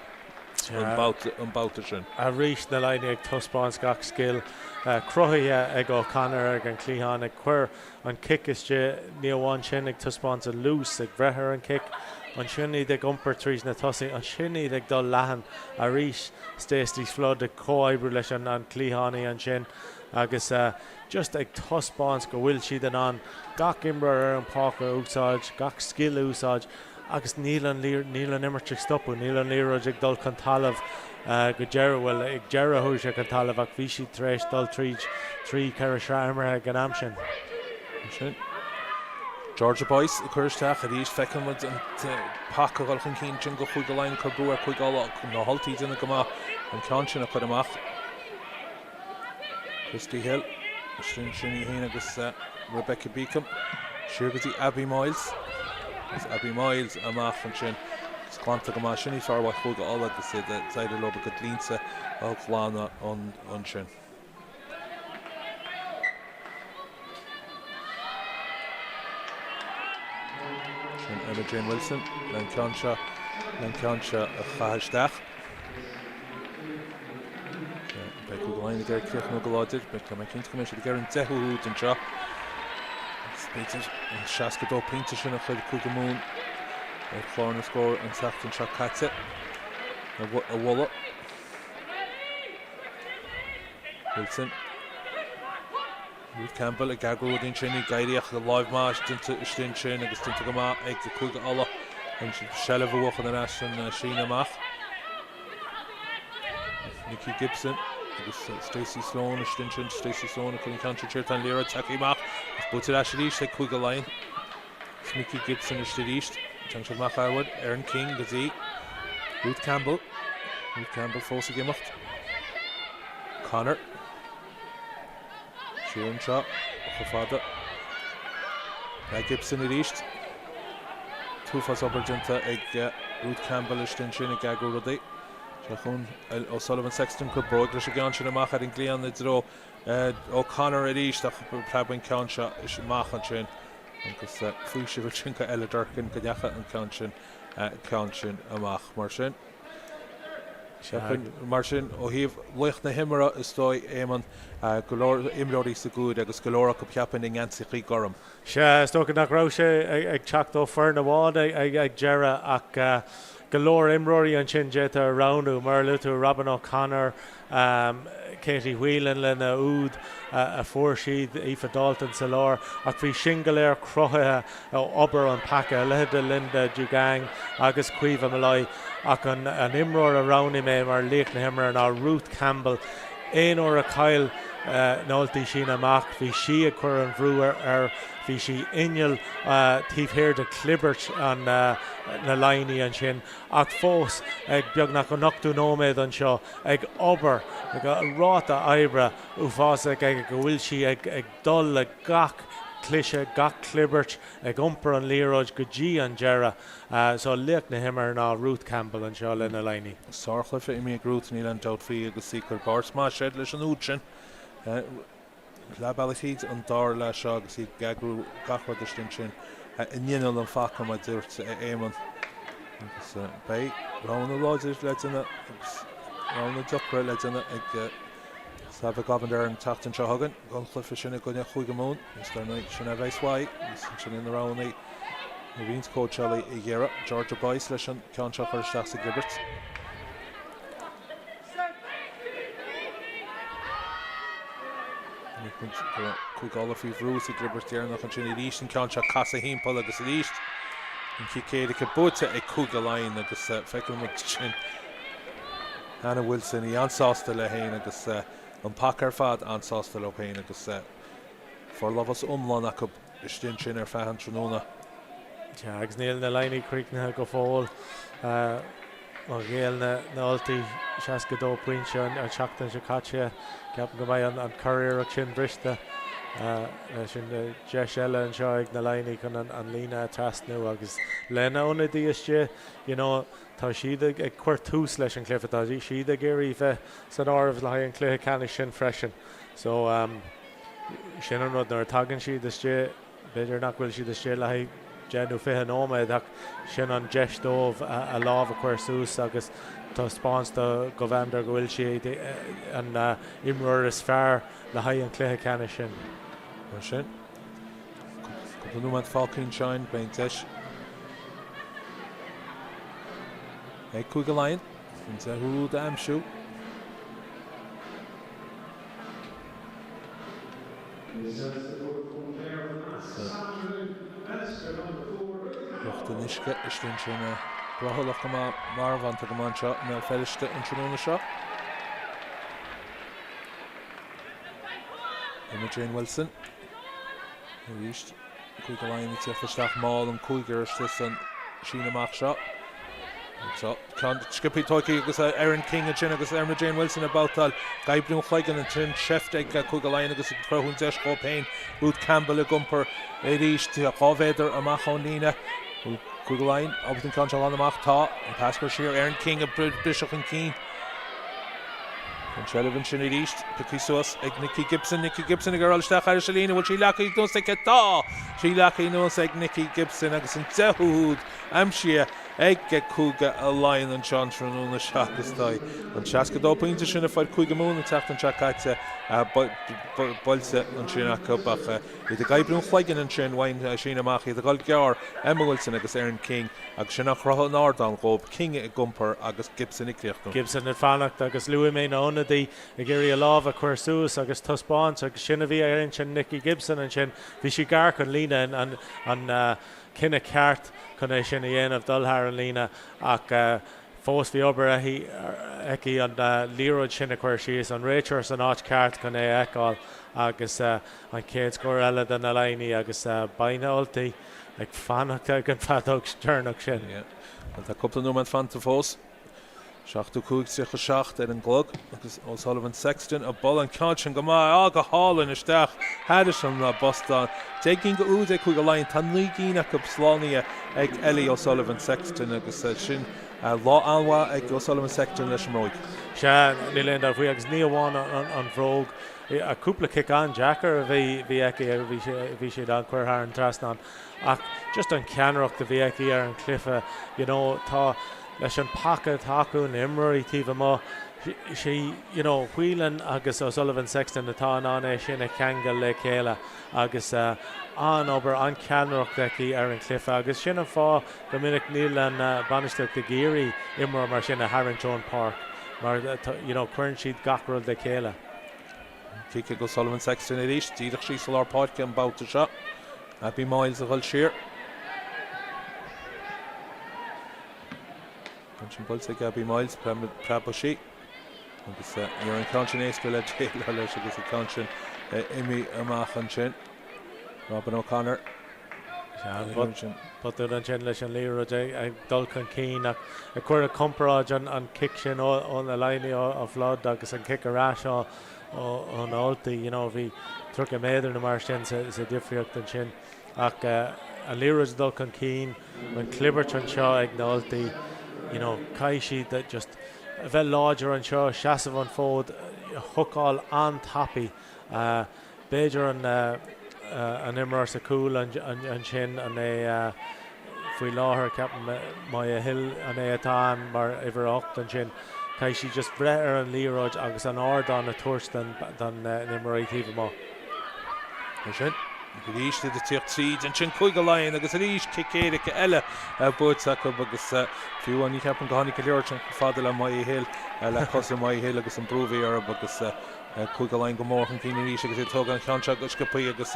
uirthi an babhta sin. Arís na Laighnigh ag taispeáint gach scil cruthaithe ag O'Connor ag an chliathán ag cur an cic istigh, ní amháin sin, ag taispeáint a luas, ag breith ar an chic, ansin iad ag iompar tríd na tosaithe, ansin iad ag dul leathan arís, Stacey Flood ag comhoibriú leis an cliathánaí ansin agus just ag taispeáint go bhfuil siad in ann gach imreoir ar an pháirc a úsáid, gach scil a úsáid. Agus níl an níl an imirt ag stopadh, níl an liathróid ag dul chun talaimh go deireadh, bhuel, ag deireadh chuaigh sé chun talaimh ach bhí siad tar éis dul tríd trí, cheithre shraith imeartha ag an am sin. Ansin, Georgia Boyce ag cur isteach arís, feiceann muid an paca ag dul chun cinn ansin go Chúige Laighean ag cur brú ar Chúige Uladh, na hUltaigh ag déanamh go maith an ceann sin a chur amach. Christy Hill, sin sin í féin agus Rebecca Beacom. Siar go dtí Abby Miles. Agus Abby Miles amach ansin. Is glanta go maith. Sin í sármhaith Chúige Uladh agus iad ag éirí leo a gcuid línte a ghlanadh ansin. Sin Emma Jane Wilson le an ceann seo le an ceann seo a chaitheamh isteach. Beidh Cúige Laighean ag iarraidh críochnú go láidir. Tá mé cinnte go mbeidh siad ag iarraidh an deichiú húd anseo. Agus b'fhéidir an 62 pointe sin a chuir Cúige Mumhan ar chlár na scór an tseachtain seo caite a mholadh. Wilson. Ruth Campbell ag eagrú rudaí ansin, ag éirí ach láimh mhaith déanta istigh ansin agus déanta go maith ag Cúige Uladh an seilbh a bhuachan ar ais an síneadh amach. Nikki Gibson agus Stacey Sloane istigh ansin, Stacey Sloane ag cur an ceann sin siar, tá an liathróid tagtha amach agus buaite ar ais arís ag Cúige Laighean. Is Nikki Gibson istigh arís, téann siad amach athuair, Erin King go dtí Ruth Campbell. Ruth Campbell fós ag imeacht. Connor. Siar anseo chomh fada le Gibson arís. An-uafás obair déanta ag Ruth Campbell istigh ansin ag eagrú rudaí. Seo chugainn O'Sullivan Sexton cur bróig leis an gceann sin amach ar an gcliathán i dtreo O'Connor arís ach preabadh an ceann seo amach ansin agus faoiseamh ansin go Ella Durkin go ndeachaigh an ceann sin ceann sin amach mar sin. Mar sin, ó thaobh laoch na himeartha, is dóigh, Éamonn, go leor imreoirí sa gcúir agus go leor acu cheapfainn i ngeansaíochaí gorm. Sea, is dócha nach raibh sé ag teacht ó foireann amháin ag deireadh ach go leor imreoirí ansin d'fhéadfá a roghnú. Mar a luaigh tú, Robyn O'Connor, Katie Whelan lena úd a fuair siad, Aoife Dalton sa lár, ach bhí sin go léir cruthaithe ó obair an paca, a leithéid de Linda Djougang agus Caoimhe Molloy. Ach an imreoir a roghnaigh mé mar laoch na himeartha ná Ruth Campbell. Aon uair a chaill na Ultaigh síneadh amach, bhí sí ag cur an bhrú air, bhí sí inneall taobh thiar de chlibirt na Laighnigh ansin ach fós ag beagnach an ochtú nóiméad anseo ag obair, ag ráta oibre uafásach aici go bhfuil sí ag dul le gach cliseadh, gach clibirt, ag iompar an liathróid go dtí an deireadh. So laoch na himeartha ná Ruth Campbell anseo le na Laighnigh. Sárchluiche imeartha ag Ruth, níl aon dabht faoi agus í ag cur barr smaise leis an úd sin. Leath bealaigh tríd an dara leath seo agus iad ag eagrú gach rud istigh ansin in inneall an phaca mar a dúirt Éamonn. Agus beidh roghanna láidir le déanamh agus roghanna deacra le déanamh ag Saville Govender an tseachtain seo chugainn don chluiche sin i gcoinne Chúige Mumhan agus dar ndóigh sin a bheas uaidh agus ansin na roghanna a roinnt cóitseálaí a iarraidh. Georgia Boyce leis an ceann seo a chur isteach sa gclibirt. Cúige Uladh faoi bhrú sa gclibirt dheireanach ansin arís an ceann seo casadh thimpeall agus arís an cic éirice buaite ag Cúige Laighean agus feiceann muid sin Hannah Wilson í an-sásta léi féin agus an paca ar fad an-sásta leo féin agus forlámhas iomlán acu istigh ansin ar feadh an tráthnóna. Sea, agus níl na Laighnigh críochnaithe go fóill. Má ghéill na Ultaigh 62 pointe an tseachtain seo caite, ceapaim go mbeidh an curiarracht sin briste leis an deis eile anseo ag na Laighnigh chun an líne a trasnú agus lena n-ionadaí istigh, you know, tá siad ag cur tús leis an chluiche, tá siad ag iarraidh bheith san áireamh le haghaidh an chluiche ceannais sin freisin. So, sin an rud, nuair a tagann siad istigh, b'fhéidir nach bhfuil siad istigh le haghaidh 10 nó 20 nóiméad ach sin an deis dóibh a lámh a chur suas agus taispeáint do Govender go bhfuil siad an imreoir is fearr le haghaidh an chluiche ceannais sin. Mar sin, cúpla nóiméad fágtha ansin, beidh an deis ag Cúige Laighean an deichiú úd a aimsiú. Lucht an uisce istigh ansin brothallach go maith, marbhánta go maith anseo i mBéal Feirste an tráthnóna seo. Emma Jane Wilson arís. Cúige Laighean ag tíocht isteach mall an cúigear istigh san síneadh amach seo. Seo ceann sciobtha tógtha agus Erin King ansin agus Emma Jane Wilson ag babhtáil ag oibriú an chloigeann ansin seift ag Cúige Laighean agus ag cruthú an deis dhóibh féin. Ruth Campbell ag iompar arís 2 mhéadar amach ón líne. Cúige Laighean ábalta an ceann seo a ghlanadh amach. Tá an pas curtha siar. Erin King ag briseadh chun cinn. An tseilbh ansin arís, pioctha suas ag Nikki Gibson. Nikki Gibson ag iarraidh dul isteach thairis an líne. Bhfuil sí leagtha anuas aici? Tá sí leagtha anuas ag Nikki Gibson agus an deichiú húd aimsithe ag Cúige Laighean anseo an tráthnóna seo agus tá an 62 pointe sin a fuair Cúige Mumhan an tseachtain seo caite buailte ansin acu ach iad ag oibriú an chloiginn ansin ón síneadh amach, iad ag dul gearr, Emma Wilson agus Erin King. Agus sin ag cruthú an ardán dhóibh, King ag iompar agus Gibson ag críochnú. Gibson ag fanacht agus luaigh mé na ionadaí ag iarraidh a lámh a chur suas agus taispeáint agus sin a bhí ar intinn Nikki Gibson ansin. Bhí sí gar chun líne an cinneadh ceart chun é sin a dhéanamh, dul thar an líne ach fós bhí obair aici an liathróid sin a chur síos, an réiteoir san áit ceart chun é a fheiceáil agus an chéad scór eile do na Laighnigh agus beidh na Ultaigh ag fanacht ag an bhfeadóg deireanach sin. Bhuel, tá cúpla nóiméad fanta fós. 75, 37 ar an gclog agus O'Sullivan Sexton ag bualadh an ceann sin go maith, á, go hálainn isteach thairis an bpostán. 10 gcinn de úid ag Cúige Laighean, tá 9 gcinn acu slánaithe ag Ellie O'Sullivan Sexton agus sin lá an-mhaith ag O'Sullivan Sexton leis an mbróig. Sea, níl aon dabht faoi agus ní amháin an bhróg, Cúpla cic an-deacair a bhí aici, bhí siad á gcur thar an trasnán ach just an ceannaireacht a bhí aici ar an chluiche, you know, tá leis an paca atá acu, na imreoirí taobh amuigh, sí, you know, Whelan agus O'Sullivan Sexton atá in ann é sin a cheangal le chéile agus an-obair, an-cheannaireacht aici ar an chluiche agus sin an fáth go minic níl an bainistíocht ag iarraidh imreoir mar sin a tharraingt ón páirc mar, you know, cuireann siad gach rud le chéile. Cic ag O'Sullivan Sexton arís, díreach síos i lár páirce an babhta seo. Abbie Miles a dhul siar. Ansin buailte ag Abbie Miles, preabfaidh sí. Agus ní raibh an ceann sin éasca le déileáil leis agus an ceann sin imithe amach ansin. Robin O'Connor. Botún ansin leis an liathróid ag dul chun cinn ach ag cur i gcomparáid an cic sin ó na Laighnigh ó Flood agus an cic ar ais ó na Ultaigh, you know, bhí 30 méadar nó mar sin sa difríocht ansin. Ach an liathróid ag dul chun cinn, an chlibirt anseo ag na Ultaigh, you know, caithfidh siad just a bheith láidir anseo, seasamh an fód, hookáil an-tapaidh. B'fhéidir an an imreoir sa chúl ansin, an é faoi láthair, ceapaim, Maya Hill an é atá ann mar uimhir 8 ansin. Caithfidh sí just breith ar an liathróid agus an ardán a tabhairt don imreoirí taobh amuigh. Mar sin, arís iad ag tíocht tríd ansin Cúige Laighean agus arís cic éirice eile buaite acu agus fiú ní cheapaim go tháinig an liathróid sin chomh fada le Maya Hill, le cosa Maya Hill agus an brú a bhí orthu agus Cúige Laighean go mór chun cinn arís agus iad ag tógáil an cheann seo go sciobthaí agus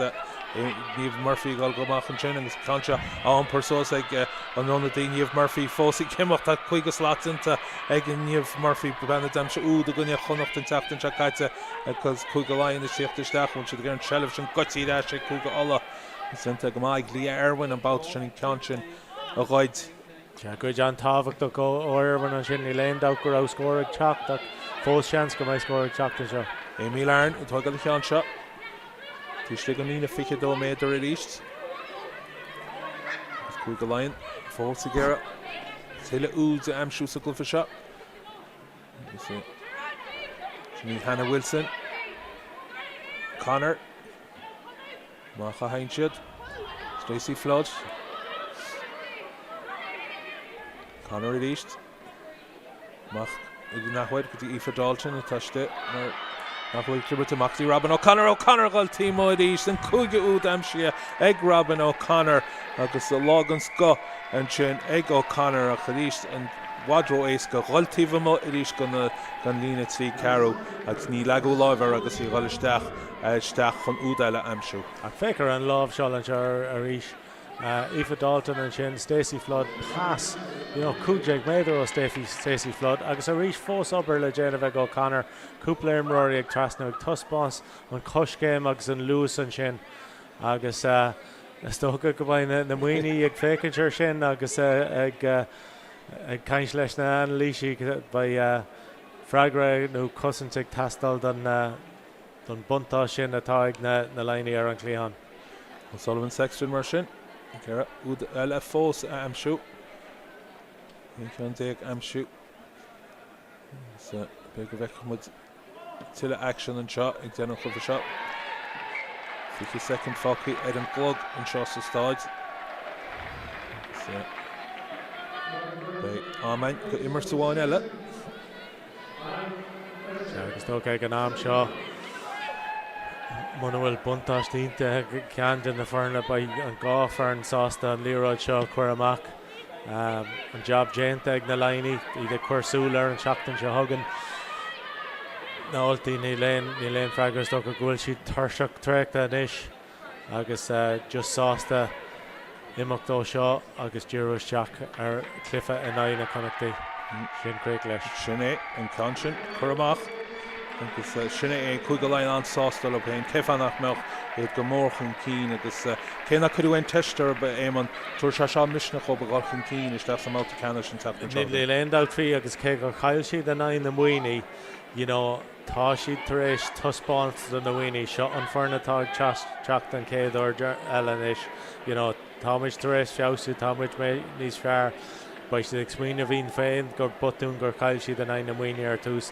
Niamh Murphy ag dul go amach ansin agus an ceann seo á iompar suas ag an ionadaí Niamh Murphy fós ag imeacht. Tá 50 slat déanta ag Niamh Murphy, bean a d'aimsigh úd i gcoinne Chonnacht an tseachtain seo caite agus Cúige Laighean ag tíocht isteach. Bhfuil siad ag iarraidh an tseilbh sin goidte ar ais ag Cúige Uladh. Is déanta go maith ag Leah Irwin an babhta sin an ceann sin a ghoid. Sea, goid an-tábhachtach ó Irwin ansin. Níl aon dabht go raibh scór ag teacht ach fós seans go mbeidh scór ag teacht anseo. Amy Larne ag tógáil an cheann seo. Taobh istigh den líne 22 méadar arís. Agus Cúige Laighean fós ag iarraidh tuilleadh úid a aimsiú sa gcluiche seo. Agus sin í Hannah Wilson. Connor. Amach a théann siad. Stacey Flood. Connor arís. Amach ag an athuair go dtí Aoife Dalton atá istigh mar leathchúlaí clibirte amach go dtí Robin O'Connor. O'Connor ag dul taobh amuigh arís. An cúigiú úd aimsithe ag Robin O'Connor agus lá den scoth ansin ag O'Connor ach arís i bhfad ró-éasca dhul taobh amuigh arís den líne 3 ceathrú agus ní leagadh láimh air agus í ag dul isteach. isteach chun úd eile a aimsiú. Ach féach ar an láimhseáil anseo arís. Aoife Dalton ansin, Stacey Flood, pas, you know, 15 méadar ó Stacey Flood agus arís fós obair le déanamh ag O'Connor, cúpla imreoirí ag trasnú, ag taispeáint an choiscéim agus an luas ansin agus is dócha go mbeidh na Muimhnigh ag féachaint air sin agus ag ag caint leis na anailísí, beidh freagra nó cosaint ag teastáil don don buntáiste sin atá ag na Laighnigh ar an chliathán. O'Sullivan Sexton mar sin, ag iarraidh úd eile fós a aimsiú. 11 ceann aimsithe. Agus b'fhéidir go bhfeicfidh muid tuilleadh aicsean anseo ag deireadh an chluiche seo. 20 soicind fágtha ar an gclog anseo sa staid. Agus beidh am ann go imirt amháin eile. Sea, agus is dócha ag an am seo, muna bhfuil buntáiste iontach ag ceann de na foirne, beidh an dhá foireann sásta an liathróid seo a chur amach. An jab déanta ag na Laighnigh, iad ag cur súil ar an tseachtain seo chugainn. Na Ultaigh, níl aon, níl aon freagra, is dócha go bhfuil siad tuirseach traochta anois. agus just sásta imeacht ó seo agus díriú isteach ar chluiche in aghaidh na Connachtaí. Sin críoch leis. Sin é an ceann sin curtha amach agus sin é Cúige Laighean an-sásta leo féin. Cén fáth nach mbeadh iad go mór chun cinn agus cé nach cuireadh aon teist orthu, a Éamonn, tabharfaidh sé seo misneach dóibh a dhul chun cinn isteach sa mbabhta ceannais an tseachtain seo. Níl aon dabht faoi agus cé gur chaill siad in aghaidh na Muimhnigh, you know, Tá siad tar éis taispeáint do na Muimhnigh, seo an foireann atá ag teacht an chéad uair eile anois, you know, táimid tar éis feabhsú, táimid níos fearr. Beidh siad ag smaoineamh iad féin gur botún gur chaill siad in aghaidh na Muimhnigh ar tús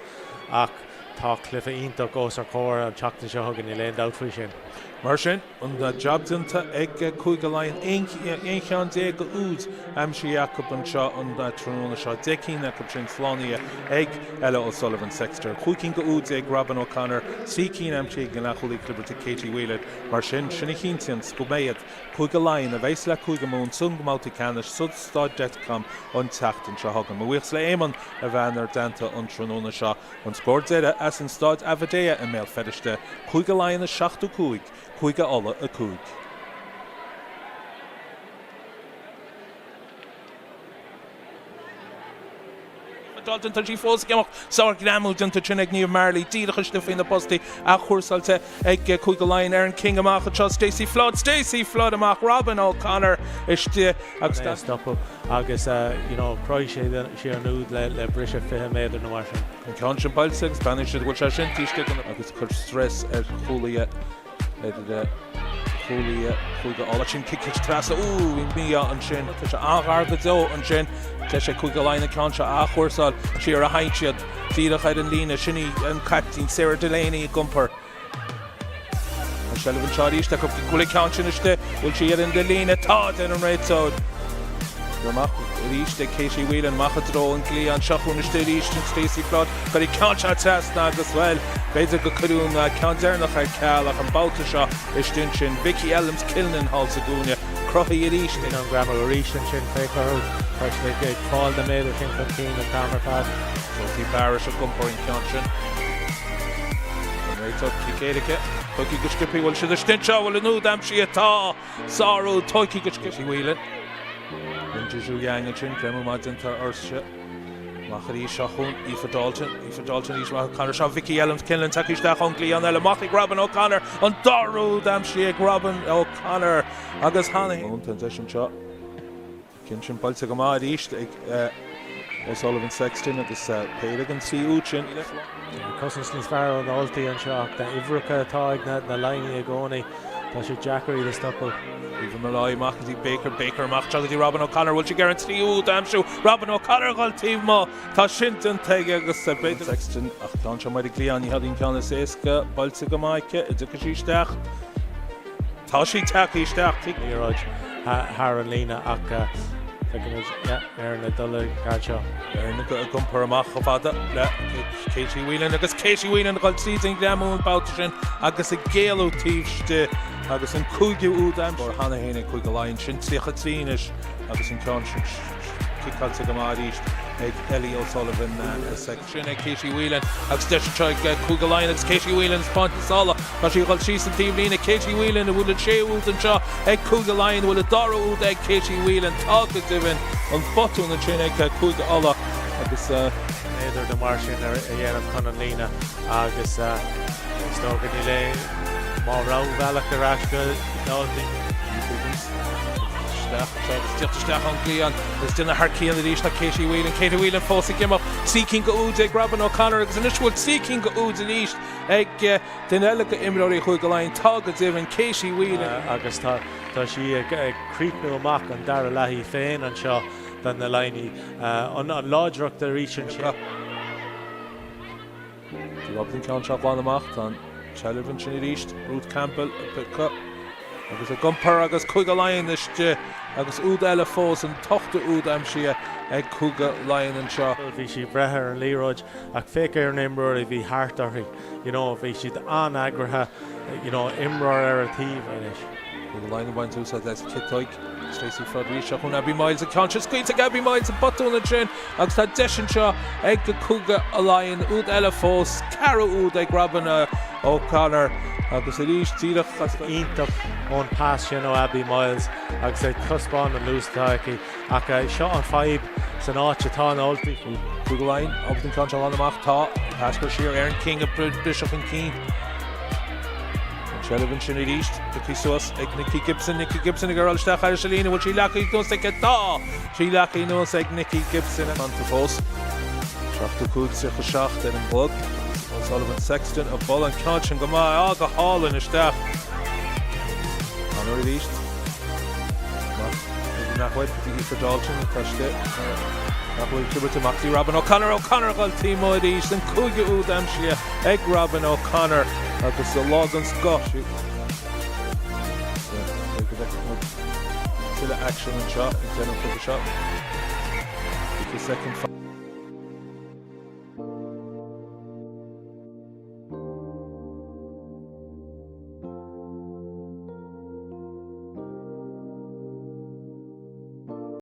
ach tá cluiche iontach os ár gcomhair an tseachtain seo chugainn, níl aon dabht faoi sin. Mar sin, an jab déanta ag Cúige Laighean, 11 cheann d'úid aimsithe acu anseo an tráthnóna seo, 10 cinn acu sin slánaithe ag Ella O'Sullivan Sexton, 5 cinn d'úid ag Robyn O'Connor, 3 cinn aimsithe ag an leathchúlaí clibirte Katie Whelan. Mar sin, sin a chinntíonns go mbeidh Cúige Laighean, a bheas le Cúige Mumhan sa mbabhta ceannais sa Staid Dexcom an tseachtain seo chugainn. Mo bhuíochas le Éamonn a bheith inár dteannta an tráthnóna seo. An scór deiridh as an Staid Avidea i mBéal Feirste, Cúige Laighean 75, Cúige Uladh 5. Dalton, tá sí fós ag imeacht. Sár-ghreamú déanta ansin ag Niamh Marley, díreach istigh faoi na postaí, athchúrsáilte ag Cúige Laighean. Erin King amach anseo, Stacey Flood, Stacey Flood amach, Robyn O'Connor istigh agus. é a stopadh agus you know chruthaigh sé an úd le briseadh 20 méadar nó mar sin. An ceann sin buailte agus breathnaíonn siad go bhfuil sé sin taobh istigh den agus cuir stress ar chúlaithe ar chúlaithe Chúige Uladh. Sin cic trasna. Ooh, bhí mí-ádh ansin. Tá sé an-ghar go deo ansin. Deis ag Cúige Laighean an ceann seo a athchúrsáil. Siar a théann siad. Díreach ar an líne. Sin í an caiptín Sarah Delaney ag iompar. Tá seilbh anseo arís acu. Bhfuil an ceann sin istigh? Bhfuil sí ar an líne? Tá, deir an réiteoir. Amach arís ag Katie Whelan, amach i dtreo an gcliathán seo chugainn istigh arís an Stacey Flood. Cuireadh an ceann seo trasna agus, bhuel, b'fhéidir gur cuireadh an ceann deireanach ar ceal ach an babhta seo istigh ansin, Vicky Ellames Kilnan thall sa gcúinne, cruthaithe arís ag. An greamú arís ansin, féach orthu, tá siad ag fáil na méadair sin chun cinn an t-am ar fad. Sophie Parrish ag iompar an ceann sin. An réiteoir cic éirice, tugtha go sciobtha, bhfuil siad istigh anseo, bhfuil an úd aimsithe, tá! Sárú tugtha go Katie Whelan. Minjia Zhu Yang ansin, greamú maith déanta uirthi. Amach arís seo chugainn Aoife Dalton. Aoife Dalton arís amach O'Connor. Seo Vicky Ellames Kinlan tagtha isteach ón gcliathán eile. Amach ag Robyn O'Connor. An dara úd aimsithe ag Robyn O'Connor agus Hannah. Tá an deis anseo. Ceann sin buailte go maith arís ag O'Sullivan Sexton agus péire den trí úd sin. Cosaint níos fearr ó na Ultaigh anseo ach na uimhreacha atá ag na Laighnigh i gcónaí, tá sé deacair iad a stopadh. Aoife Molloy amach go dtí Baker, Baker amach anseo go dtí Robyn O'Connor, bhfuil sí ag iarraidh an tríú úd a aimsiú? Robyn O'Connor ag dul taobh amuigh, tá sin déanta aige agus b'fhéidir. Sexton ach ceann seo amuigh ar an gcliathán, ní hé an ceann is éasca, buailte go maith aici, an dtiocfaidh sí isteach? Tá sí tagtha isteach. Liathróid thar an líne ach feicimid Éirinn ag dul ag seo. Éirinn ag iompar amach chomh fada le Katie Whelan agus Katie Whelan ag dul tríd an ghreamú an babhta sin agus ag éalú taobh istigh agus an cúigiú úd aimsithe cheana féin ag Cúige Laighean sin 33 anois agus an ceann sin ciceáilte go maith arís ag Ellie O'Sullivan. Sin ag Katie Whelan agus deis anseo ag Cúige Laighean agus Katie Whelan ag baint na sála. Tá sí ag dul síos an taobhlíne. Katie Whelan an bhfuil an séú úd anseo ag Cúige Laighean. An bhfuil an dara úd ag Katie Whelan. Tá go deimhin. An botún ansin ag Cúige Uladh agus. méadar nó mar sin a dhéanamh chun an líne agus is dócha níl aon má rogha-bhealach ar ais go Dalton. Isteach anseo agus tíocht isteach ón gcliathán agus déanamh thar cionn arís tá Katie Whelan. Katie Whelan fós ag imeacht. Trí cinn de úid ag Robyn O'Connor agus anois bhfuil trí cinn de úid arís ag duine eile de imreoirí Chúige Laighean. Tá go deimhin, Katie Whelan. Agus tá sí ag críochnú amach an dara leath í féin anseo do na Laighnigh. An láidreacht arís ansin. Bhí ábalta an ceann seo a ghlanadh amach. Tá an tseilbh ansin arís. Ruth Campbell ag piocadh agus ag iompar agus Cúige Laighean istigh agus úd eile fós, an t-ochtú úd aimsithe ag Cúige Laighean anseo. Bhí sí ag breith ar an liathróid ach féach ar na imreoirí a bhí thart uirthi. You know, bhí siad an-eagraithe, you know, imreoir ar a taobh anois. Cúige Laighean ag baint úsáid as ciotóig. Stacey Flood arís seo chugainn Abbie Miles an ceann sin scaoilte ag Abbie Miles an botún ansin agus tá deis anseo ag Cúige Laighean úd eile fós, ceathrú úd ag Robyn O'Connor agus arís díreach as. Iontach ón pas sin ó Abbie Miles agus ag taispeáint an luas atá aici ach seo an fadhb san áit atá na Ultaigh. Cúige Laighean ábalta an ceann seo a ghlanadh amach, tá an pas curtha siar, Erin King ag briseadh chun cinn. An tseilbh ansin arís, pioctha suas ag Nikki Gibson, Nikki Gibson ag dul isteach thairis an líne, bhfuil sí leagtha anuas aici? Tá! Sí leagtha anuas ag Nikki Gibson. Fanta fós. 75, 37 ar an gclog. O'Sullivan Sexton ag bualadh an ceann sin go maith, á go hálainn isteach. Connor arís. Amach ag an athuair go dtí Aoife Dalton atá istigh. Nach bhfuil clibirt amach go dtí Robyn O'Connor. O'Connor ag dul taobh amuigh arís. An cúigiú úd aimsithe ag Robyn O'Connor agus lá den scoth. Go bhfeicfidh muid tuilleadh aicsean anseo ag deireadh an chluiche seo. 20 soicind.